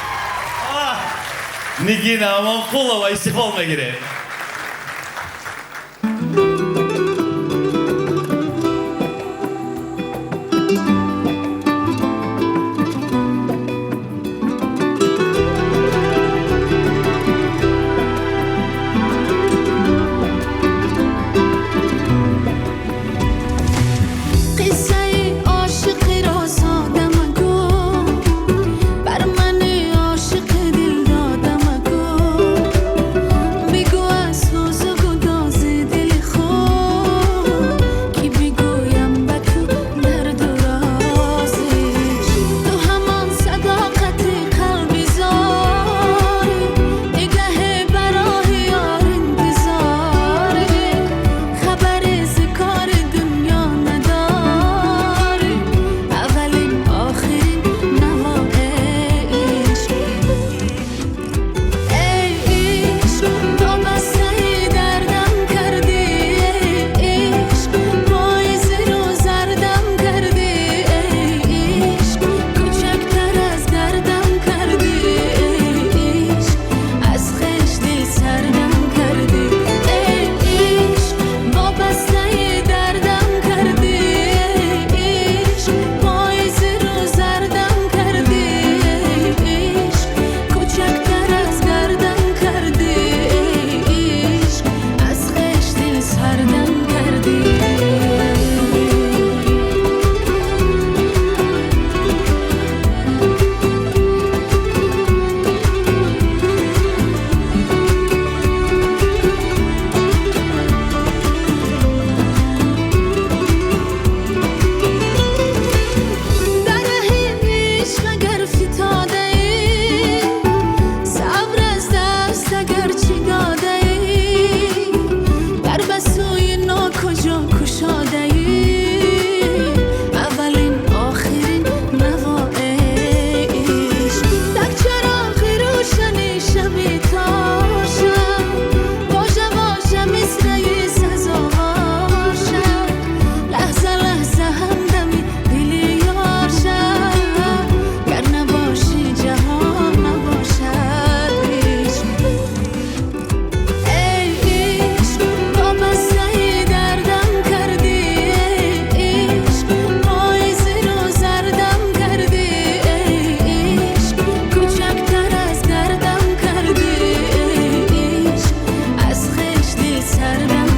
Нигина Амонкулова, истиқбол мегирем. Қиссаи ошиқиро сода магӯ, бар мани ошиқи дил дода магӯ. Бигӯ аз сӯзу гудози дили худ, ки бигӯям ба ту дарду рози. Ту ҳамон садоқати қалби зорӣ, нигаҳе ба роҳи ёр интизорӣ. Хабаре зи кори дунё надорӣ, аввалин охирин навои ишқ. Эй ишқ, то бастаи дардам кардӣ, эй ишқ, поизи рӯ зардам кардӣ, эй ишқ, кӯчактар аз гардам кардӣ, эй ишқ, аз хеш дил сардам кардӣ, эй ишқ, вобастаи дардам кардӣ, эй ишқ, поизи рӯ зардам кардӣ, эй ишқ, кӯчактар аз гардам кардӣ, эй ишқ, аз хеш дил сардам кардӣ. Дар раҳи ишқ агар фитодаӣ, сабр аз даст агар чӣ додаӣ, дар ба сӯи нокуҷо кушодаӣ, аввалин охирин навои ишқ. Так чароғи рӯшани шаби тор шав, вожа вожа мисраи сазовор шав, лаҳза лаҳза ҳамдами дили ёр шав, гар набошӣ ҷаҳон набошад ишқ. Эй ишқ, вобастаи дардам кардӣ, эй ишқ, поизи рӯ зардам кардӣ, эй ишқ, кӯчактар аз гардам кардӣ, эй ишқ, аз хеш дил сардам.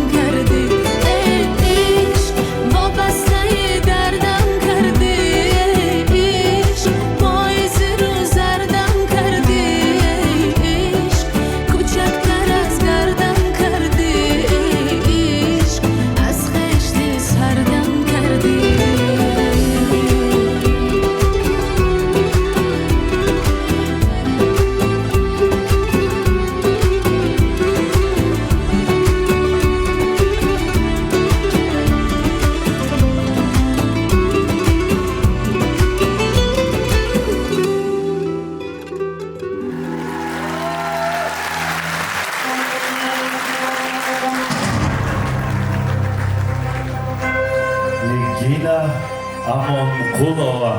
Нигина Амонқулова,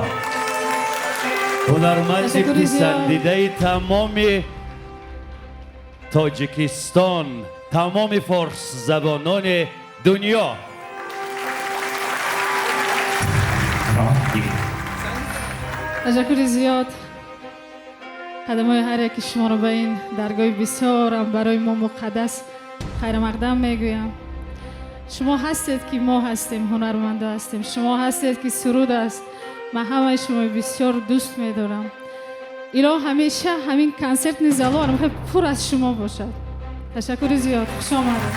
ҳунарманди Ташаккури зиёд. писандидаи тамоми Тоҷикистон, тамоми форсзабонони дунё. Ташаккури зиёд. Қадамҳои ҳар яки шуморо ба ин даргоҳи бисёрам барои мо муқаддас хайрмақдам мегӯям. Шумо ҳастед ки мо ҳастем, ҳунармандо ҳастем. Шумо ҳастед ки суруд аст. Ман ҳамаи шуморо бисёр дӯст медорам. Илоҳ ҳамеша ҳамин консертни зало пур аз шумо бошад. Ташаккури зиёд. Хуш омадед.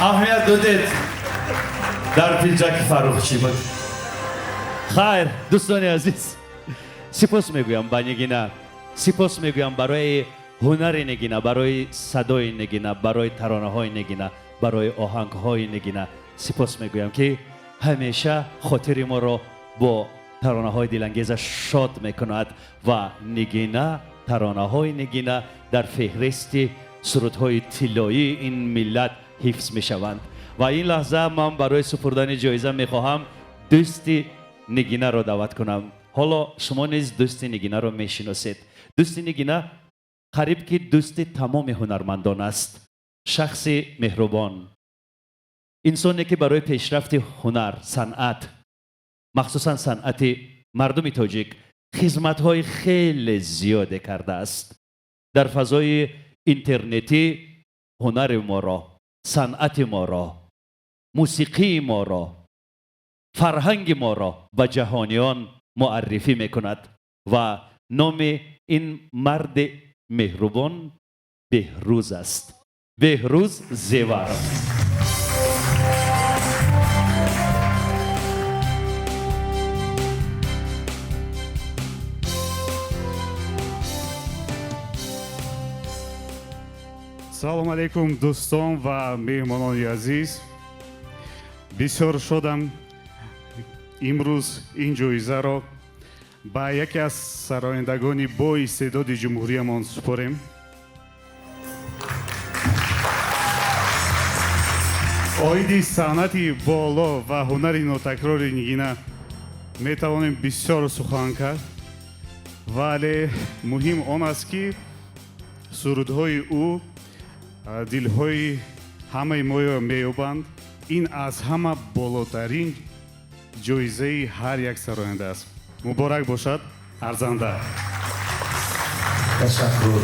Аҳамият додед, дар пиҷаки Фаррух чӣ буд? Хайр, дӯстони азиз, сипос мегӯям ба Нигина, сипос мегӯям барои ҳунари Нигина, барои садои Нигина, барои таронаҳои Нигина, барои оҳангҳои Нигина. Сипос мегӯям, ки ҳамеша хотири моро бо таронаҳои дилангезаш шод мекунад ва Нигина, таронаҳои Нигина дар феҳристи сурудҳои тиллоии ин миллат ҳифз мешаванд. Ва ин лаҳза ман барои супурдани ҷоиза мехоҳам дӯсти Нигинаро даъват кунам. Ҳоло шумо низ дӯсти Нигинаро мешиносед. Дӯсти Нигина қариб ки дӯсти тамоми ҳунармандон аст, шахси меҳрубон, инсоне ки барои пешрафти ҳунар, санъат, махсусан санъати мардуми тоҷик хизматҳои хеле зиёде кардааст. Дар фазои интернетӣ ҳунари моро, санъати моро, мусиқии моро, фарҳанги моро ба ҷаҳониён муаррифӣ мекунад ва номи ин марди меҳрубон Беҳрӯз аст. Беҳрӯз Зеваров. Салом алейкум, дӯстон ва меҳмонони азиз. Бисёр шодам, имрӯз ин ҷоизаро ба яке аз сарояндагони боистеъдоди ҷумҳуриямон супорем. Оиди санъати боло ва ҳунари нотакрори Нигина метавонем бисёр сухан кард, вале муҳим он аст, ки сурудҳои ӯ дилҳои ҳамаи моро меёбанд. Ин аз ҳама болотарин ҷоизаи ҳар як сароянда аст. Муборак бошад, арзанда. Ташаккур,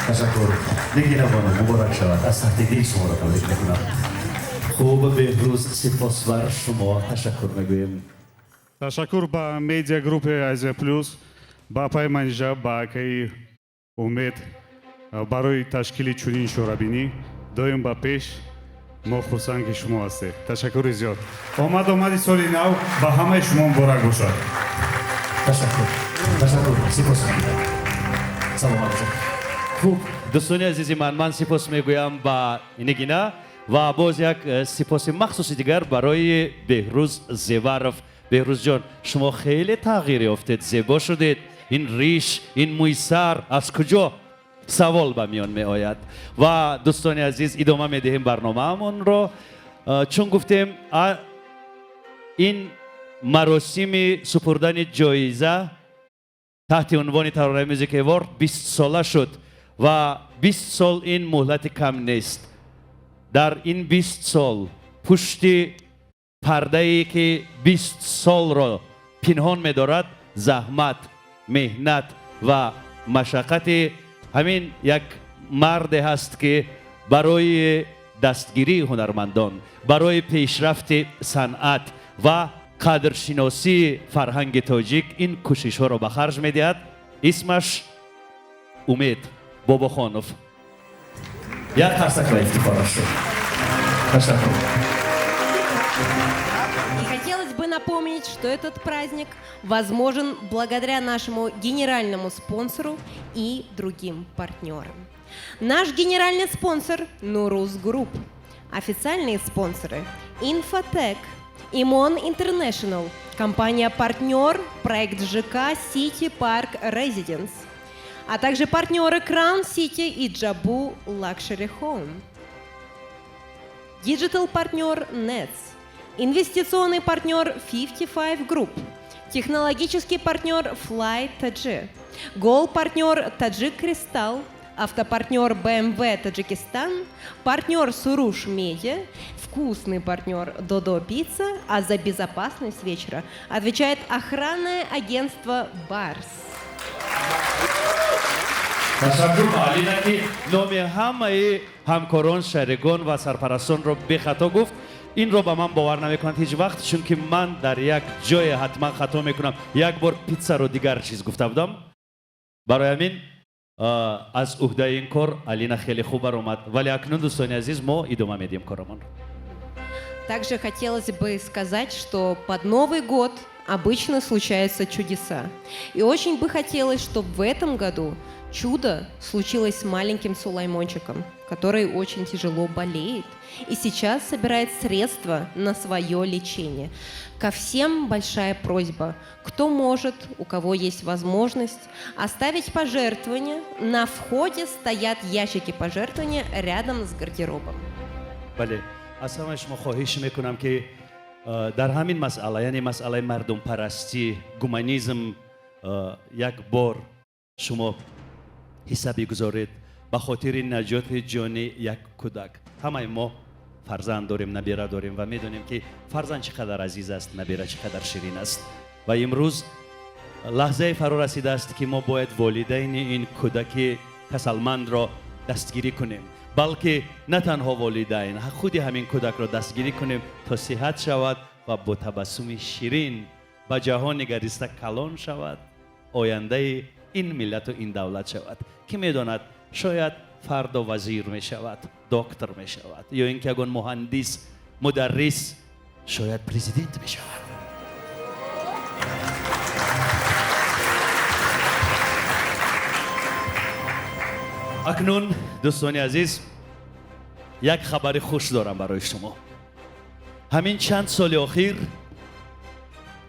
ташаккур, Нигина бону, муборак шавад. Аз таҳти дил шуморо табрик мекунам. Хуб, Беҳрӯз, сипос бар шумо, ташаккур мегӯем. Ташаккур ба медиа группаи Азия Плюс, ба апаи Манижа, ба акаи Умед барои ташкили чунин чорабинӣ. Доим ба пеш, мо хурсанд, ки шумо ҳастед. Ташаккури зиёд. Омад омади соли нав ба ҳамаи шумо муборак бошад. Ташаккур, ташаккур, сипос, саломат бошед. Хуб, дӯстони азизи ман, ман сипос мегӯям ба Нигина ва боз як сипоси махсуси дигар барои Беҳрӯз Зеваров. Беҳрӯзҷон, шумо хеле тағйир ёфтед, зебо шудед. Ин риш, ин мӯи сар аз куҷо? Савол ба миён меояд. Ва дӯстони азиз, идома медиҳем барномаамонро. Чун гуфтем, ин маросими супурдани ҷоиза таҳти унвони Таронаи Music Award 20 сола шуд ва 20 сол ин муҳлати кам нест. Дар ин 20 сол пушти пардае, ки 20 солро пинҳон медорад, заҳмат, меҳнат ва машаққати ҳамин як марде ҳаст, ки барои дастгирии ҳунармандон, барои пешрафти санъат ва қадршиносии фарҳанги тоҷик ин кӯшишҳоро ба харҷ медиҳад. Исмаш Умед Бобохонов. Як қарсак ба ифтихораш шуд. Ташаккур. И хотелось бы напомнить, что этот праздник возможен благодаря нашему генеральному спонсору и другим партнерам. Наш генеральный спонсор – Нуруз Групп. Официальные спонсоры – Инфотек, Имон Интернешнл, компания-партнер, проект ЖК Сити Парк Резиденс, а также партнеры Crown City и Джабу Luxury Home. Digital-партнер Nets. Инвестиционный партнер 55 Group. Технологический партнер Fly TG. Гол-партнер Таджик Кристалл. Автопартнер BMW Таджикистан, партнер Суруш Медиа, вкусный партнер Додо Пицца, а за безопасность вечера отвечает охранное агентство Барс. Ташаккур ба Алина, ки номи ҳамаи ҳамкорон, шарикон ва сарпарастонро бехато гуфт. Инро ба ман бовар намекунанд ҳеҷ вақт, чунки ман дар як ҷое ҳатман хато мекунам. Як бор питсаро дигар чиз гуфта будам. Барои ҳамин аз уҳдаи ин кор Алина хеле хуб баромад. Вале акнун, дӯстони азиз, мо идома медиҳем коромонро. Также хотелось бы сказать, что под Новый год обычно случаются чудеса. И очень бы хотелось, чтобы в этом году чудо случилось с маленьким Сулаймончиком, который очень тяжело болеет и сейчас собирает средства на свое лечение. Ко всем большая просьба. Кто может, у кого есть возможность, оставить пожертвования. На входе стоят ящики пожертвования рядом с гардеробом. Бале, аз ҳамаи шумо хоҳиш мекунам, ки дар ҳамин масъала, яъне масъалаи мардумпарастӣ, гуманизм, як бор шумо ҳисса бигузоред ба хотири наҷоти ҷони як кӯдак. Ҳамаи мо фарзанд дорем, набира дорем ва медонем, ки фарзанд чӣ қадар азиз аст, набира чӣ қадар ширин аст. Ва имрӯз лаҳзаи фаро расидааст, ки мо бояд волидайни ин кӯдаки касалмандро дастгирӣ кунем, балки на танҳо волидайн, худи ҳамин кӯдакро дастгирӣ кунем, то сиҳат шавад ва бо табассуми ширин ба ҷаҳон нигариста калон шавад, ояндаи ин миллату ин давлат шавад. Кӣ медонад, шояд фардо вазир мешавад, доктор мешавад, ё ин ки ягон муҳандис, мударрис, шояд президент мешавад. Акнун, дӯстони азиз, як хабари хуш дорам барои шумо. Ҳамин чанд соли охир,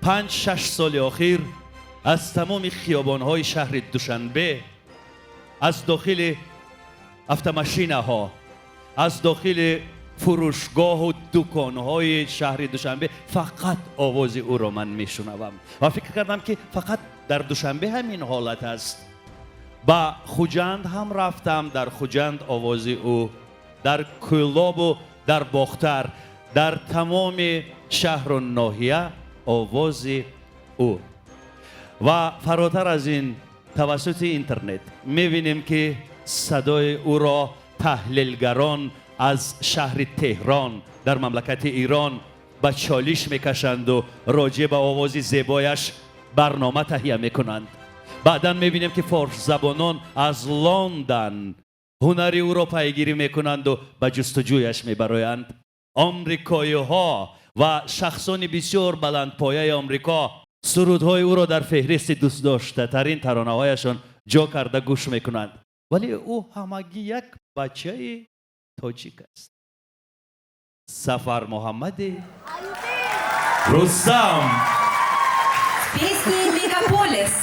5-6 соли охир, аз тамоми хиёбонҳои шаҳри Душанбе, аз дохили автомашинаҳо, аз дохили фурӯшгоҳу дуконҳои шаҳри Душанбе фақат овози ӯро ман мешунавам ва фикр кардам, ки фақат дар Душанбе ҳамин ҳолат аст. Ба Хуҷанд ҳам рафтам, дар Хуҷанд овози ӯ, дар Кӯлобу дар Бохтар, дар тамоми шаҳру ноҳия овози ӯ. Ва фаротар аз ин, тавассути интернет мебинем, ки садои ӯро таҳлилгарон аз шаҳри Теҳрон дар мамлакати Ирон ба чолиш мекашанду роҷеъ ба овози зебояш барнома таҳия мекунанд. Баъдан мебинем, ки форсзабонон аз Лондон ҳунари ӯро пайгирӣ мекунанду ба ҷустуҷӯяш мебароянд. Омрикоиҳо ва шахсони бисёр баландпояи Омрико сурудҳои ӯро дар феҳристи дӯстдоштатарин таронаҳояшон ҷо карда гӯш мекунанд. Вале ӯ ҳамагӣ як бачаи тоҷик аст. Сафар Муҳаммади Рустам. Песни «Мегаполис».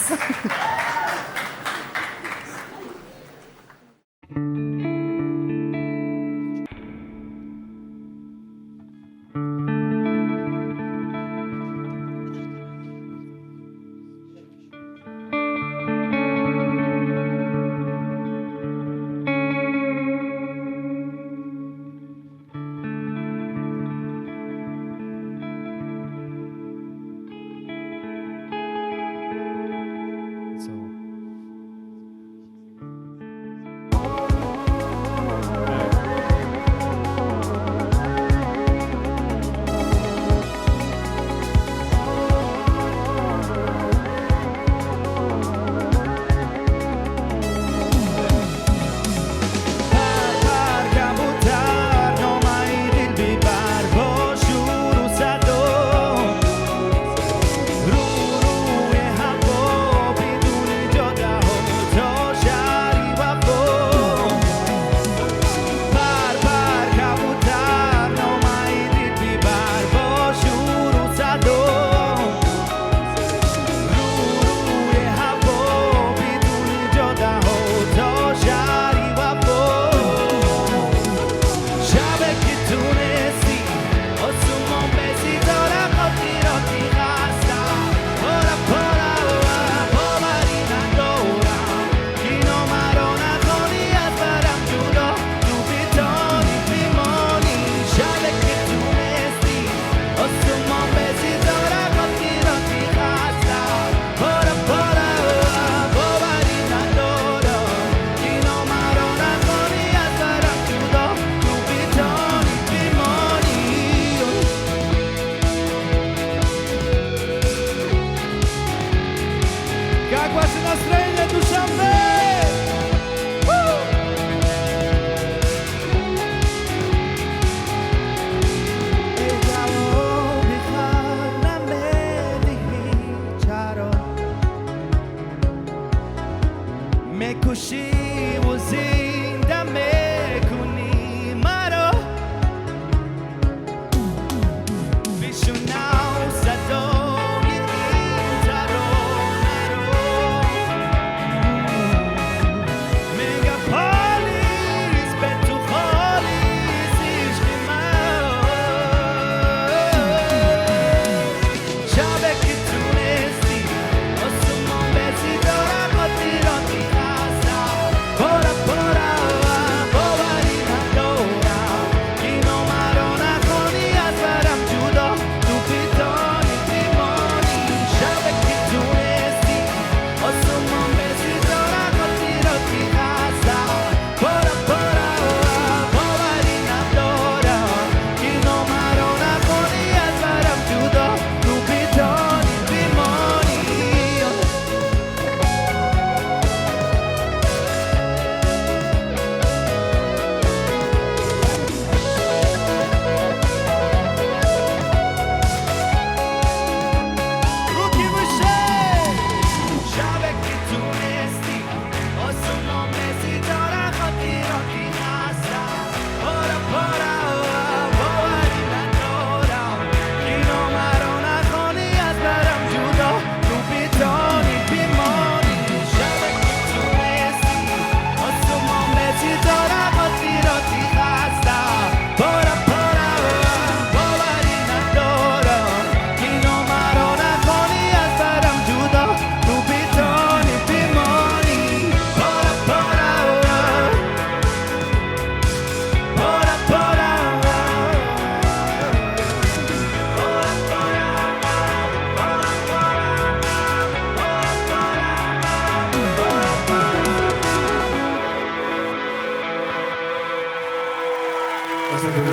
Ташаккур.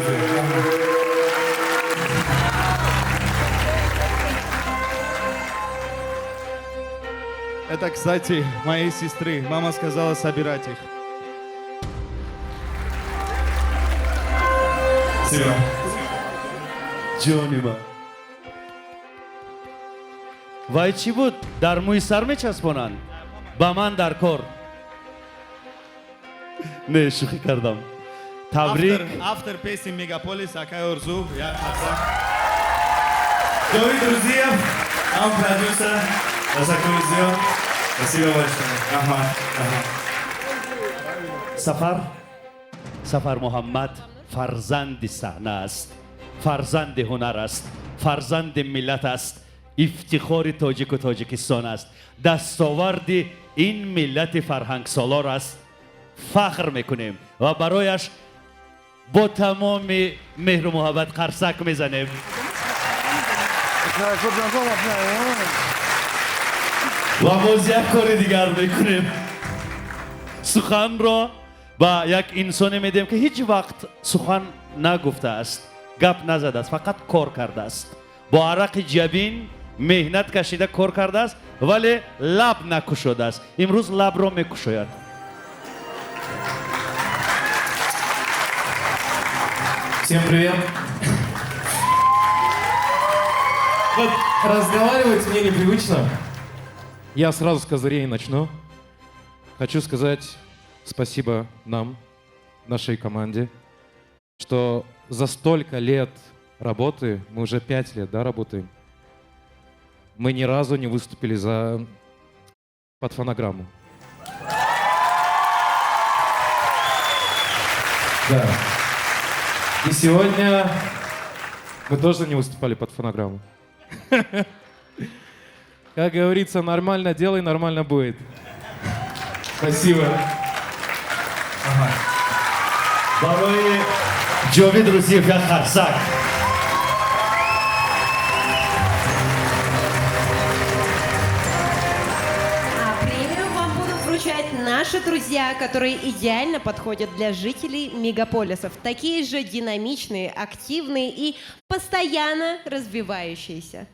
Это, кстати, моей сестры. Мама сказала собирать их. Спасибо. Ҷони ман, вай чӣ буд, дар мӯи сар мечаспонанд, ба ман дар кор не, шӯхӣ кардам, табрик. Автор песни «Мегаполис» акай Орзу. Я қарсак. Ҷовид Рузиев, ҳам продюсер. Ташаккури зиёд. Спасибо большое. Раҳмат. Раҳмат. Сафар, Сафар Муҳаммад фарзанди саҳна аст, фарзанди ҳунар аст, фарзанди миллат аст, ифтихори тоҷику Тоҷикистон аст, дастоварди ин миллати фарҳангсолор аст. Фахр мекунем ва барояш бо тамоми меҳру муҳаббат қарсак мезанем. Ва боз як кори дигар мекунем, суханро ба як инсоне медиҳем, ки ҳеҷ вақт сухан нагуфтааст, гап назадааст, фақат кор кардааст, бо арақи ҷабин меҳнат кашида кор кардааст, вале лаб накушодааст. Имрӯз лабро мекушояд. Всем привет. Вот разговаривать мне непривычно. Я сразу с козырей начну. Хочу сказать спасибо нам, нашей команде, что за столько лет работы, мы уже 5 лет, да, работаем, мы ни разу не выступили под фонограмму. Да. И сегодня мы тоже не выступали под фонограмму. Как говорится, нормально делай, нормально будет. Спасибо. Барои Ҷовид Рузиев як қарсак. А премию вам будут вручать наши друзья, которые идеально подходят для жителей мегаполисов. Такие же динамичные, активные и постоянно развивающиеся.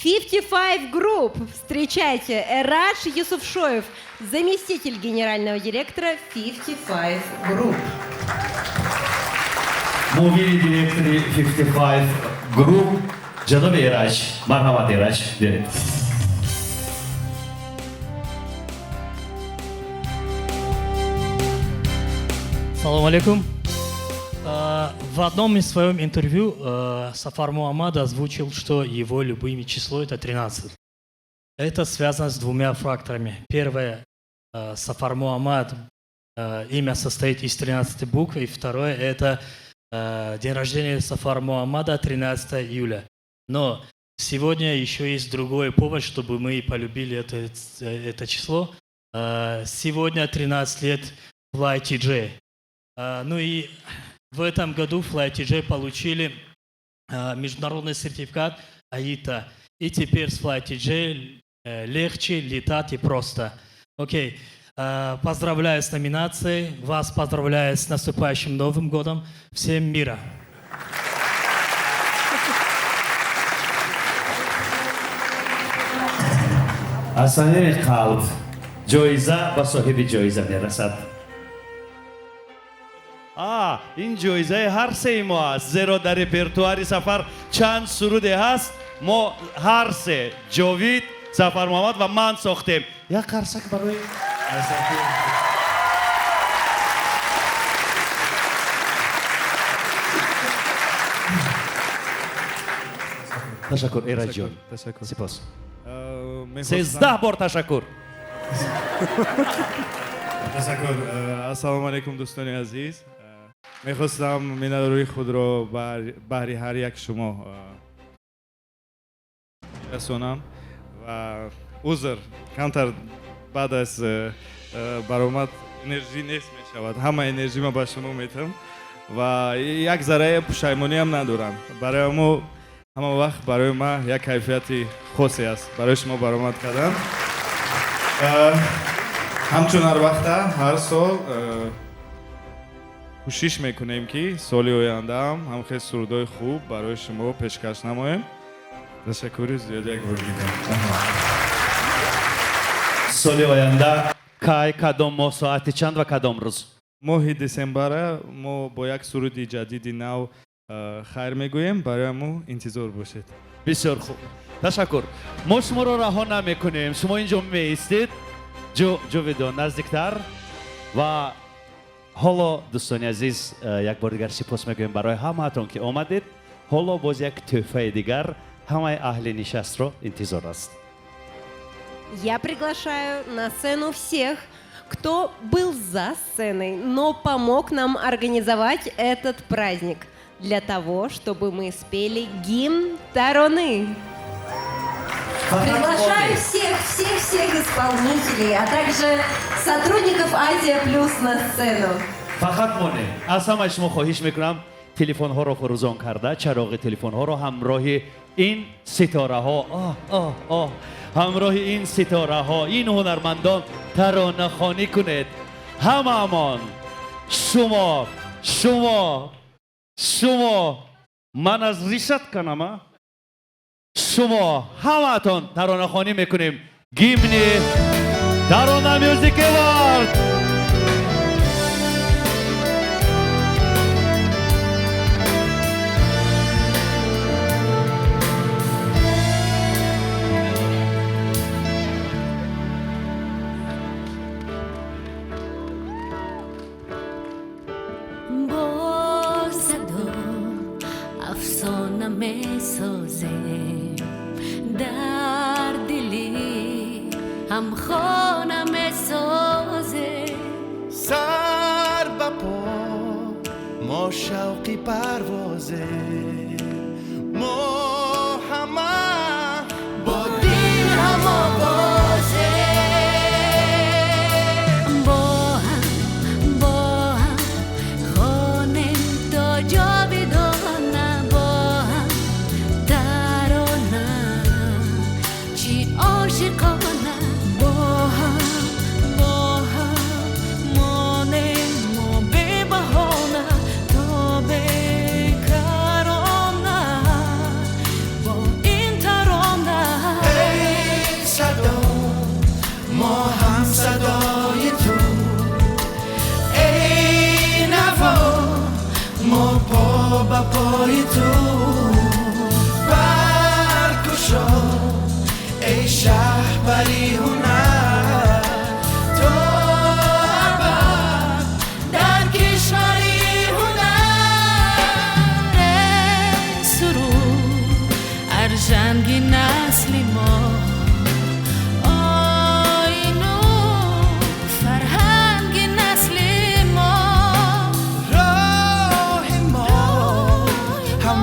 55 Group. Встречайте, Эрадж Юсуфшоев, заместитель генерального директора 55 Group. Муовини директори 55 Group ҷаноби Эраҷ, марҳамат, Эраҷ, биёед. Салам алейкум. В одном из своем интервью Сафар Муаммад озвучил, что его любимое число это 13. Это связано с двумя факторами. Первое, Сафар Муаммад, имя состоит из 13 букв. И второе, это день рождения Сафар Муаммада 13 июля. Но сегодня еще есть другой повод, чтобы мы полюбили это число. Сегодня 13 лет Fly TJ. Ну и в этом году Fly TJ получили международный сертификат AITA. И теперь с Fly TJ легче летать и просто. Окей. Поздравляю с номинацией. Вас поздравляю с наступающим Новым годом. Всем мира. Аз самими қалб, ҷоиза ба соҳиби ҷоиза мерасад. А ин ҷоизаи ҳар сеи мо аст, зеро дар репертуари Сафар чанд суруде ҳаст, мо ҳар се, Ҷовид, Сафар Муҳаммад ва ман, сохтем. Як қарсак барои. Ташаккур, Эраҷон. Ташаккур. Сипос. 13 бор ташаккур. Ташаккур. Ассалому алайкум, дӯстони азиз. Мехостам миннатдории худро баҳри ҳар як шумо расонам ва узр, камтар баъд аз баромад энержӣ нест мешавад, ҳама энержима ба шумо метам ва як заррае пушаймониам надорам. Барои мо ҳама вақт, барои ман як кайфияти хосе аст барои шумо баромад кардан. Ҳамчун ҳар вақта, ҳар сол. Кӯшиш мекунем, ки соли ояндаам ҳамхел сурудҳои хуб барои шумо пешкаш намоем. Ташаккури зиёд як бор дигар. Соли оянда кай, кадом моҳ, соати чанд ва кадом рӯз? Моҳи десембара мо бо як суруди ҷадиди нав хайр мегӯем, барои мо интизор бошед. Бисёр хуб, ташаккур. Мо шуморо раҳо намекунем, шумо инҷо меистед, ҷовидон наздиктар. Ва ҳоло, дӯстони азиз, як бор дигар сипос мегӯем барои ҳамаатон, ки омадед. Ҳоло боз як тӯҳфаи дигар ҳамаи аҳли нишастро интизор аст. Я приглашаю на сцену всех, кто был за сценой, но помог нам организовать этот праздник для того, чтобы мы спели гимн Тароны. Приглашаю всех, всех, всех исполнителей, а также сотрудников Азия Плюс на сцену. Фақат монед. Аз ҳамаи шумо хоҳиш мекунам, телефонҳоро фурӯзон карда, чароғи телефонҳоро ҳамроҳи ин ситораҳо, оҳ, оҳ, оҳ, ҳамроҳи ин ситораҳо, ин ҳунармандон таронахонӣ кунед. Ҳамаамон, шумо, шумо, шумо, ман аз ришат канама, шумо ҳамаатон таронахонӣ мекунем гимни Тарона Мюзик Эворд. Бо садо афсона месозем, дар дили ҳамхона месозем. Сар ба по мо шавқи парвозем, мо ҳама бо дил ҳамовозем. Бо ҳам, бо ҳам хонем то ҷовидона, бо ҳам тарона чӣ ошиқона. Бо ҳам, бо ҳам монем мо бебаҳона, то бекарона бо ин тарона. Эй садо, мо ҳам садои ту, эй наво, мо по ба пои ту. Баркушо, эй шаҳпари ҳунар, то абад дар кишвари ҳунар. Эй суруд, аржанги насли мо, оину фарҳанги насли мо. Роҳи мо ҳам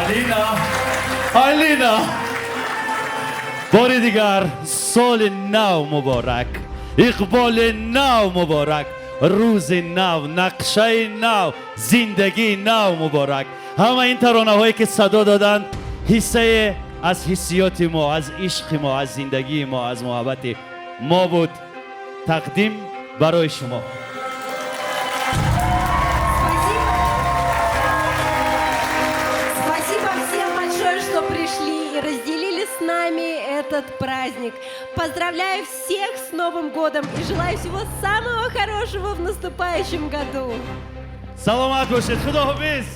Алина, Алина, бори дигар соли нав муборак, иқболи нав муборак, рӯзи нав, нақшаи нав, зиндагии нав муборак. Ҳама ин таронаҳое ки садо доданд, ҳиссае аз ҳиссиёти мо, аз ишқи мо, аз зиндагии мо, аз муҳаббати мо буд, тақдим барои шумо. Спасибо всем большое, что пришли и разделили с нами этот праздник. Поздравляю всех с Новым годом и желаю всего самого хорошего в наступающем году. Саломат бошед, худоҳофиз.